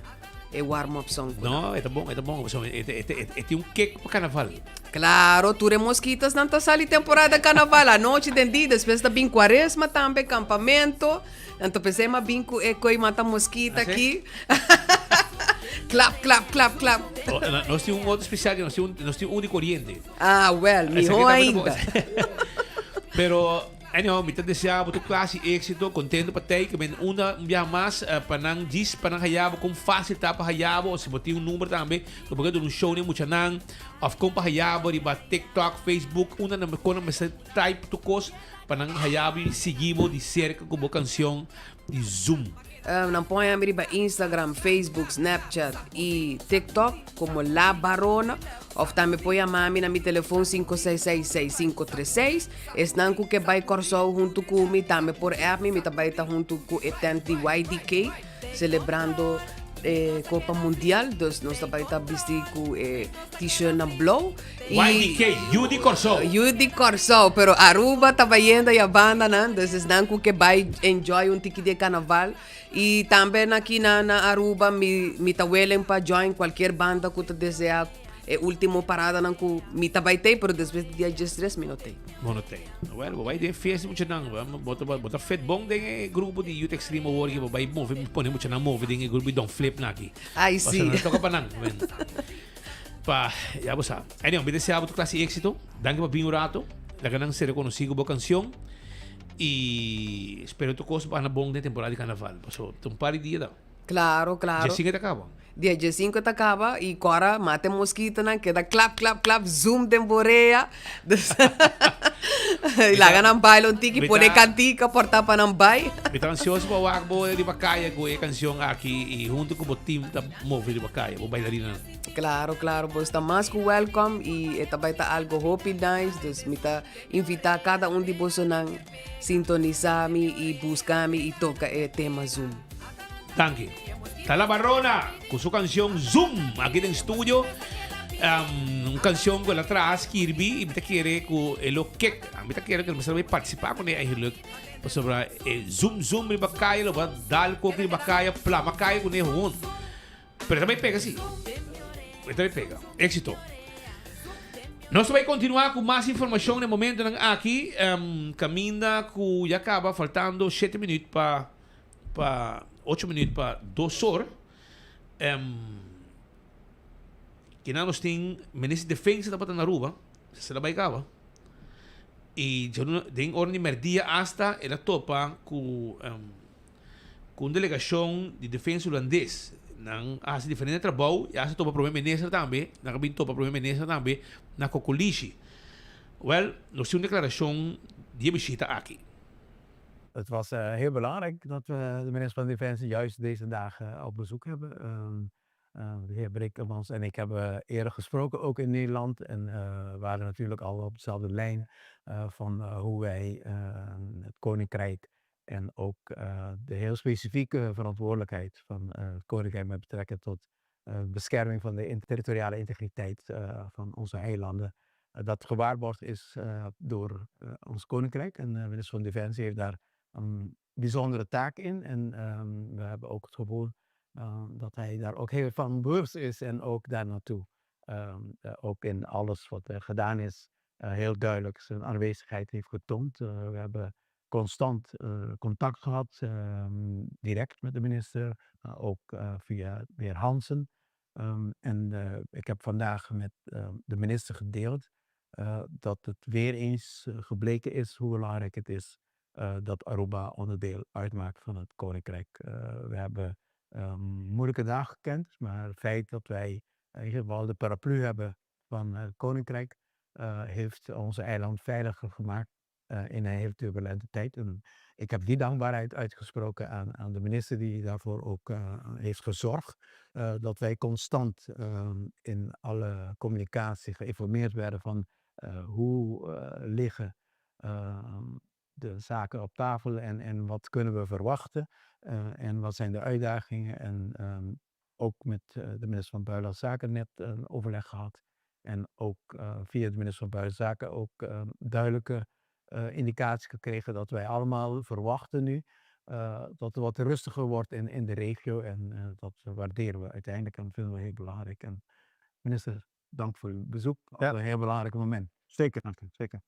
e warm up song kuné. No, e ta bon, e ta bon. Pasobra e, e, e, e tin un kick pa carnaval. Claro, tur e mosquitas nan ta sali temporada carnaval, anochi den di, despues ta bin cuaresma tambe, campamento. Anto pensé ma bin ku e koi mata mosquita Ah, sí? aki. Klap, klap, klap, klap. Oh, no, nos tin un otro especial, nos tin un, nos tin un di coriente. Ah, wel, Esa miho que tambe ta bon. ainda. Pero, anyhow, mi ta desea bo tur clase y éxito, contento pa tey, que men una, un biaha mas, eh, pa nan djis, pa nan haya bo, con fácil ta pa haya bo, o si bo tin un number tambe, bo por duna un show na e muchanan, of con pa haya bo riba TikTok, Facebook, unda nan, con nan mester type tur cos, Pa nan haya bo y sigui bo di cerca cu bo cancion di Zoom. Nan por haya mi riba Instagram, Facebook, Snapchat y TikTok como La Barona. Of tambe por yama mi na mi telefon 5666536. Esnan cu ke bay Corsou hunto cu mi tambe por app mi. Mi ta bay ta hunto cu e tent di YDK celebrando e Copa Mundial. Dus nos ta bay ta bisti cu e t-shirtnan blauw. YDK, Yu di Kòrsou. Yu di Kòrsou, pero Aruba ta bayendo ya bandanan, dus esnan ku ke bai enjoy un tiki di e karnaval. I tambe na aki na na Aruba mi mi ta willing pa join kualkier banda ku ta desea e ultimo paradanan ku mi ta bai tei, pero despues di dia diestres mi no tei. Bo no tei. Well, bo bai den fiesta muchanan, bo ta bo ta fit bon den e grupo di Youth Extreme awor ki bo bai move pone muchanan move den e grupo di Don Flip nan aki. Ai si. Pasobra nan toka pa nan. Pa, ya bo sa. Anyway, mi desea bo tur clase éxito. Danki pa bin un rato. Laga nan ser reconocí cu bo cancion. Y espero tur cos bana bon den temporada di carnaval. Paso, ta un par di dia da. Claro, claro. Dia cinco ta caba. Dia diesinco ta caba y cora mata e mosquitonan, keda klap, klap, klap, zoom den borea. Dus, y laga nan baila un tiki, pone cantica, porta pa nan bai. Mi ta ansioso pa wak bo riba caya cu e cancion aki y hunto cu bo team ta move riba caya, bo bailarinanan. Claro, claro, bo sta mas cu welcome y e ta bai ta algo hopi nice, dus mi ta invita cada un di bosonan sintonisa mi y busca mi y toca e tema Zoom. Danki. Ta La Barona cu su cancion Zoom aki den studio. Um, un cancion cu el a traha, skirbi y mi ta kere cu e lo kek. Mi ta kere cu el mester bay participa cune eigenlijk. Pasobra e Zoom Zoom riba caya lo ba dal coco riba caya, plama caya cune gewoon. Pero e ta bay pega si. E ta bay pega. Éxito. Nos ta bay continua cu mas informacion den momentonan aki. Um, caminda cu ya caba faltando shete minuut pa pa ocho minuut pa dos or. Um, kinan nos tin minister di defensa tabata na Aruba. Se la bay caba. Y den ora di merdia hasta el a topa cu um, Ku un delegashon di Defensa Hulandes. Nan a hasi diferente trabou i a hasi topa Prome Minister tambe. Nan a bin topa Prome Minister tambe na Kokolishi. Wèl, nos tin un deklarashon di e bishita aki. Het was heel belangrijk dat we de minister van Defensie juist deze dagen op bezoek hebben. De heer Brekelmans en ik hebben eerder gesproken, ook in Nederland. En waren natuurlijk al op dezelfde lijn van hoe wij het Koninkrijk en ook de heel specifieke verantwoordelijkheid van het Koninkrijk met betrekking tot bescherming van de territoriale integriteit van onze eilanden, dat gewaarborgd is door ons Koninkrijk. En de minister van Defensie heeft daar een bijzondere taak in. En we hebben ook het gevoel dat hij daar ook heel van bewust is en ook daar naartoe, ook in alles wat er gedaan is, heel duidelijk zijn aanwezigheid heeft getoond. We hebben constant contact gehad, direct met de minister, maar ook via de heer Hansen. En ik heb vandaag met de minister gedeeld dat het weer eens gebleken is hoe belangrijk het is dat Aruba onderdeel uitmaakt van het Koninkrijk. We hebben moeilijke dagen gekend, maar het feit dat wij in ieder geval de paraplu hebben van het Koninkrijk heeft onze eiland veiliger gemaakt in een heel turbulente tijd. En ik heb die dankbaarheid uitgesproken aan, aan de minister die daarvoor ook heeft gezorgd. Dat wij constant in alle communicatie geïnformeerd werden van hoe liggen de zaken op tafel en, en wat kunnen we verwachten en wat zijn de uitdagingen. En ook met de minister van Buitenlandse Zaken net een overleg gehad. En ook via de minister van Buitenlandse Zaken ook duidelijke indicatie gekregen dat wij allemaal verwachten nu dat het wat rustiger wordt in, in de regio. En dat waarderen we uiteindelijk en vinden we heel belangrijk. En minister, dank voor uw bezoek. Ja. Een heel belangrijk moment. Zeker, dank u. Zeker.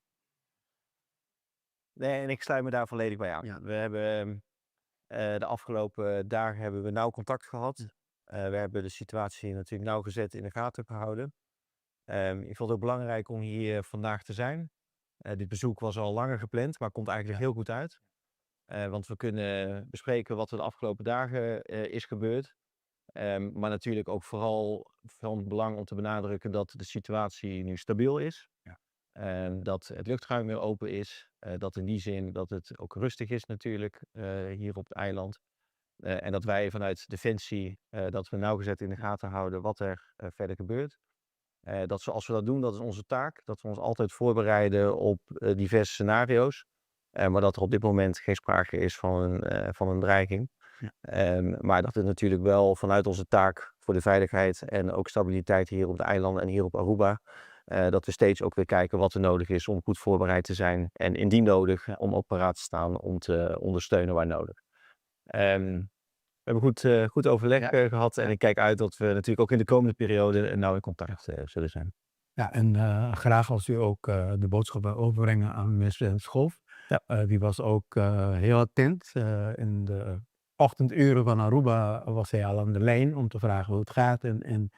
Nee, en ik sluit me daar volledig bij aan. Ja. We hebben de afgelopen dagen hebben we nauw contact gehad. We hebben de situatie natuurlijk nauwgezet in de gaten gehouden. Ik vond het ook belangrijk om hier vandaag te zijn. Dit bezoek was al langer gepland, maar komt eigenlijk heel goed uit. Want we kunnen bespreken wat er de afgelopen dagen is gebeurd. Maar natuurlijk ook vooral van belang om te benadrukken dat de situatie nu stabiel is. Ja. Dat het luchtruim weer open is. Dat in die zin dat het ook rustig is natuurlijk hier op het eiland. En dat wij vanuit Defensie dat we nauwgezet in de gaten houden wat er verder gebeurt. Dat zoals we dat doen, dat is onze taak. Dat we ons altijd voorbereiden op diverse scenario's. Maar dat er op dit moment geen sprake is van een dreiging. Ja. Maar dat het natuurlijk wel vanuit onze taak voor de veiligheid en ook stabiliteit hier op de eilanden en hier op Aruba. Dat we steeds ook weer kijken wat er nodig is om goed voorbereid te zijn. En indien nodig om ook paraat te staan om te ondersteunen waar nodig. We hebben goed overleg gehad en ik kijk uit dat we natuurlijk ook in de komende periode nauw in contact zullen zijn. Ja, en graag als u ook de boodschap wil overbrengen aan minister Schoof. Ja. Die was ook heel attent. In de ochtenduren van Aruba was hij al aan de lijn om te vragen hoe het gaat en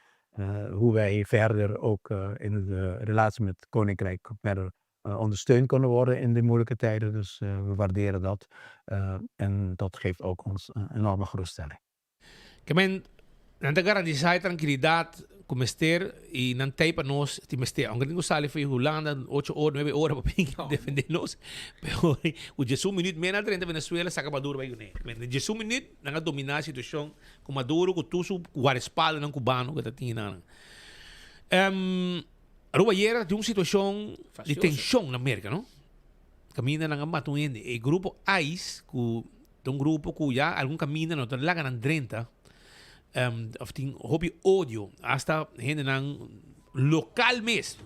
hoe wij verder ook in de relatie met het Koninkrijk verder ondersteund kunnen worden in die moeilijke tijden. Dus we waarderen dat. En dat geeft ook ons een enorme geruststelling. Ke men, nan ta garantisa e trankilidat ku mester i nan tei pa nos tin mester. Aunke tin ku sali for Hulanda ocho ora, nuebe ora pa bin defende nos, pero ku diesun minuut men a drenta Venezuela saka Maduro bai kuné. Men den diesun minuut nan a domina e situashon ku Maduro ku tur su guardaespaldanan kubano ku ta tin nan. Aruba ayera tin un situashon di tenshon na Merka no. Kaminda nan a mata un hende. E grupo ice ku ta un grupo ku ya algun kaminda no ta laga nan drenta of tin hopi odio hasta hendenan lokal mes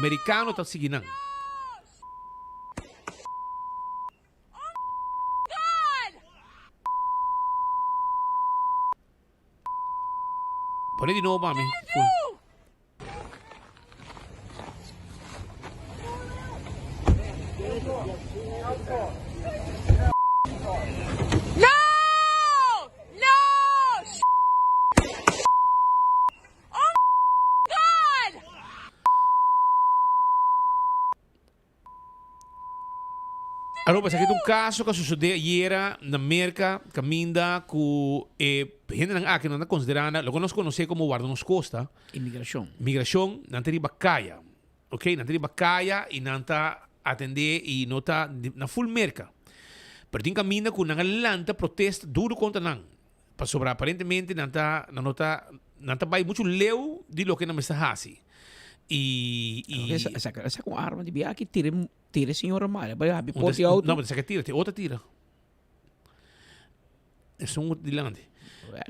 merikano ta sigui nan. Pone di nobo pa mi. No! No! Oh God! Aruba, esaki ta un kaso ku a sosodé ayera na Merka kaminda ku e hendenan aki nan ta konsiderá nan loke nos konosé komo warda nos kosta. Imigrashon. Migrashon, nan ta riba kaya. Ok, nan ta riba kaya i nan ta atendé i no ta na ful Merka. Pero tin kaminda ku nan a lanta protesta duru kontra nan. Pasobra aparentemente nan ta nan no ta nan ta bai muchu leu di loke nan mester hasi. I i. Esaki a saka un arma di biaha aki tira Tira e señora mal, e bai habi por di auto. No, pero esaki tira, te otro tira. Esun otro dilanti.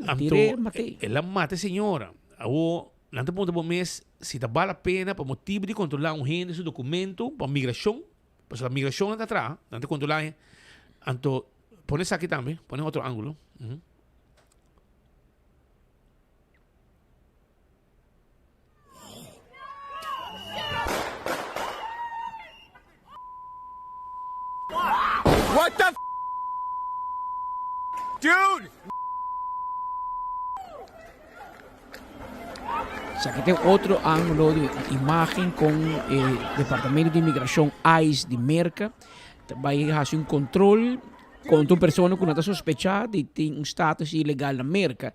Anto, tire, mate. El a mata e señora. Awo, nan ta puntra bo mes si ta bal la pena pa motibu di controla un hende su documento pa migracion, pasobra migracion nan ta traha, nan ta controla e. Anto, pone esaki tambe, pone otro angulo. What the f dude! Esaki ta e otro ángulo di imágen kon e departamento di inmigrashon ice di Merka ta bai hasi un kontrol kontra un persona ku nan ta sospechá di tin un status ilegal na Merka.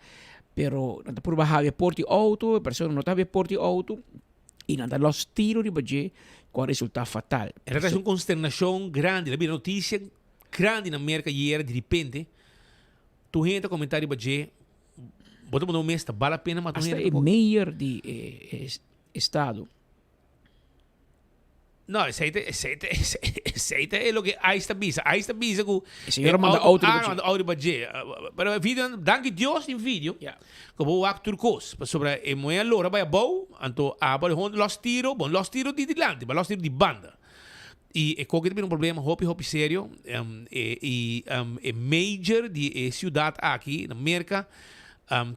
Pero nan ta purba habia por di auto, e persona no ta habia por di auto y nan ta los tiro riba dje cu a resulta fatal. E ta trece un consternacion grandi, la bira noticia grandi na Merca ayera di ripente tur hende ta comenta riba dje, bo ta pone bo mes ta bal la pena mata un Hasta hende e mayor di e estado. No, esei ta, esei ta, esei ta e loke ICE ta bisa. ICE ta bisa ku E señor a manda auto riba dje. A manda auto riba dje. Pero e video, danki Dios tin video. Ya. Ku bo wak tur kos. Pasobra e muhé a lora bai abou, anto aba di hond los tiro, bon los tiro di dilanti, ma los tiro di banda. I e koki ta bira un problema hopi hopi serio. E i e mayor di e siudat aki na Merka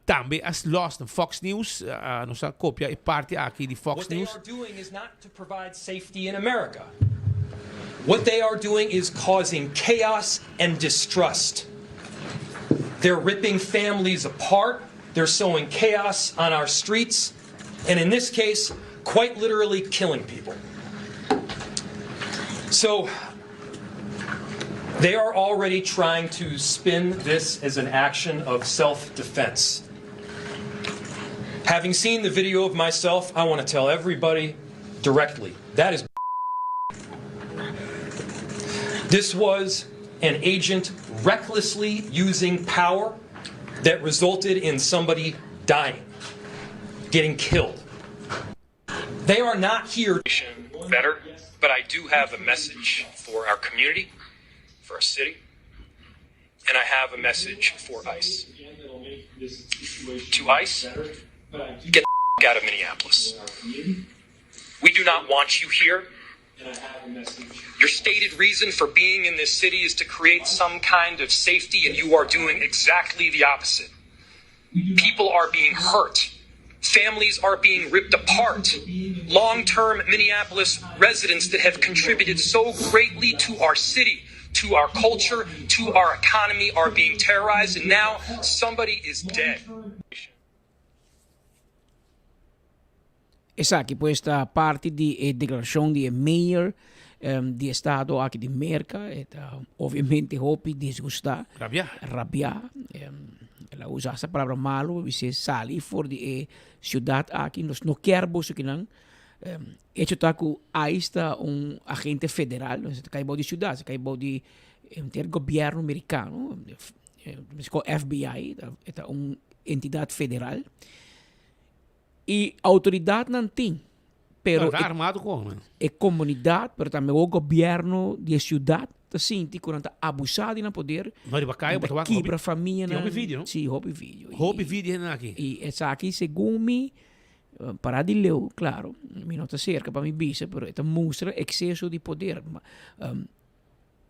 tambe a los na Fox News. Nos a kopia e parti aki di Fox What they News. are doing is not to provide safety in America. What they are doing is causing chaos and distrust. They're ripping families apart. They're sowing chaos on our streets. And in this case, quite literally killing people. So they are already trying to spin this as an action of self defense. Having seen the video of myself, I want to tell everybody directly that is This was an agent recklessly using power that resulted in somebody dying, getting killed. They are not here better, but I do have a message for our community, for our city, and I have a message for ICE. To ICE, get the out of Minneapolis. We do not want you here. Your stated reason for being in this city is to create some kind of safety, and you are doing exactly the opposite. People are being hurt. Families are being ripped apart. Long term Minneapolis residents that have contributed so greatly to our city, to our culture, to our economy are being terrorized, and now somebody is dead. Esaki pues ta parti di e declaracion di e mayor di estado aki di Merca. E ta obviamente hopi disgusta. Rabia. Rabia. El a usa hasta palabra malo, bis'é sali for di e ciudad aki, nos no kier boso kinan. Hecho ta cu ICE ta un agente federal, ta cay bao di ciudad, ta cay bao di henter gobierno Mericano, mesco FBI, e ta un entidad federal. E autoridadnan tin, pero Ta armado con nan. e comunidad, pero tambe o gobierno di e ciudad ta sinti cu nan ta abusa di nan poder. No riba caya Nan bo ta ta wak kibra hopi famianan. Tin hopi video no? Si, hopi video. Hopi video hende aki. Y esaki segun mi, para di leu, claro, mi no ta cerca pa mi bisa, pero e ta mustra exceso di poder.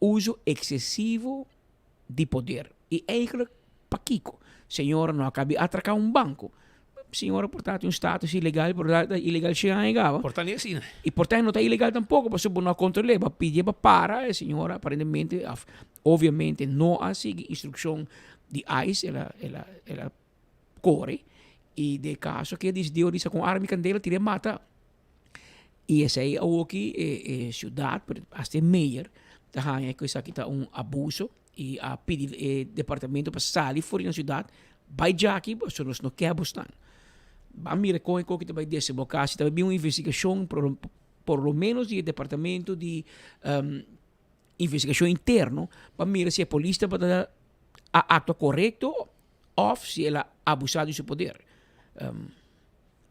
Uso excesivo di poder. Y eigenlijk pakico? Señora no a cabi atraca un banco. Señora por ta tin un status ilegal, por ta ilegal shi aña caba. Por ta ni asina. Y por ta no ta ilegal tampoco, pasobra bo no a control'é. Bo a pidié pa para, e señora aparentemente of obviamente no a sigui instruccion di ICE, el a el a el a core. Y den caso ke dicidió di sa con arma y candela tir'é mata. Y esey awoki e e ciudad, pero hasta e mayor ta haña cu esaki ta un abuso y a pidi e departamento pa sali for di nan ciudad bay djaki pasobra nos no kier bo stan. Ban mira con e koki ta bay desemboca si ta bay bin un investigacion por por lo menos di e departamento di investigacion interno pa mira si e polis tabata a actua corecto of si el a abusa di su poder.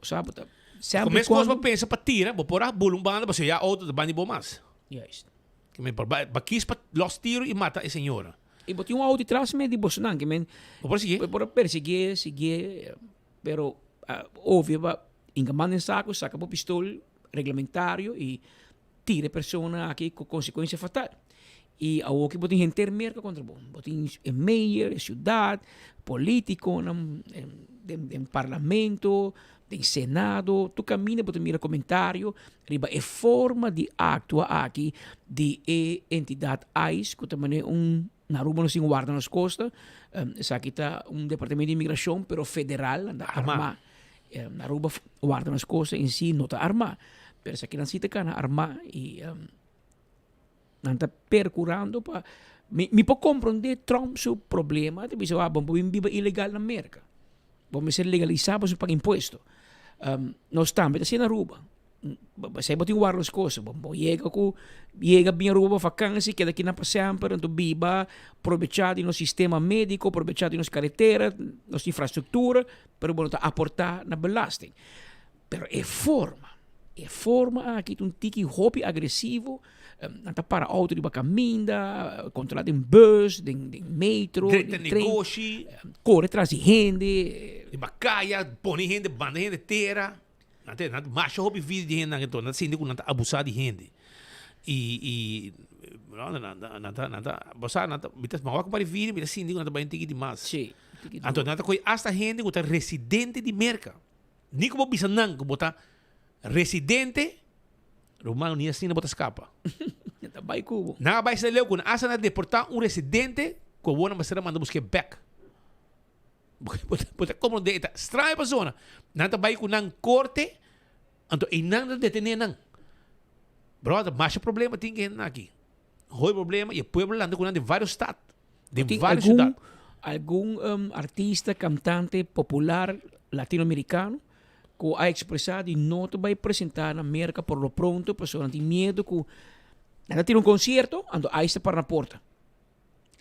Sa bo ta Ku mes kos bo pensa pa tira, bo por a bula un banda pasobra ya outo ta banda di bo mas. Juist. Ke men por ba kis pa los tiro i mata e señora. I bo tin un outo tras mes di bosonan ke men Bo por siguié. Bo por a persiguié, siguié, pero obvio ba inga manda den saco, saca bo pistol reglamentario i tira e persona aki ku konsekuensia fatal. I awor ki bo tin henter Merka kontra bo. Bo tin e mayor, e siudat, politikonan den den parlamento, den senado, tur kaminda bo ta mira komentario riba e forma di aktua aki di e entidat ice ku ta manera un na Aruba nos tin Guarda Nos Costa, esaki ta un departamento di inmigrashon pero federal, nan ta arma. Na Aruba Guarda Nos Costa en si no ta arma, pero esakinan si ta kana arma y nan ta percurando pa mi mi por comprende Trump su problema ta bisa bo por bin biba ilegal na Merca bo mester legalisa pasobra paga impuesto nos tambe ta haci na Aruba Esei bo tin wak los cos bo bo yega cu yega bin Aruba pa vakantie keda aki nan pa semper anto biba probecha di nos sistema medico probecha di nos caretera nos infrastructura pero bo no ta aporta na belasting pero e forma e forma aki ta un tiki hopi agresivo nan ta para auto riba caminda controla den bus den den metro Drenta den tren negoshi. core tras di hende Riba caya pone hende banda hende tera. Nan ta, nan masha hopi video di hendenan enton, nan ta sinti ku nan ta abusá di hende. I i no nan ta nan ta nan ta bo sa nan ta mi ta mi a wak un par di video mi ta sinti ku nan ta bai un tiki di mas. Sí, tiki duru. Anto nan ta kohe asta hende ku ta residente di Merka. Ni ku bo bisa nan ku bo ta residente, ruman ni asina bo ta skapa. Nan ta bai ku bo. Nan a bai asina leu ku nan asta nan a deportá un residente ku awor nan mester a manda busk'é bèk. Bo ta komprondé e ta straño persona. Nan ta bai ku nan korte, anto einan ta detené nan. Brother, masha problema tin ku hende aki. Hopi problema i e pueblo lanta ku nan den varios stad, den Tin varios algun, siudat. algun um, artista, kantante popular latinoamerikano ku a ekspresá di no ta bai presentá na Merka por lo pronto pasobra nan tin miedu ku nan ta tira un konsierto anto ICE ta para na porta.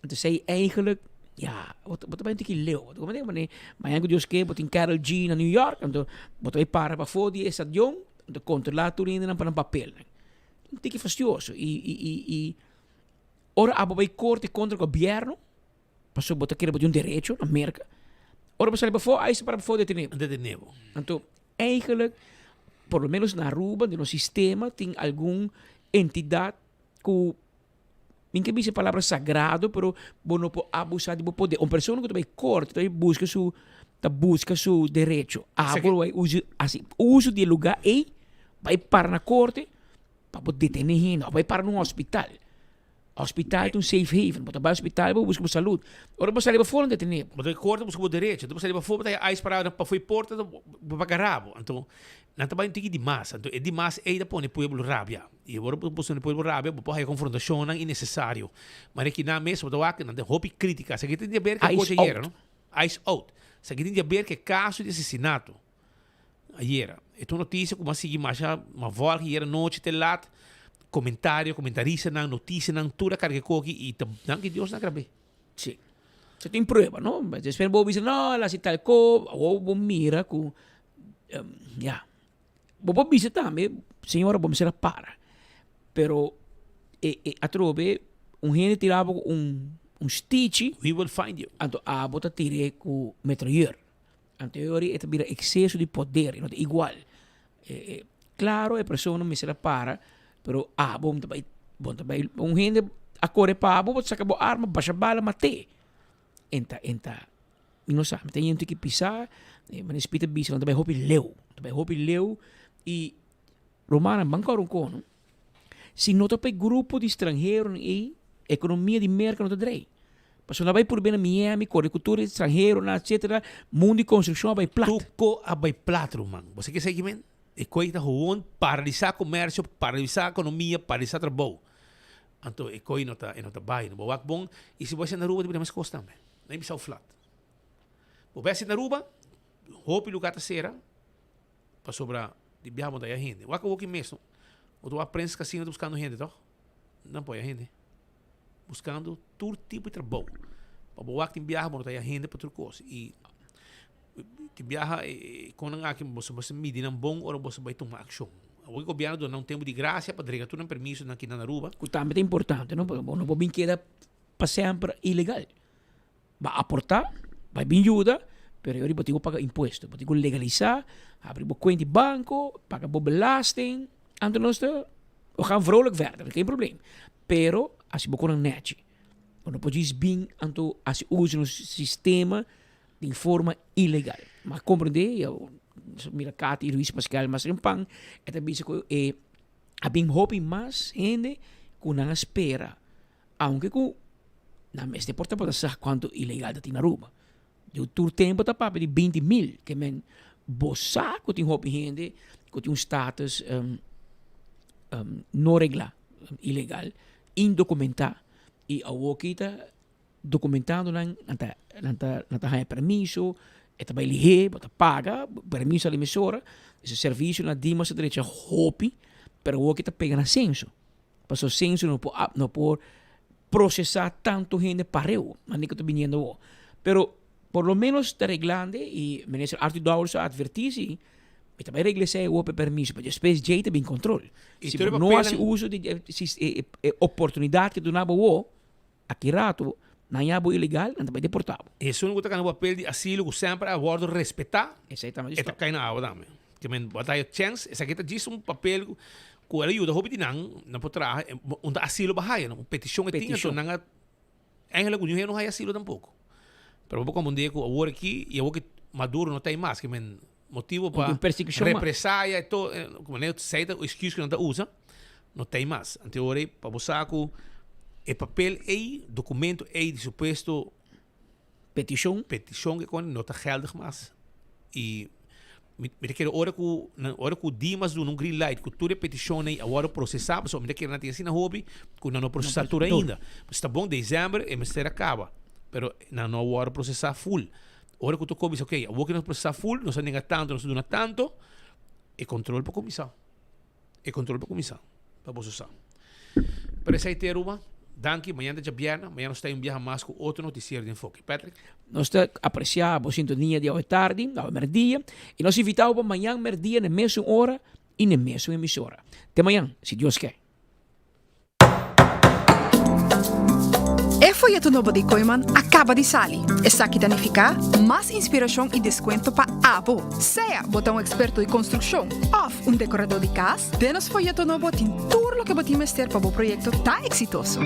Anto esei eigenlijk, ya, bo ta bo ta bai un tiki leu. Bo ta komprende? Manera mañana ku Dios ke bo tin Karol G na New York, anto bo ta bai para pafó di e stadion, anto kontrolá tur hendenan pa nan papelnan. Un tiki fastioso i i i i ora abo bai korte kontra gobièrnu, pasobra bo ta kere bo tin un derecho na Merka, ora bo sali pafó, ai se para pafó detené bo. Detené bo. Anto eigenlijk, por lo menos na Aruba, den nos sistema tin algun entidat ku Mi ke bisa e palabra sagrado, pero bo no por abusá di bo poder. Un persona ku ta bai korte ta bai buska su, ta buska su derecho. Abo lo bai usa, hasi uso di e lugá ei, bai para na korte pa bo detené hende òf bai para na un hospital. Hospital ta un safe haven. Bo ta bai hospital bo buska bo salud. Ora bo sali pafó nan detené bo. Bo ta bai korte buska bo derecho. Bo sali pafó bo ta haña ais pará pafó e porta bo pa gará bo. Anto nan ta bai un tiki di mas. Anto e di mas ei ta pone pueblo rabia. I ora bo pone pueblo rabia, bo por haya konfrontashonnan innesesario. Manera ki nan mes bo ta wak, nan tin hopi krítika. Esaki tin di haber ku e Ice kochi ayera, out. no? Ice out. Esaki tin di haber ku e kaso di asesinato ayera. E ta un notisia ku bo a sigui masha, ma vòlg ayera nochi te lat. Komentario, komentaristanan, notisianan, tur a karga e koki i ta danki Dios nan grab'é. Sí. So tin prueba, no? Despues bo bisa, no, el a hasi tal ko. Awor bo mira ku, ya. Bo por bisa tambe, señora bo mester a para. Pero e e atrobe un hende tira bo ku un un stichi. We will find you. Anto abo ta tir'é ku metrayeur. Anto e ora e ta bira ekseso di poder, e no ta igual. E e klaro e persona mester a para, pero abo bo ta bai bo ta bai un hende a kore pa abo, bo ta saka bo arma, basha bala mat'é. Enta enta Mi no sa, mi ta yendo tiki pisá, e manera Speed a bisa, nan ta bai hopi leu, nan ta bai hopi leu i rumannan ban kòrda un kono, si no ta pa e grupo di stranheronan ei, ekonomia di Merka no ta drei. Pasobra nan a bai purbe na Miami, kore ku tur e stranheronan etsetera, mundu di konstrukshon a bai plat. Tuko a bai plat ruman. Bo sa ke esei men? E koi ta gewoon paralisá komersio, paralisá ekonomia, paralisá trabou. Anto e koi no ta e no ta bai. No bo wak bon i si bo hasi na Aruba ta bira meskos tambe. No e bisau flat. Bo bai hasi na Aruba, hopi lugar ta sera pasobra di biaha bo no ta haya hende. Wak awoki mes no. Bo ta wak Prins Casino ta buskando hende toch? Nan por haya hende. Buskando tur tipo di trabou. Pa bo wak tin biaha bo no ta haya hende pa tur kos. I tin biaha e konan aki boso mester midi nan bon ora boso bai tuma akshon. Awor gobièrnu duna nan un tempu di grasia pa drega tur nan permiso nan kinan na Aruba. Ku tambe ta importante no, pasobra bo no por bin keda pa semper ilegal. Bo a aportá, bo a bin yuda, pero e ora bo tin ku paga impuesto. Bo tin ku legalisá, habri bo kuenta di banko, paga bo belasting. Anto nos ta, we gaan vrolijk verder, geen probleem. Pero hasi bo konan nèchi. Bo no por djis bin anto hasi uso di nos sistema den forma ilegal. Mi a komprendé, mira Katy Ruiz Pascal mas rempan, e ta bisa ku e a bin hopi mas hende ku nan a spera. Aunke ku nan mester por tabata sa kuantu ilegal ta tin na Aruba. Di tur tempu ta papia di 20 mil, ke men bo sa ku tin hopi hende ku tin un status no reglá, ilegal, indokumentá i awoki ta dokumentando nan, nan ta nan ta nan ta haña permiso, e ta bai lihé, bo ta paga, permiso a la emisora, e servisio na Dimas a drecha hopi, pero awoki ta pega na senso. Pasobra senso no por no por procesa tanto hende pareu manera cu ta biniendo awor. Pero por lo menos ta reglando y Minister Arthur Dowers a adverti si mi ta bay regla esey awor pa e permiso pero despues djey ta bin control. Y Si tur e bo no haci papelnan uso di e e oportunidad cu duna bo awor, aki rato nan ya bo ilegal nan ta bay deporta bo. Esun cu ta gana papel di asilo cu semper a wordo respeta Esey tambe e ta cay na awa tambe. Ke men bo ta haya chance esaki ta djis un papel cu. Ku el a yuda hopi di nan, nan por traha, un ta asilo pa haya, un petishon e tin, anto nan a, eigenlijk ku niun hende no haya asilo tampoko. Pero bo por komprende ku awor aki, i awor ku Maduro no ta ei mas, ke men motibo pa represaya i tur, ku manera esei ta excuse ku nan ta usa, no ta ei mas. Anto e ora ei pa bo sa ku e papel ei, dokumento ei di supuesto Petishon. Petishon ke kon no ta geldig mas. I mi mi ta kere ora ku nan ora ku Dimas duna un green light ku tur e petishonnan ei a wòrdu prosesá pasobra mi ta kere nan tin asina hopi ku nan no prosesá tur ainda. Pues ta bon desèmber e mester a kaba pero nan no a wòrdu prosesá full. Ora ku tokó bisa okey awor ku nos prosesá full nos a nenga tantu nos a duna tantu e kontrol por kuminsá. E control por cuminsa pa boso sa. Pero esey te Aruba. Danki, mañana ta djabièrnè, mañana nos ta un biaha mas cu otro noticiero di Enfoke. Patrick? Nos ta aprecia bo sintonia di awe tardi, awe merdia, y nos invita bo pa mañan merdia na e mesun ora y na e mesun emisora. Te mañan, si Dios ke. E foyeto nobo di Kooiman a kaba di sali. Esaki ta nifiká mas inspirashon i deskuento pa abo. Sea bo ta un eksperto di konstrukshon òf un dekoradó di kas, den nos foyeto nobo tin tur loke bo tin mester pa bo proyekto ta eksitoso.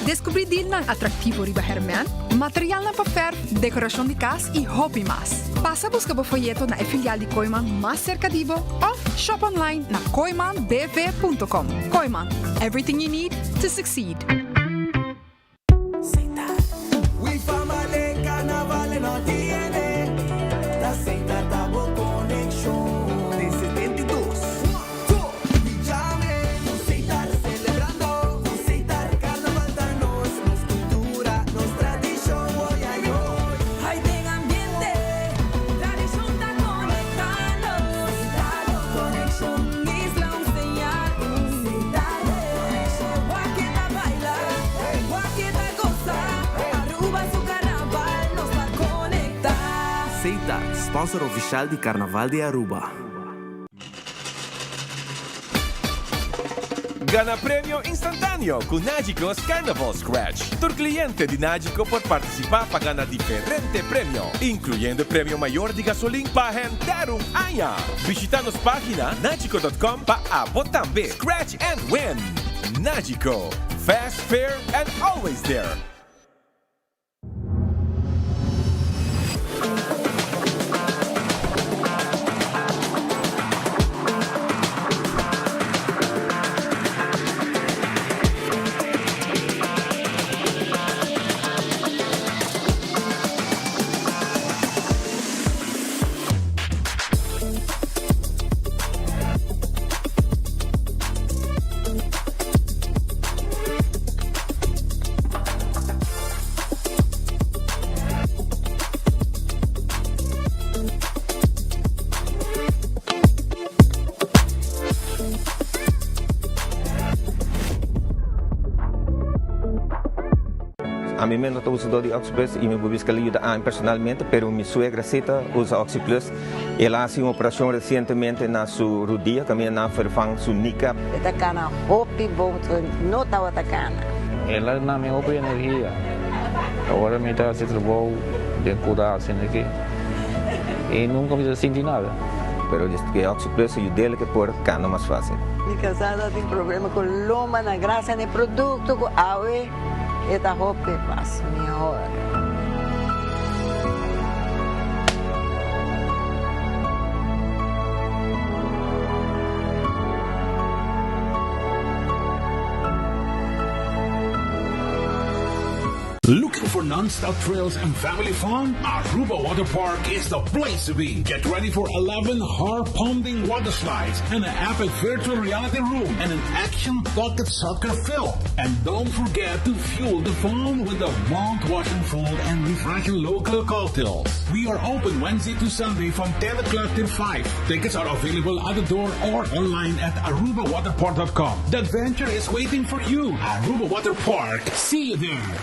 Deskubrí dilnan atraktivo riba hèrmènt, materialnan pa fèrf, dekorashon di kas i hopi mas. Pasa buska bo foyeto na e filial di Kooiman mas serka di bo òf shop online na kooimanbv.com. Kooiman, everything you need to succeed. We famale carnaval no tiene Ta Seita ta bo conexion Den 72 We jame Cu Seita celebrando Cu Seita carnaval ta nos Nos cultura, nos tradicion Oy ay oy Hay den ambiente Tradicion ta conecta nos Seita bo conexion Isla un señal Seita bo conexion Wak ta baila Wak ta goza Aruba su carnaval Nos ta conecta. Seita, sponsor oficial di Carnaval di Aruba. Gana premio instantáneo ku Nagico's Carnival Scratch. Tur kliente di Nagico por partisipá pa gana diferente premio, inkluyendo e premio mayor di gasolin pa henter un aña. Bishitá nos página nagico dot com pa abo tambe scratch and win! Nagico, fast, fair and always there! Ami mes no ta usador di OxyPlus y mi por bisa cu el a yuda ami personalmente, pero mi suegra si ta usa OxyPlus. El a haci un operacion recientemente na su rudia, caminda nan a vervang su kneecap. E ta cana hopi bon, no tabata cana. El a duna mi hopi energia. Ora mi ta haci trabou den cura asina aki y nunca mi ta sinti nada. Pero e OxyPlus a yud'el ke por cana mas facil. Mi casada tin problema cu lomba na gracia na e producto cu awe e ta hopi mas mihor. Looking for non-stop thrills and family fun? Aruba Water Park is the place to be. Get ready for 11 heart-pounding water slides and an epic virtual reality room and an action pocket soccer field. And don't forget to fuel the fun with the mouth-watering food and refreshing local cocktails. We are open Wednesday to Sunday from 10 o'clock till 5. Tickets are available at the door or online at arubawaterpark.com. The adventure is waiting for you. Aruba Water Park. See you there.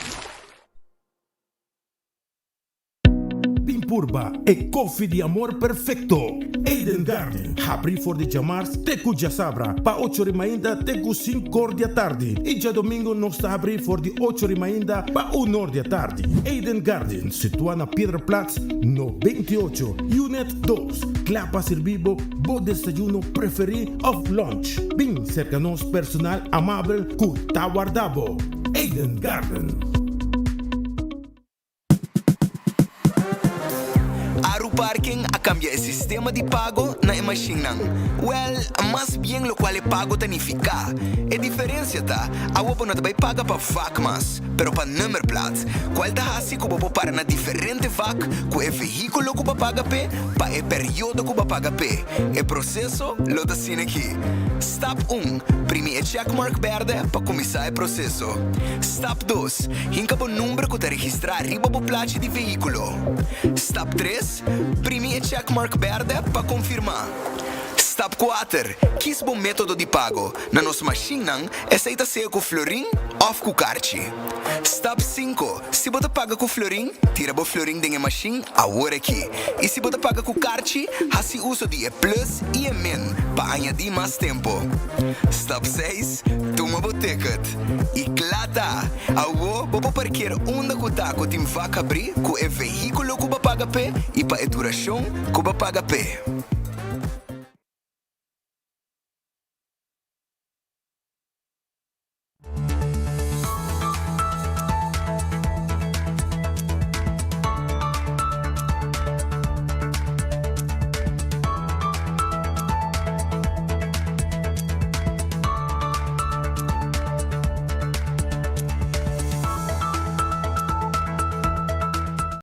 purba e koffie di amor perfekto. Eden Garden, habrí for di djamars te ku djasabra pa ocho ri mainta te ku sinkor di atardi i djadomingo nos ta habrí for di ocho ri mainta pa unor di atardi. Eden Garden, situá na Piedraplaats no 28, Unit dos, kla pa sirbi bo bo desayuno preferí òf lunch. Bin serka nos personal amabel ku ta warda bo. Eden Garden. Aru Parking a kambia e sistema di pago na e mashinnan. Wèl, mas bien lokual e pago ta nifiká. E diferensia ta, awo bo no ta bai paga pa vak mas, pero pa nummerplaat, kual ta hasi ku bo por para na diferente vak ku e vehíkulo ku bo a paga p'e pa e periodo ku bo a paga p'e. E proseso lo ta asina aki. Stap un, Primi e checkmark bèrdè pa kuminsá e proseso. Stap dos, Hinka bo number ku ta registrá riba bo plachi di vehíkulo. Stap tres, Primi e checkmark bèrdè pa konfirmá. Stap kuater, Kis bo método di pago. Na nos mashinnan, esei ta sea ku florin òf ku karchi. Stap sinku, Si bo ta paga ku florin, tira bo florin den e mashin awor aki. I si bo ta paga ku karchi, hasi uso di e plus i e min pa añadí mas tempu. Stap seis, Tuma bo ticket. I kla ta! Awor bo por parkeer unda ku ta ku tin vak habrí ku e vehíkulo ku bo a paga p'e i pa e durashon ku bo a paga p'e.